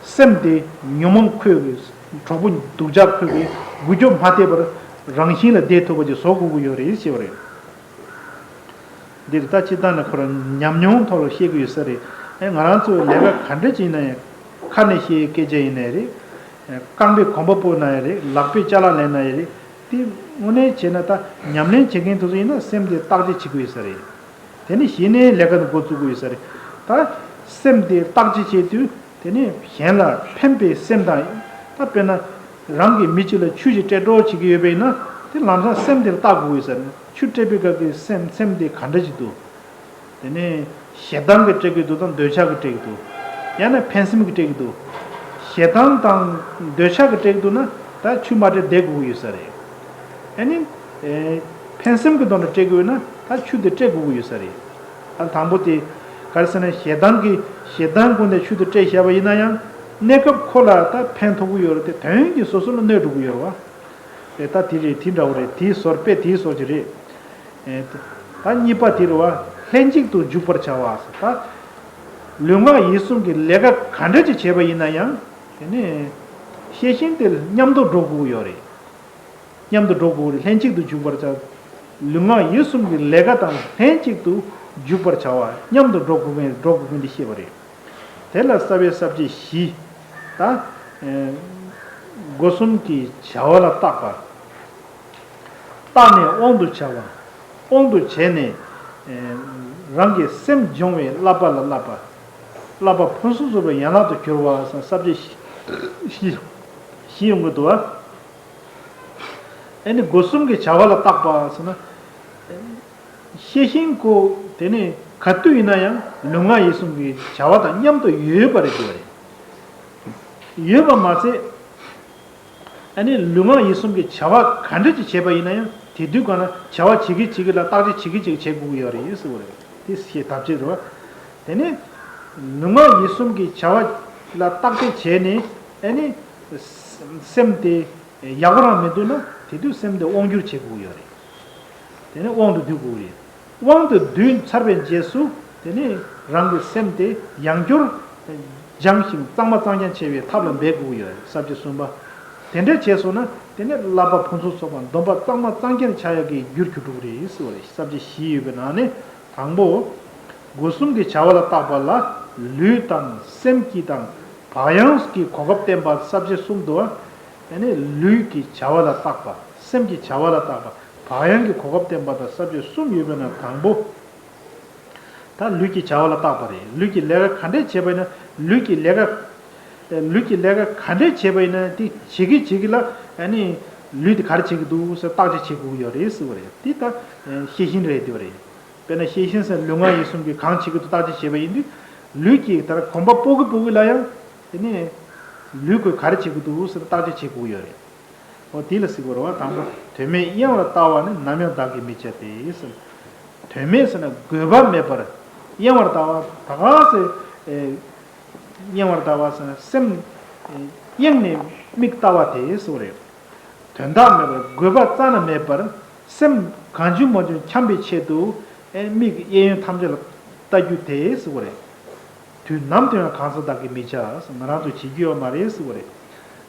སེམས་དེ་ཉོན་མོངས་ཁོས་གི་གྲོགས་པོ་སྡུག་ཅག་ཁོས་གི་འགུལ་སྐྱོད་མ་ཐེབས་པར་རང་བཞིན་ལ་བསྡད་ཐུབ་པ་ཅིག་བཟོ་དགོས་ཀྱི་ཡོད་རེད་ཅེས་པ་རེད། འདིར་ད་སྤྱིར་བཏང་ནས་ཁོ་རང་ཉམས་མྱོང་ཐོག་ལ་བཤད་ཀྱི་ཡོད་ས་རེད། ཨེ་ང་རང་ཚོ་ལས་ཀ་ག་འདྲ་ཅིག་ཡིན་ན་ཡང་། ཁ་ནས་བཤད་སྐད་ཆ་ཡིན་ནའི་རེད། རྐང་པས་གོམ་པ་སྤོས་ན་ཡང་རེད། ལག་པས་ཅ་ལག་ལེན་ན་ཡང་རེད། དེ་དངོས་གནས་བྱས་ན་ད་ཉམས་ལེན་བྱེད་མཁན་དེ་ཚོ་ཡིན་ན་སེམས་དེ་བརྟག་དཔྱད་བྱེད་དགོས་ཡོད་ས་རེད། དེ་ནས་གཞི་ནས་ལས་ཀ་འདི་འགོ་བཙུགས་ཀྱི་ཡོད་ས་རེད། ད་སེམས་དེ་བརྟག་དཔྱད་བྱེད་དུས་དེ་ནས་གཞན་ལ་ཕན་པའི་སེམས་དང་། ད་དཔེར་ན་རང་གི་མི་གཅིག་ལ་ཆུ་ཞིག་སྤྲད་རོགས་བྱེད་ཀྱི་ཡོད་པ་ཡིན་ན། དེ་ལམ་སང་སེམས་དེ་ལ་བརྟག་དགོས་ཀྱི་ཡོད་ས་རེད། ཆུ་སྤྲད་པའི་སྐབས་ཀྱི་སེམས་སེམས་དེ་ག་འདྲ་ཞིག་འདུག་དེ་ནས་ཞེ་སྡང་གིས་སྤྲད་ཀྱི་འདུག་དང་འདོད་ཆགས་ཀྱིས་སྤྲད་ཀྱི་འདུག་ཡང་ན་ཕན་སེམས་ཀྱིས་སྤྲད་ཀྱི་འདུག་ཞེ་སྡང་དང་འདོད་ཆགས་ཀྱིས་སྤྲད་ཀྱི་འདུག་ན་ད་ཆུ་མ་སྤྲད་བསྡད་དགོས་ཀྱི་ཡོད་ས་རེད། ཨ་ནི། ཨེ། ཕན་སེམས་ཀྱི་དོན་དུ་སྤྲད་དགོས་ཡོད་ན་ད་ཆུ་དེ་སྤྲད་དགོས་ཀྱི་ཡོད་ས་རེད། ཨ། དང་པོ་དེ་ག་རེ་ཟེར་ན། ཞེ་སྡང་གིས་ཞེ་སྡང་ཀུན་ནས་ཆུ་དེ་སྤྲད་བཞག་པ་ཡིན་ན་ཡང་། གནས་སྐབས་ཁོ་ལ་ད་ཕན་ཐོགས་ཀྱི་ཡོད་རེད་དེ། དོན་གྱིས་སོ་སོ་ལ་གནོད་འགྲོ་གི་ཡོད་རེད་བ། ཨེ། ད་དེ་རེད། དེ་འདྲ་བོ་རེད། དེའི་ཟུར་དཔེ་དེའི་ཟུར་གྱི་རེད། ཨེ། ད་གཉིས་པ་དེ་རེད་བ། ལྷན་ཅིག་ཏུ་འཇུག་པར་བྱ་བ། ད་ལུས་ངག་ཡིད་གསུམ་གྱི་ལས་ཀ་ག་འདྲ་ཅིག་བྱས་པ་ཡིན་ན་ཡང་། དེ་ནས་ཤེས་བཞིན་དེ་མཉམ་དུ་འགྲོ་དགོས་ཀྱི་ཡོད་རེད། མཉམ་དུ་འགྲོ་དགོས་རེད། ལྷན་ཅིག་ཏུ་འཇུག་པར་བྱ། ལུས་ངག་ཡིད་གསུམ་གྱི་ལས་ཀ་དང་ལྷན་ཅིག་ཏུ་འཇུག་པར་བྱ་བ། མཉམ་དུ་འགྲོ་དགོས་མཁན། འགྲོ་དགོས་མཁན་འདི་བཤད་པ་རེད། དེ་ལ་རྩ་བའི་ས་བཅད་བཞི། ད། ཨེ། སྒོ་གསུམ་གྱི་བྱ་བ་ལ་བརྟག་པ། བརྟགས་ནས་དབང་དུ་བྱ་བ། དབང་དུ་བྱས་ནས། ཨེ། རང་གི་སེམས་སྦྱོང་བའི་བསླབ་པ་ལ་བསླབ་པ། བསླབ་པ་ཕུན་སུམ་ཚོགས་པའི་ཡན་ལག་ཏུ་གྱུར་པ་ཟེར་ས་བཅད་བཞི་བཞི་བཞི་ཡོང་གི་འདུག་བ། ཨ་ནི་སྒོ་གསུམ་གྱི་བྱ་བ་ལ་བརྟག་པ་ཟེར་ན། ཤེས་བཞིན་ཁོ་དེ་ནི་ག་དུས་ཡིན་ན་ཡང་ལུས་ངག་ཡིད་གསུམ་གྱི་བྱ་བ་དང་མཉམ་དུ་ཡོད་པ་རེད་ཟེར་བ་རེད། ཡོད་པ་མ་ཟད། ཨ་ནི་ལུས་ངག་ཡིད་གསུམ་གྱི་བྱ་བ་ག་འདྲ་ཅིག་བྱས་པ་ཡིན་ན་ཡང་། དེ་དུས་གང་ལ་བྱ་བ་བྱེད་ཀྱི་བྱེད་ཀྱི་ལ་བརྟག་དཔྱད་བྱེད་ཀྱི་བྱེད་ཀྱི་བྱེད་དགོས་ཀྱི་ཡོད་རེད་ཟེར་བ་རེད། དེ་ཞེས་ཐབས་ཅིག་རེད་བ། དེ་ནི་ལུས་ངག་ཡིད་གསུམ་གྱི་བྱ་བ་ལ་བརྟག་དཔྱད་བྱས་ནས། ཨ་ནི་སེམས་དེ་ཡག་པོ་རང་མི་འདུག་ན། དེ་དུས་སེམས་དེ་དབང་སྒྱུར་བྱེད་དགོས་ཀྱི་ཡོད་རེད། དེ་ནས་དབང་དུ་བསྡུ་དགོས་རེད། དབང་དུ་བསྡུས་ཚར་བའི་རྗེས་སུ། དེ་ནས་རང་གི་སེམས་དེ་ཡང་བསྐྱར་སྦྱངས་ཤིང་གཙང་མ་གཙང་རྐྱང་བྱེད་པའི་ཐབས་ལ་འབད་དགོས་ཀྱི་ཡོད་རེད། ས་བཅད་གསུམ་པ། དེ་འདྲ་བྱས་སོང་ན་དེ་ནས་བསླབ་པ་ཕུན་སུམ་ཚོགས་པ། སྡོམ་པ་གཙང་མ་གཙང་རྐྱང་ཆགས་ཡག་གི་རྒྱུར་གྱུར་འགྲོ་གི་རེད་ཟེར་བ་རེད། ས་བཅད་བཞི་ཡོད་པའི་ནང་ནས། དང་པོ། སྒོ་གསུམ་གྱི་བྱ་བ་ལ་བརྟག་པ་ལ། ལུས་དང་སེམས་ཀྱི་དང་བག་ཡངས་ཀྱི་གོ་སྐབས་བསྟན་པ། ས་བཅད་གསུམ་འདུག་བ། ཨ་ནི་ལུས་ཀྱི་བྱ་བ་ལ་བརྟག་པ། སེམས་ཀྱི་བྱ་བ་ལ་བརྟག་པ། བག་ཡངས་ཀྱི་གོ་སྐབས་བསྟན་པ་དང་། ས་བཅད་གསུམ་ཡོད་པའི་ནང་དང་པོ། ད་ལུས་ཀྱི་བྱ་བ་ལ་བརྟག་པ་རེད། ལུས་ཀྱི་ལས་ཀ་ག་འདྲས་བྱས་པ་ཡིན་ན། ལུས་ཀྱི་ལས་ཀ་ལུས་ཀྱི་ལས་ཀ་ག་འདྲས་བྱས་པ་ཡིན་ན། དེ་བྱེད་ཀྱི་བྱེད་ཀྱི་ལ། ཨ་ནི་ལུས་དེ་ག་རེ་བྱེད་ཀྱི་འདུག་ཟེར་བརྟག་དཔྱད་བྱེད་དགོས་ཀྱི་ཡོད་རེད་ཟེར་བ་རེད། དེ་ད་ཤེས་བཞིན་རེད་དེ་བ་རེད། དཔེར་ན་ཤེས་བཞིན་ཟེར་ལུས་ངག་ཡིད་གསུམ་གྱིས་གང་བྱེད་ཀྱི་འདུག་བརྟག་དཔྱད་བྱས་པ་ཡིན་དུས། ལུས་ཀྱིས་ད་གོམ་པ་སྤོ་གི་སྤོ་གི་ལ་ཡང་། དེ་ནས་ལུས་ཁོས་ག་རེ་བྱེད་ཀྱི་འདུག་ཟེར་བརྟག་དཔྱད་བྱེད་དགོས་ཀྱི་ཡོད་རེད། འོ་དེ་ལ་ཟེར་དགོས་རེད་བ། དང་པོ། དོན་མེད་གཡེང་བར་ལྟ་བ་ནི། ནམ་ཡང་བདག་གིས་མི་བྱ་སྟེ་ཟེར། དོན་མེད་ཟེར་ན་དགོས་པ་མེད་པར་གཡེང་བར་ལྟ་བ། ད་ག་ཟེ། ཨེ། གཡེང་བར་ལྟ་བ་ཟེར་ན་སེམས་གཡེང་ནས་མིག་ལྟ་བ་དེ་ཟེར་བ་རེད། དོན་དག་མེད་པར། དགོས་པ་རྩ་ནས་མེད་པར་སེམས་གང་བྱུང་མང་བྱུང་འཁྱམ་པའི་ཆེད་དུ། ཨེ། མིག་གཡས་གཡོན་ཐམས་ཅད་ལ་ལྟ་རྒྱུ་དེ་ཟེར་བ་རེད། དུས་ནམ་དུ་ཡང་གང་ཟག་བདག་གིས་མི་བྱ། ང་རང་ཚོས་བྱེད་རྒྱུ་ཡོད་མ་རེད་ཟེར་བ་རེད། རེད་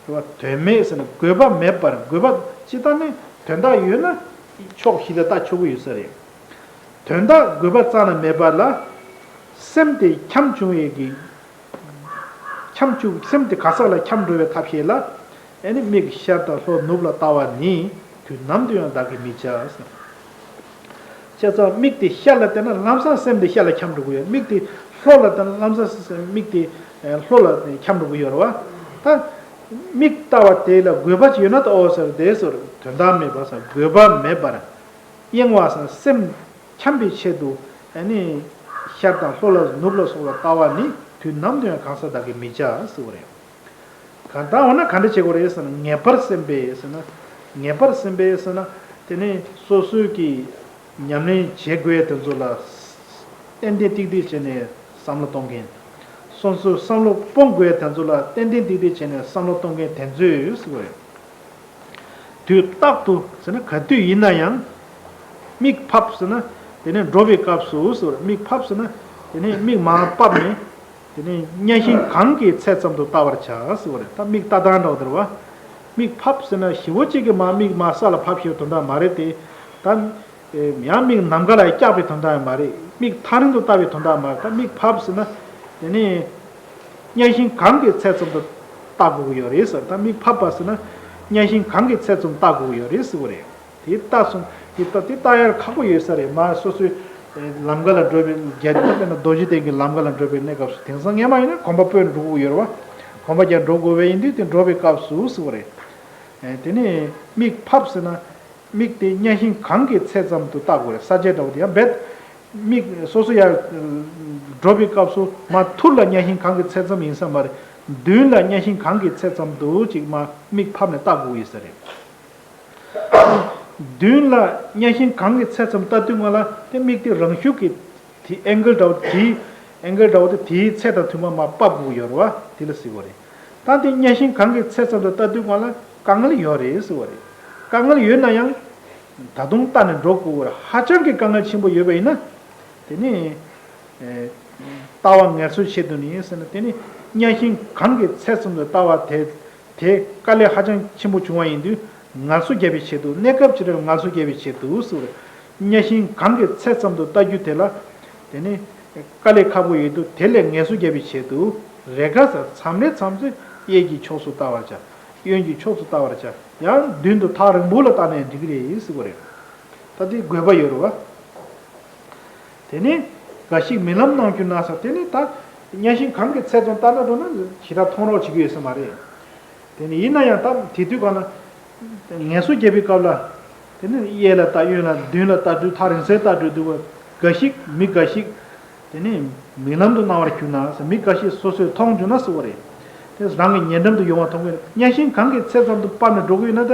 བ། དོན་མེད་ཟེར་ན་དགོས་པ་མེད་པར། དགོས་པ་ཅི་ལྟར་ནི་དོན་དག་ཡོད་ན་ཕྱོགས་བཞི་ལ་ལྟ་ཆོག་གི་ཡོད་ས་རེད། དོན་དག་དགོས་པ་རྩ་ནས་མེད་པ་ལ། སེམས་དེ་འཁྱམ་བྱུང་བའི་གི། འཁྱམ་བཅུག་སེམས་དེ་ག་ས་ལ་འཁྱམ་འགྲོ་བའི་ཐབས་ཤེས་ལ། ཨེ་ནི་མིག་ཤར་དང་ལྷོ་ནུབ་ལ་ལྟ་བ་ནི། དུས་ནམ་དུ་ཡང་བདག་གིས་མི་བྱ་ཟེར། བྱས་ཙང་མིག་དེ་ཤར་ལ་བལྟས་ན་ལམ་སང་སེམས་དེ་ཤར་ལ་འཁྱམ་འགྲོ་གི་ཡོད། མིག་དེ་ལྷོ་ལ་བལྟས་ན་ལམ་སང་སེམས་མིག་དེ་ལྷོ་ལ་འཁྱམ་འགྲོ་གི་ཡོད་རེད་བ། ད་མིག་ལྟ་བ་དེ་ལ་དགོས་པ་ཅིག་ཡོད་ན་ད། འོ་ཟེར་དེ་ཟེར། དོན་དག་མེད་པ་ཟེར། དགོས་པ་མེད་པར། གཡེང་བ་ཟེར་ན་སེམས་འཁྱམ་པའི་ཆེད་དུ། ཨ་ནི་ཤར་དང་ལྷོ་ལ་ནུབ་ལ་སོགས་ལ་ལྟ་བ་ནི། དུས་ནམ་དུ་ཡང་གང་ཟག་བདག་གིས་མི་བྱ་ཟེར་བ་རེད། གང་ལྟར་འོ་ན་ག་འདྲ་བྱེད་དགོས་རེད་ཟེར་ན། ངེས་པར་སེམས་པས་ཟེར་ན། ངེས་པར་སེམས་པས་ཟེར་ན། དེ་ནི་སོ་སོའི་གི་ཉམས་ལེན་བྱེད་དགོས་དེ་ཚོ་ལ་ཏན་ཏན་ཏིག་ཏིག་བྱས་ནས་བསམ་བློ་གཏོང་མཁན། སོ་སོའི་བསམ་བློ་སྤོང་དགོས་དེ་ཚོ་ལ་ཏན་ཏན་ཏིག་ཏིག་བྱས་ནས་བསམ་བློ་གཏོང་མཁན་དེ་ཚོས་ཟེར་བ་རེད། དུས་རྟག་ཏུ་ཟེར་ན་ག་དུས་ཡིན་ན་ཡང་། མིག་ཕབ་ཟེར་ན། དེ་ནས་འགྲོ་བའི་སྐབས་སུ་ཟེར་བ་རེད། མིག་ཕབ་ཟེར་ན། དེ་ནས་མིག་མར་ཕབ་ནས། དེ་ནས་གཉའ་ཤིང་གང་གི་ཚད་ཙམ་དུ་བལྟ་བར་བྱ་ཟེར་བ་རེད། ད་མིག་ལྟ་སྟངས་འདྲ་བོ་དེ་རེད་བ། མིག་ཕབ་ཟེར་ན་ཞེ་པོ་ཅིག་གི་མར་མིག་མར་ས་ལ་ཕབ་ཤེས་པའི་དོན་དག་མ་རེད་དེ། ད་ཡང་མིག་ནམ་མཁའ་ལ་བཀྱག་པའི་དོན་དག་ཡང་མ་རེད། མིག་ཐག་རིང་དུ་བལྟ་བའི་དོན་དག་མ་རེད། ད་མིག་ཕབ་ཟེར་ན། དེ་ནས་གཉའ་ཤིང་གང་གི་ཚད་ཙམ་དུ་བལྟ་དགོས་ཀྱི་ཡོད་རེད་ཟེར། ད་མིག་ཕབ་པ་ཟེར་ན་གཉའ་ཤིང་གང་གི་ཚད་ཙམ་བལྟ་དགོས་ཀྱི་ཡོད་རེད་ཟེར་བ་རེད། དེ་ལྟ་སོང་། དེ་ལྟ་དེ་ལྟ་ཡར་ཁག་པོ་ཡོད་ས་རེད། མ་སོ་སོའི་ ལམ་ཁ་ལ་འགྲོ་བའི་རྒྱ་དེ་དཔེར་ན་རྡོ་རྗེ་གདན་གྱི་ལམ་ཁ་ལ་འགྲོ་བའི་གནས་སྐབས་སུ་དེང་སང་སྔས་མ་ཡིན་ན་གོམ་པ་སྤོས་ནས་འགྲོ་དགོས་ཡོད་རེད་བ། གོམ་པ་རྒྱག་འགྲོ་དགོས་པ་ཡིན་དུས་དེ་འགྲོ་བའི་སྐབས་སུ་ཟེར་བ་རེད། དེ་ནས་མིག་ཕབ་ཟེར་ན། མིག་དེ་གཉའ་ཤིང་གང་གི་ཚད་ཙམ་དུ་བལྟ་དགོས་རེད། ས་བཅད་འདྲ་བོ་དེ་ཡང་རྦད། མིག་སོ་སོ་ཡར་འགྲོ་བའི་སྐབས་སུ་མར་ཐུར་ལ་གཉའ་ཤིང་གང་གི་ཚད་ཙམ་ཡིན་ས་མ་རེད། མདུན་ལ་གཉའ་ཤིང་གང་གི་ཚད་ཙམ་དུ་ཅིག་མར་མིག་ཕབ་ནས་བལྟ་དགོས་ཡིན་ས་རེད། མདུན་ལ་གཉའ་ཤིང་གང་གི་ཚད་ཙམ་བལྟ་དུས་སྔོན་ལ་དེ་མིག་དེ་རང་ཤུགས་ཀྱིས་དེ་ཨེང་གལ་འདྲ་བོ་དེའི་ཨེང་གལ་འདྲ་བོ་དེ་དེའི་ཚད་དང་མཐུན་པ་མར་ཕབ་དགོས་ཡོད་རེད་བ། དེ་ལ་ཟེར་བ་རེད། ད་དེ་གཉའ་ཤིང་གང་གི་ཚད་ཙམ་དུ་བལྟ་དུས་སྔོན་ལ་དཀའ་ངལ་ཡོད་རེད་ཟེར་བ་རེད། དཀའ་ངལ་ཡོད་ན་ཡང་ད་དུང་བལྟ་ནས་འགྲོ་དགོས་པ་རེད། ཧ་ཅང་གི་དཀའ་ངལ་ཆེན་པོ་ཡོད་པ་ཡིན་ན། དེ་ནི། ལྟ་བ་ངལ་གསོའི་ཆེད་དུ་ནི་ཟེར་ན། དེ་ནི་གཉའ་ཤིང་གང་གི་ཚད་ཙམ་དུ་ལྟ་བ་དེ་དེ་དཀའ་ལས་ཧ་ཅང་ཆེན་པོ་བྱུང་བ་ཡིན་དུས་ངལ་གསོ་རྒྱབ་པའི་ཆེད་དུ། གནས་སྐབས་ཅིག་རེར་ངལ་གསོ་རྒྱབ་པའི་ཆེད་དུ་ཟེར། གཉའ་ཤིང་གང་གི་ཚད་ཙམ་དུ་ལྟ་རྒྱུ་དེ་ལ་དེ་ནི་དཀའ་ལས་ཁག་པོ་ཡོད་དུས་དེ་ལས་ངལ་གསོ་རྒྱབ་པའི་ཆེད་དུ། རེས་འགའ་ས་མཚམས་རེ་མཚམས་སུ་གཡས་ཀྱི་ཕྱོགས་སུ་ལྟ་བར་བྱ། གཡོན་གྱི་ཕྱོགས་སུ་ལྟ་བར་བྱ། ཡང་མདུན་དུ་ཐག་རིང་པོ་ལ་ལྟ་ནས་འགྲིག་གི་རེད་ཟེར་བ་རེད། ད་དེ་དགོས་པ་ཡོད་རེད་བ། དེ་ནས་འགའ་ཞིག་རྨི་ལམ་སྣང་གྱུར་ན་ཟེར། དེ་ནས་ད་གཉའ་ཤིང་གང་གི་ཚད་ཙམ་ལྟ་ན་འགྲོ་ན་ཞེ་དྲག་མཐོང་རོགས་བྱེད་ཀྱི་ཡོད་ས་མ་རེད། དེ་ནས་ཡིན་ན་ཡང་ད་དེ་དུས་གང་ལ་ངལ་གསོ་རྒྱབ་པའི་སྐབས་ལ། དེ་ནས་གཡས་ལ་ལྟ། གཡོན་ལ། མདུན་ལ་ལྟ་དུས་ཐག་རིང་སར་ལྟ་དུས་འདུག་བ། འགའ་ཞིག་མི་འགའ་ཞིག་དེ་ནས་རྨི་ལམ་དུ་སྣང་བར་གྱུར་ན་ཟེར། མི་འགའ་ཞིག་སོ་སོས་མཐོང་བྱུང་ན་ཟེར་བ་རེད། དེ་རང་གི་ཉེ་འགྲམ་དུ་ཡོང་བ་མཐོང་གི་རེད། གཉའ་ཤིང་གང་གི་ཚད་ཙམ་དུ་ཕབ་ནས་འགྲོ་གི་ཡོད་ན་ད།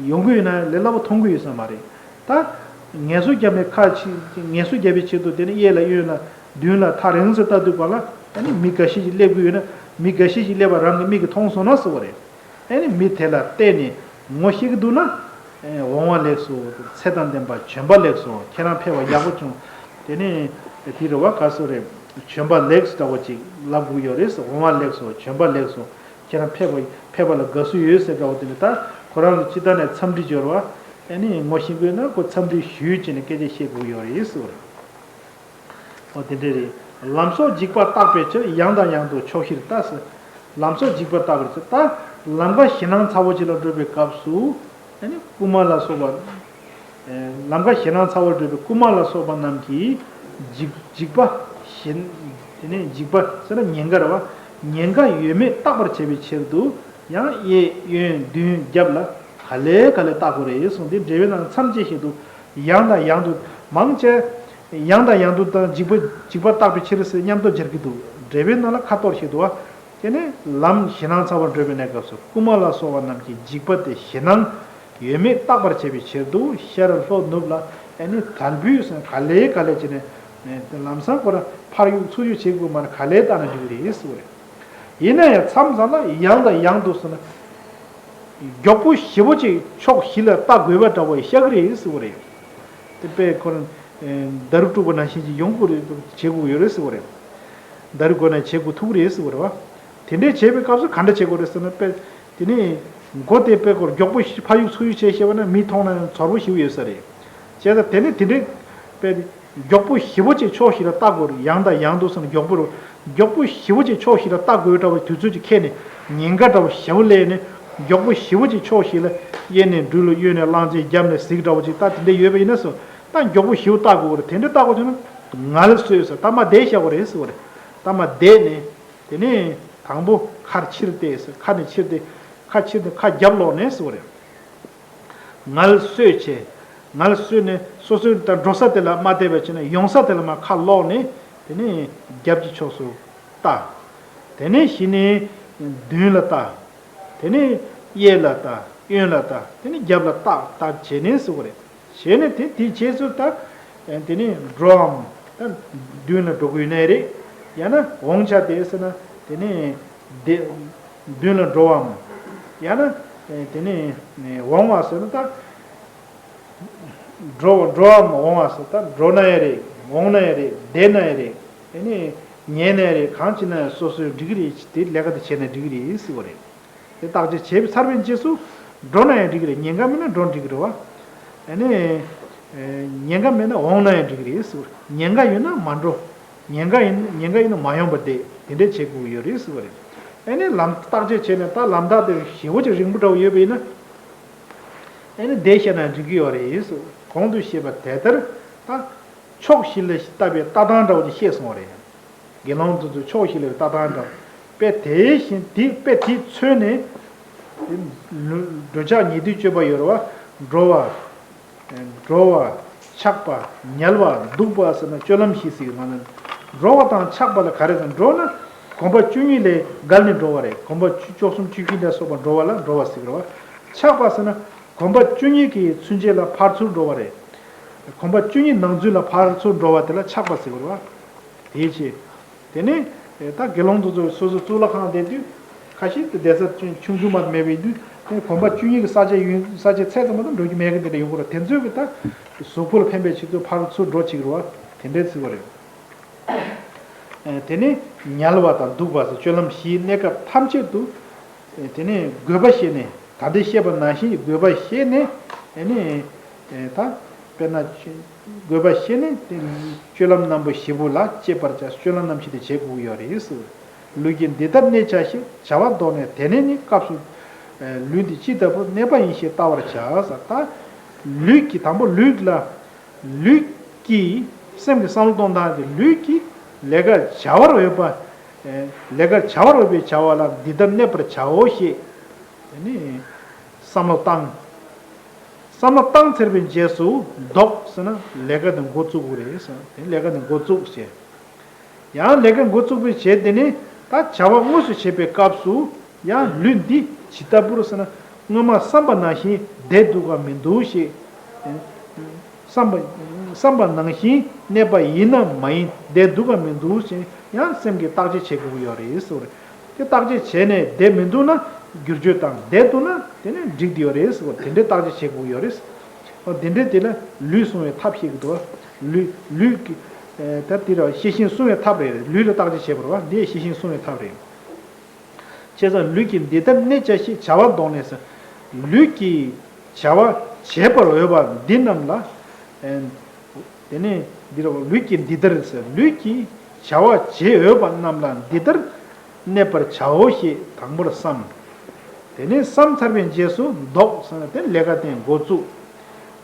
ཡོང་གི་ཡོད་ན་ལས་སླ་པོ་མཐོང་གི་ཡོད་ས་མ་རེད། ད་ངལ་གསོ་རྒྱབ་ནས་ཁ་ཕྱི་ངལ་གསོ་རྒྱབ་པའི་ཆེད་དུ་དེ་ནས་གཡས་ལ་གཡོན་ལ་མདུན་ལ་ཐག་རིང་སར་ལྟ་དུས་གང་ལ། ཨ་ནི་མི་འགའ་ཤས་ཤིག་སླེབས་ཀྱི་ཡོད་ན། མི་འགའ་ཤས་ཤིག་སླེབས་པ་རང་གི་མིག་གིས་མཐོང་སོང་ན་ཟེར་བ་རེད། ཨ་ནི་མི་དེ་ལ་བལྟས་ནས་ངོ་ཤེས་ཀྱི་འདུག་ན། ཨེ། འོང་བ་ལེགས་སོ། ཚེ་དང་ལྡན་པ། བྱོན་པ་ལེགས་སོ། ཁྱེད་རང་ཕེབས་པ་ཡག་པོ་བྱུང་། དེ་ནས་དེ་རེད་བ། ག་སོ་རེད། བྱོན་པ་ལེགས་སོ་འདྲ་བོ་ཅིག་ལབ་དགོས་ཡོད་རེད་ཟེར། འོང་བ་ལེགས་སོ། བྱོན་པ་ལེགས་སོ། ཁྱེད་རང་ཕེབས་པ་ཕེབས་པ་ལ་དགའ་བསུ་ཡོད་ཟེར་འདྲ་བོ། དེ་ནས་ད་ཁོ་རང་ལ་ཅི་ལྟར་ནས་འཚམས་འདྲི་འབྱོར་བ། ཨ་ནི་ངོ་ཤེས་དགོས་ན་ཁོ་འཚམས་འདྲི་ཞུས་བྱས་ནས་སྐད་ཆ་བཤད་དགོས་ཡོད་རེད་ཟེར། འོ་དེ་འདྲ་རེད། ལམ་སོགས་འཇིགས་པ་བརྟག་པའི་ཕྱིར། ཡང་དང་ཡང་དུ་ཕྱོགས་བཞིར་ལྟ་ཟེར། ལམ་སོགས་འཇིགས་པ་བརྟག་པའི་ཕྱིར། ད་ལམ་ཁ་ཞེད་སྣང་ཚ་བོ་ཅིག་ལ་འགྲོ་བའི་སྐབས་སུ། ཨ་ནི་རྐུན་མ་ལ་སོགས་པ། ལམ་ཁ་ཞེད་སྣང་ཚ་བོར་འགྲོ་བའི་རྐུན་མ་ལ་སོགས་པ་རྣམས་ཀྱིས་འཇིགས་འཇིགས་པ་ཞེན། དེ་ནས་འཇིགས་པ་ཟེར་ན་ཉེན་ཁ་རེད་བ། ཉེན་ཁ་ཡོད་མེད་བརྟག་པར་བྱ་བའི་ཕྱིར་དུ། ཡང་གཡས་གཡོན་མདུན་རྒྱབ་ལ་ག་ལེ་ག་ལེ་བརྟག་དགོས་རེད་གསུངས་ཏེ། འགྲེལ་པའི་ནང་མཚམས་བཅད་བཞིན་དུ། ཡང་དང་ཡང་དུ། མང་ཆེ་ཡང་དང་ཡང་དུ་དང་འཇིགས་པ་འཇིགས་པ་བརྟག་པའི་ཕྱིར་ཟེར་མཉམ་དུ་སྦྱར་གྱི་འདུག་འགྲེལ་པའི་ནང་ལ་ཁ་གཏོར་བཞིན་དུ་བ། དེ་ནས་ལམ་ཞེད་སྣང་ཚ་བོར་འགྲོ་བའི་གནས་སྐབས་སུ་རྐུན་མ་ལ་སོགས་པ་རྣམས་ཀྱིས་འཇིགས་པ་དེ་ཞེད་སྣང་ཡོད་མེད་བརྟག་པར་བྱ་བའི་ཕྱིར་དུ། ཤར་ལྷོ་ནུབ་ལ་ཨ་ནི་དལ་བུས་ག་ལེ་ག་ལེ་བྱས་ནས། ལམ་སང་ཁོ་རང་ཕར་གཡུག་ཚུར་གཡུག་བྱེད་དགོས་མ་རེད། ག་ལེ་བལྟས་ན་འགྲིག་གི་རེད་ཟེར་བ་རེད། ཡིན་ན་ཡང་མཚམས་མཚམས་ལ་ཡང་དང་ཡང་དུ་ཟེར་ན། མགྱོགས་པོ་ཞེ་པོ་ཅིག་ཕྱོགས་བཞི་ལ་བལྟ་དགོས་པ་འདྲ་བོ་ཤར་གི་རེད་ཟེར་བ་རེད། དེ་དཔེ་ཁོ་རང་ཟླ་རུ་དཀྲུགས་པ་ནང་བཞིན་ཅིག་ཡོང་དགོས་རེད། བྱེད་དགོས་ཡོད་རེད་ཟེར་བ་རེད། ཟླ་རུ་སྒོ་ནས་བྱེད་དགོས་ཐུག་རེད་ཟེར་བ་རེད་བ། དེ་འདྲའི་བྱེད་པའི་སྐབས་སུ་ག་འདྲ་བྱེད་དགོས་རེད་ཟེར་ན། དཔེ་དེ་ནི་མགོ་དེ་དཔེ་ཁོ་མགྱོགས་པོ་ཕར་གཡུག་ཚུར་གཡུག་བྱས་བྱས་པ་ན་མི་མཐོང་ན་ཡང་ཚོར་པོ་ཞེ་པོ་ཡོད་ས་རེད། བྱས་ཙང་དེ་ནི་དེ་འདྲའི་དཔེ་མགྱོགས་པོ་ཞེ་པོ་ཅིག་ཕྱོགས་བཞི་ལ་བལྟ་དགོས་རེད། ཡང་དང་ཡང་དུ་ཟེར་ན་མགྱོགས་པོ་རུ། མགྱོགས་པོ་ཞེ་པོ་ཅིག་ཕྱོགས་བཞི་ལ་བལྟ་དགོས་འདྲ་བའི་དུས་ཚོད་ཅིག་ཁེལ་ནས་ཉེན་ཁ་འདྲ་བོ་ཞེ་པོ་སླེབས་ནས། མགྱོགས་པོ་ཞེ་པོ་ཅིག་ཕྱོགས་བཞི་ལ་གཡས་ནས་སྦྲུལ་ལོ། གཡོན་ནས་གླང་ཆེན། རྒྱབ་ནས་གཟིག་འདྲ་བོ་ཅིག་ད་དེ་འདྲ་ཡོད་པ་ཡིན་ན་ཟེར། ད་མགྱོགས་པོ་ཞེ་པོ་བལྟ་དགོས་རེད། དེ་འདྲ་བལྟ་དགོས་བྱུང་ན་ངལ་གསོས་ཟེར། ད་མར་བསྡད་བཞག་དགོས་རེད་ཟེར་བ་རེད། ད་མར་བསྡད་ནས་དེ་ནས་དང་པོ་ཁར་ཕྱིར་བལྟས་ཟེར། ཁ་ནས་ཕྱིར་བལྟས། ཁ་ཕྱིར་ནས་ཁ་རྒྱབ་ལོག་ནས་ཟེར་བ་རེད། ངལ་གསོས་བྱས། ངལ་གསོས་ནས་སོ་སོའི་ད་འགྲོ་ས་དེ་ལ་མ་བསྡད་པ་བྱས་ན་ཡོང་ས་དེ་ལ་མར་ཁ་ལོག་ནས། དེ་ནས་རྒྱབ་ཀྱི་ཕྱོགས་སུ་ལྟ། དེ་ནས་གཞི་ནས་མདུན་ལ་ལྟ། དེ་ནས་གཡས་ལ་ལྟ། གཡོན་ལ་ལྟ། དེ་ནས་རྒྱབ་ལ་ལྟ་ལྟ་བྱས་ནས་ཟེར་བ་རེད། བྱས་ནས་དེ་དེའི་རྗེས་སུ་ད། དེ་ནས་འགྲོའམ། ད་མདུན་ལ་འགྲོ་དགོས་ནའི་རེད། ཡང་ན་འོང་བྱ་དེ་ཟེར་ན། དེ་ནས་དེ། མདུན་ལ་འགྲོ་བའམ། ཡང་ན། དེ་ནས་འོང་བ་ཟེར་ན་ད། འགྲོ་འགྲོ་བའམ་འོང་བ་ཟེར། ད་འགྲོ་ན་ཡང་རེད། འོང་ན་ཡང་རེད། བསྡད་ན་ཡང་རེད། དེ་ནས་ཉལ་ན་ཡང་རེད། གང་བྱེད་ན་ཡང་སོ་སོའི་འགྲིག་གི་རེད། དེ་ལས་ཀ་དེ་བྱས་ན་འགྲིག་གི་རེད་ཟེར་བ་རེད། དེ་བརྟག་དཔྱད་བྱས་པའི་ཚར་བའི་རྗེས་སུ། འགྲོ་ན་ཡང་འགྲིག་གི་རེད། ཉེན་ཁ་མེད་ན་འགྲོ་འགྲིག་གི་རེད་བ། ཨ་ནི། ཉེན་ཁ་མེད་ན་འོང་ན་ཡང་འགྲིག་གི་རེད་ཟེར་བ་རེད། ཉེན་ཁ་ཡོད་ན་མ་འགྲོ། ཉེན་ཁ་ཡིན་ཉེན་ཁ་ཡིན་ན་མ་ཡོང་པ་བསྡད། དེ་འདྲས་བྱེད་དགོས་ཀྱི་ཡོད་རེད་ཟེར་བ་རེད། ཨ་ནི་ལམ་བརྟག་དཔྱད་བྱས་ནས་ད་ལམ་ཐག་དེ་ཞེ་པོ་ཅིག་རིང་པོ་འདྲ་བོ་ཡོད་པ་ཡིན་ན། ཨ་ནི་བསྡད་བཞག་ན་འགྲིག་གི་ཡོད་རེད་ཟེར། གོང་དུ་བཤད་པ་དེ་ལྟར་ད། ཕྱོགས་བཞི་ལ་ལྟ་བའི་ལྟ་སྟངས་འདྲ་བོ་ཅིག་བཤད་སོང་བ་རེད། དགེ་སློང་དེ་ཚོས་ཕྱོགས་བཞི་ལ་ལྟ་སྟངས་འདྲ་བོ། དཔེ་དེ་བཞིན་དེ་དཔེ་དེ་མཚོན་ནས། འདོད་ཆགས་ཉེ་དུའི་སྤྱོད་པ་ཡོད་རེད་བ། འགྲོ་བ། འགྲོ་བ། ཆགས་པ། ཉལ་བ། འདུག་པ་ཟེར་ན་སྤྱོད་ལམ་བཞི་ཟེར་གི་ང་ཚོ། འགྲོ་བ་དང་ཆགས་པ་ལ་ག་རེ་ཟེར། འགྲོ་ན། གོམ་པ་བཅུ་གཉིས་ལས་བརྒལ་ནས་འགྲོ་བ་རེད། གོམ་པ་བཅུ་བཅུ་གསུམ་བཅུ་བཞི་ལ་སོགས་པ་འགྲོ་བ་ལ་འགྲོ་བ་ཟེར་གི་རེད་བ། ཆགས་པ་ཟེར་ན། གོམ་པ་བཅུ་གཉིས་ཀྱི་ཚུན་ཆད་ལ་ཕར་ཚུར་འགྲོ་བ་རེད། གོམ་པ་བཅུ་གཉིས་ནང་ཚུན་ལ་ཕར་ཚུར་འགྲོ་བ་དེ་ལ་ཆགས་པ་ཟེར་གི་རེད་བ། དེའི་ཕྱིར། དེ་ནས་ད་དགེ་སློང་དེ་ཚོ་སོ་སོ་གཙུག་ལག་ཁང་བསྡད་དུས། ཁ་ཤས་དེ་བསྡད་ས་ཆུང་ཆུང་ཆུང་མ་མེད་པའི་དུས། དེ་གོམ་པ་བཅུ་གཉིས་ཀྱི་ས་ཆ་ཡུན་ས་ཆའི་ཚད་ཙམ་མ་གཏོགས་འགྲོ་རྒྱུ་མེད་གི། དེ་འདྲ་ཡོང་གི་རེད། དེ་ཚོས་གི་ད་གཟུགས་པོ་ལ་ཕན་པའི་ཆེད་དུ་ཕར་ཚུར་འགྲོ་བྱེད་ཀྱི་རེད་བ། དེ་འདྲའི་ཚིག་པ་རེད། དེ་ནས་ཉལ་བ་དང་འདུག་པ་སོགས་སྤྱོད་ལམ་བཞིའི་གནས་སྐབས་ཐམས་ཅད་དུ། དེ་ནས་དགོས་པ་བཤད་ནས། ད་ལྟའི་བཤད་པ་ནང་བཞིན་གྱི་དགོས་པ་བཤད་ནས། དེ་ནས་ད་དཔེར་ན་དགོས་པ་བཤད་ནས། དེ་སྤྱོད་ལམ་རྣམ་པ་བཞི་པོ་ལ་སྤྱད་པར་བྱ། སྤྱོད་ལམ་རྣམ་བཞི་དེ་བྱེད་དགོས་ཀྱི་ཡོད་རེད་ཟེར། ལུས་ཀྱི་འདི་ལྟར་གནས་བྱ་ཞེས་བྱ་བ་བཟློག་ནས། དེ་ནས་ནི་སྐབས་སུ་ལུས་འདི་ཇི་ལྟ་བུར་གནས་པ་ཡིན་ཞེས་བལྟ་བར་བྱ་ཟེར། ད་ལུས་ཀྱི་དང་པོ་ལུས་ལ། ལུས་ཀྱི་སེམས་ཀྱི་བསམ་བློ་གཏོང་སྟངས་དེ། ལུས་ཀྱི་ལས་ཀར་བྱ་བར་འོས་པ། ལས་ཀར་བྱ་བར་འོས་པའི་བྱ་བ་ལ་འདི་ལྟར་གནས་པར་བྱའོ་ཞེས། དེ་ནི་བསམ་བློ་བཏང་། བསམ་བློ་བཏང་ཚར་བའི་རྗེས་སུ་བཟློག་ཟེར་ན་ལས་ཀ་དེ་འགོ་བཙུགས་དགོས་རེད་ཟེར། དེ་ལས་ཀ་དེ་འགོ་བཙུགས་བྱས། ཡང་ལས་ཀ་འགོ་བཙུགས་པའི་རྗེས་དེ་ནི་ད་བྱ་བ་དངོས་སུ་བྱེད་པའི་སྐབས་སུ། ཡང་ལུས་འདི་ཇི་ལྟ་བུར་ཟེར་ན། སྔོན་མ་བསམ་པ་ནང་བཞིན་བསྡད་འདུག་གམ་མི་འདུག་ཞེས། བསམ་པ། བསམ་པ་ནང་བཞིན་གནས་པ་ཡིན་ནམ་མ་ཡིན། བསྡད་འདུག་གམ་མི་འདུག་ཞེས་ཡང་སེམས་ཀྱིས་བརྟག་དཔྱད་བྱེད་དགོས་ཀྱི་ཡོད་རེད་ཟེར་བ་རེད། དེ་བརྟག་དཔྱད་བྱས་ནས་བསྡད་མི་འདུག་ན་བསྒྱུར་བཅོས་དང་། བསྡད་འདུག་ན་དེ་ནི་འགྲིག་བསྡད་ཡོད་རེད་ཟེར་བ། དེ་འདྲའི་བརྟག་དཔྱད་བྱེད་དགོས་ཀྱི་ཡོད་རེད། འོ་དེ་འདྲའི་དེ་ལ་ལུས་བསྲུང་བའི་ཐབས་བཤད་ཀྱི་འདུག། ལུས། ལུས་ཀྱི། ད་དེ་ར་ཤེས་བཞིན་བསྲུང་བའི་ཐབས་རེད། ལུས་ལ་བརྟག་དཔྱད་བྱེད་པ་རེད་བ། འདི་ཤེས་བཞིན་བསྲུང་བའི་ཐབས་རེད། བྱས་ཙང་ལུས་ཀྱི་འདི་ལྟར་གནས་བྱ་ཞེས་བྱ་བ་བཟློག་ནས་ཟེར། ལུས་ཀྱི་བྱ་བ་བྱེད་པར་འོས་པ་འདི་རྣམས་ལ། དེ་ནས་འདི་ར་ལུས་ཀྱི་འདི་ལྟར་ཟེར། ལུས་ཀྱི་བྱ་བ་བྱེད་འོས་པ་རྣམས་ལ་འདི་ལྟར་གནས་པར་བྱའོ་ཞེས་དང་པོར་བསམ། དེ་ནས་བསམ་ཚར་བའི་རྗེས་སུ་བཟློག་ཟེར་ན་དེ་ལས་ཀ་དེ་འགོ་བཙུགས།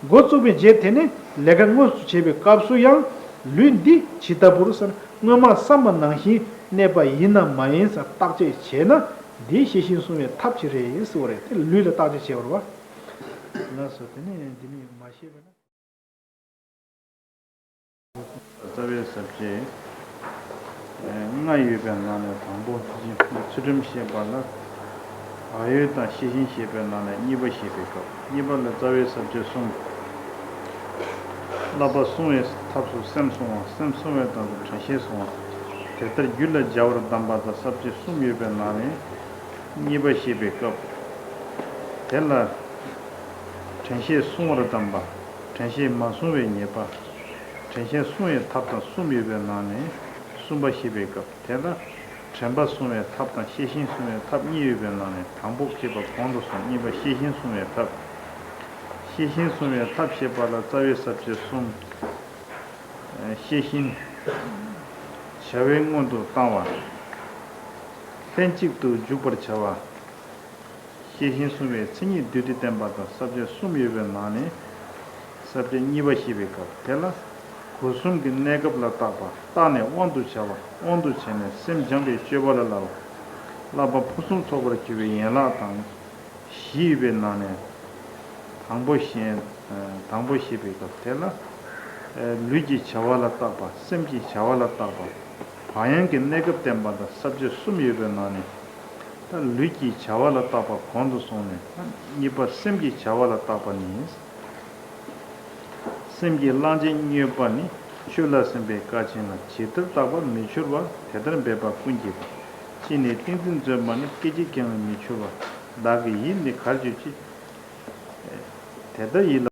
འགོ་བཙུགས་པའི་རྗེས་དེ་ནས་ལས་ཀ་དངོས་སུ་བྱེད་པའི་སྐབས་སུ་ཡང་ལུས་འདི་ཇི་ལྟ་བུར་ཟེར། སྔོན་མ་བསམ་པ་ནང་བཞིན་གནས་པ་ཡིན་ནམ་མ་ཡིན་ཟེར་བརྟག་དཔྱད་བྱས་ན། འདི་ཤེས་བཞིན་བསྲུང་བའི་ཐབས་ཅིག་རེད་ཟེར་བ་རེད། དེ་ལུས་ལ་བརྟག་དཔྱད་བྱས་པ་རེད་བ། ལགས་སོ། དེ་ནས་འདི་ནས་མ་ཤེས་པ་ན། རྩ་བའི་ས་བཅད་ལྔ་ཡོད་པའི་ནང་ནས་དང་པོ་ཚུལ་ཁྲིམས་བཤད་པ་ལ། བག་ཡོད་དང་ཤེས་བཞིན་བཤད་པའི་ནང་ནས་གཉིས་པ་བཤད་པའི་སྐབས། གཉིས་པ་ལ་རྩ་བའི་ས་བཅད་གསུམ། བསླབ་པ་བསྲུང་བའི་ཐབས་སུ་སེམས་བསྲུང་བ། སེམས་བསྲུང་བའི་ཐབས་སུ་དྲན་ཤེས་བསྲུང་བ། དེ་ལྟར་རྒྱུད་ལ་སྦྱར་བར་གདམས་པ་དང་ས་བཅད་གསུམ་ཡོད་པའི་ནང་ནས་གཉིས་པ་བཤད་པའི་སྐབས། དེ་ལ་དྲན་ཤེས་བསྲུང་བར་གདམས་པ། དྲན་ཤེས་མ་བསྲུང་བའི་ཉེས་པ། དྲན་ཤེས་བསྲུང་བའི་ཐབས་དང་གསུམ་ཡོད་པའི་ནང་ནས་གསུམ་པ་བཤད་པའི་སྐབས། དེ་ལ་དྲན་པ་བསྲུང་བའི་ཐབས་དང་ཤེས་བཞིན་བསྲུང་བའི་ཐབས་གཉིས་ཡོད་པའི་ནང་ནས་དང་པོ་བཤད་པ་གོང་དུ་སོང་། གཉིས་པ་ཤེས་བཞིན་བསྲུང་བའི་ཐབས། ཤེས་བཞིན་བསྲུང་བའི་ཐབས་བཤད་པ་ལ་རྩ་བའི་ས་བཅད་གསུམ། ཤེས་བཞིན། བྱ་བའི་སྔོན་དུ་བཏང་བ། ལྷན་ཅིག་ཏུ་འཇུག་པར་བྱ་བ། ཤེས་བཞིན་བསྲུང་བའི་མཚན་ཉིད་བསྡུས་ཏེ་བསྟན་པ་དང་ས་བཅད་གསུམ་ཡོད་པའི་ནང་ནས་ས་བཅད་གཉིས་པ་བཤད་པའི་སྐབས། དེ་ལ་སྒོ་གསུམ་གྱི་གནས་སྐབས་ལ་བརྟག་པ། བརྟགས་ནས་དབང་དུ་བྱ་བ། དབང་དུ་བྱས་ནས་སེམས་སྦྱངས་པའི་སྤྱོད་པ་ལ་བསླབ་པ། བསླབ་པ་ཕུན་སུམ་ཚོགས་པར་གྱུར་པའི་ཡན་ལག་དང་བཞི་ཡོད་པའི་ནང་ནས་དང་པོ་བཤད། དང་པོ་བཤད་པའི་སྐབས་དེ་ལ། ལུས་ཀྱི་བྱ་བ་ལ་བརྟག་པ། སེམས་ཀྱི་བྱ་བ་ལ་བརྟག་པ། བག་ཡངས་ཀྱི་གནས་སྐབས་བསྟན་པ་དང་ས་བཅད་གསུམ་ཡོད་པའི་ནང་ནས། ད་ལུས་ཀྱི་བྱ་བ་ལ་བརྟག་པ་གོང་དུ་སོང་ནས། གཉིས་པ་སེམས་ཀྱི་བྱ་བ་ལ་བརྟག་པ་ནི། སེམས་ཀྱི་བླང་བྱའི་དངོས་པོ་ནི། ཆོས་ལ་སེམས་པའི་སྐལ་ཆེན་ལ། ཇི་ལྟར་བརྟག་པར་མི་འཆུལ་བ། དེ་ལྟར་འབད་པ་ཀུན་གྱིས་པ། ཅི་ནས་ཏིང་འཛིན་བརྩོན་པ་ནི། སྐད་ཅིག་ཀྱང་མི་འཆུལ་བ། བདག་གི་ཡིད་ནི་གར་གྱུར་ཅི། དེ་ལྟར་ཡིད་ལ།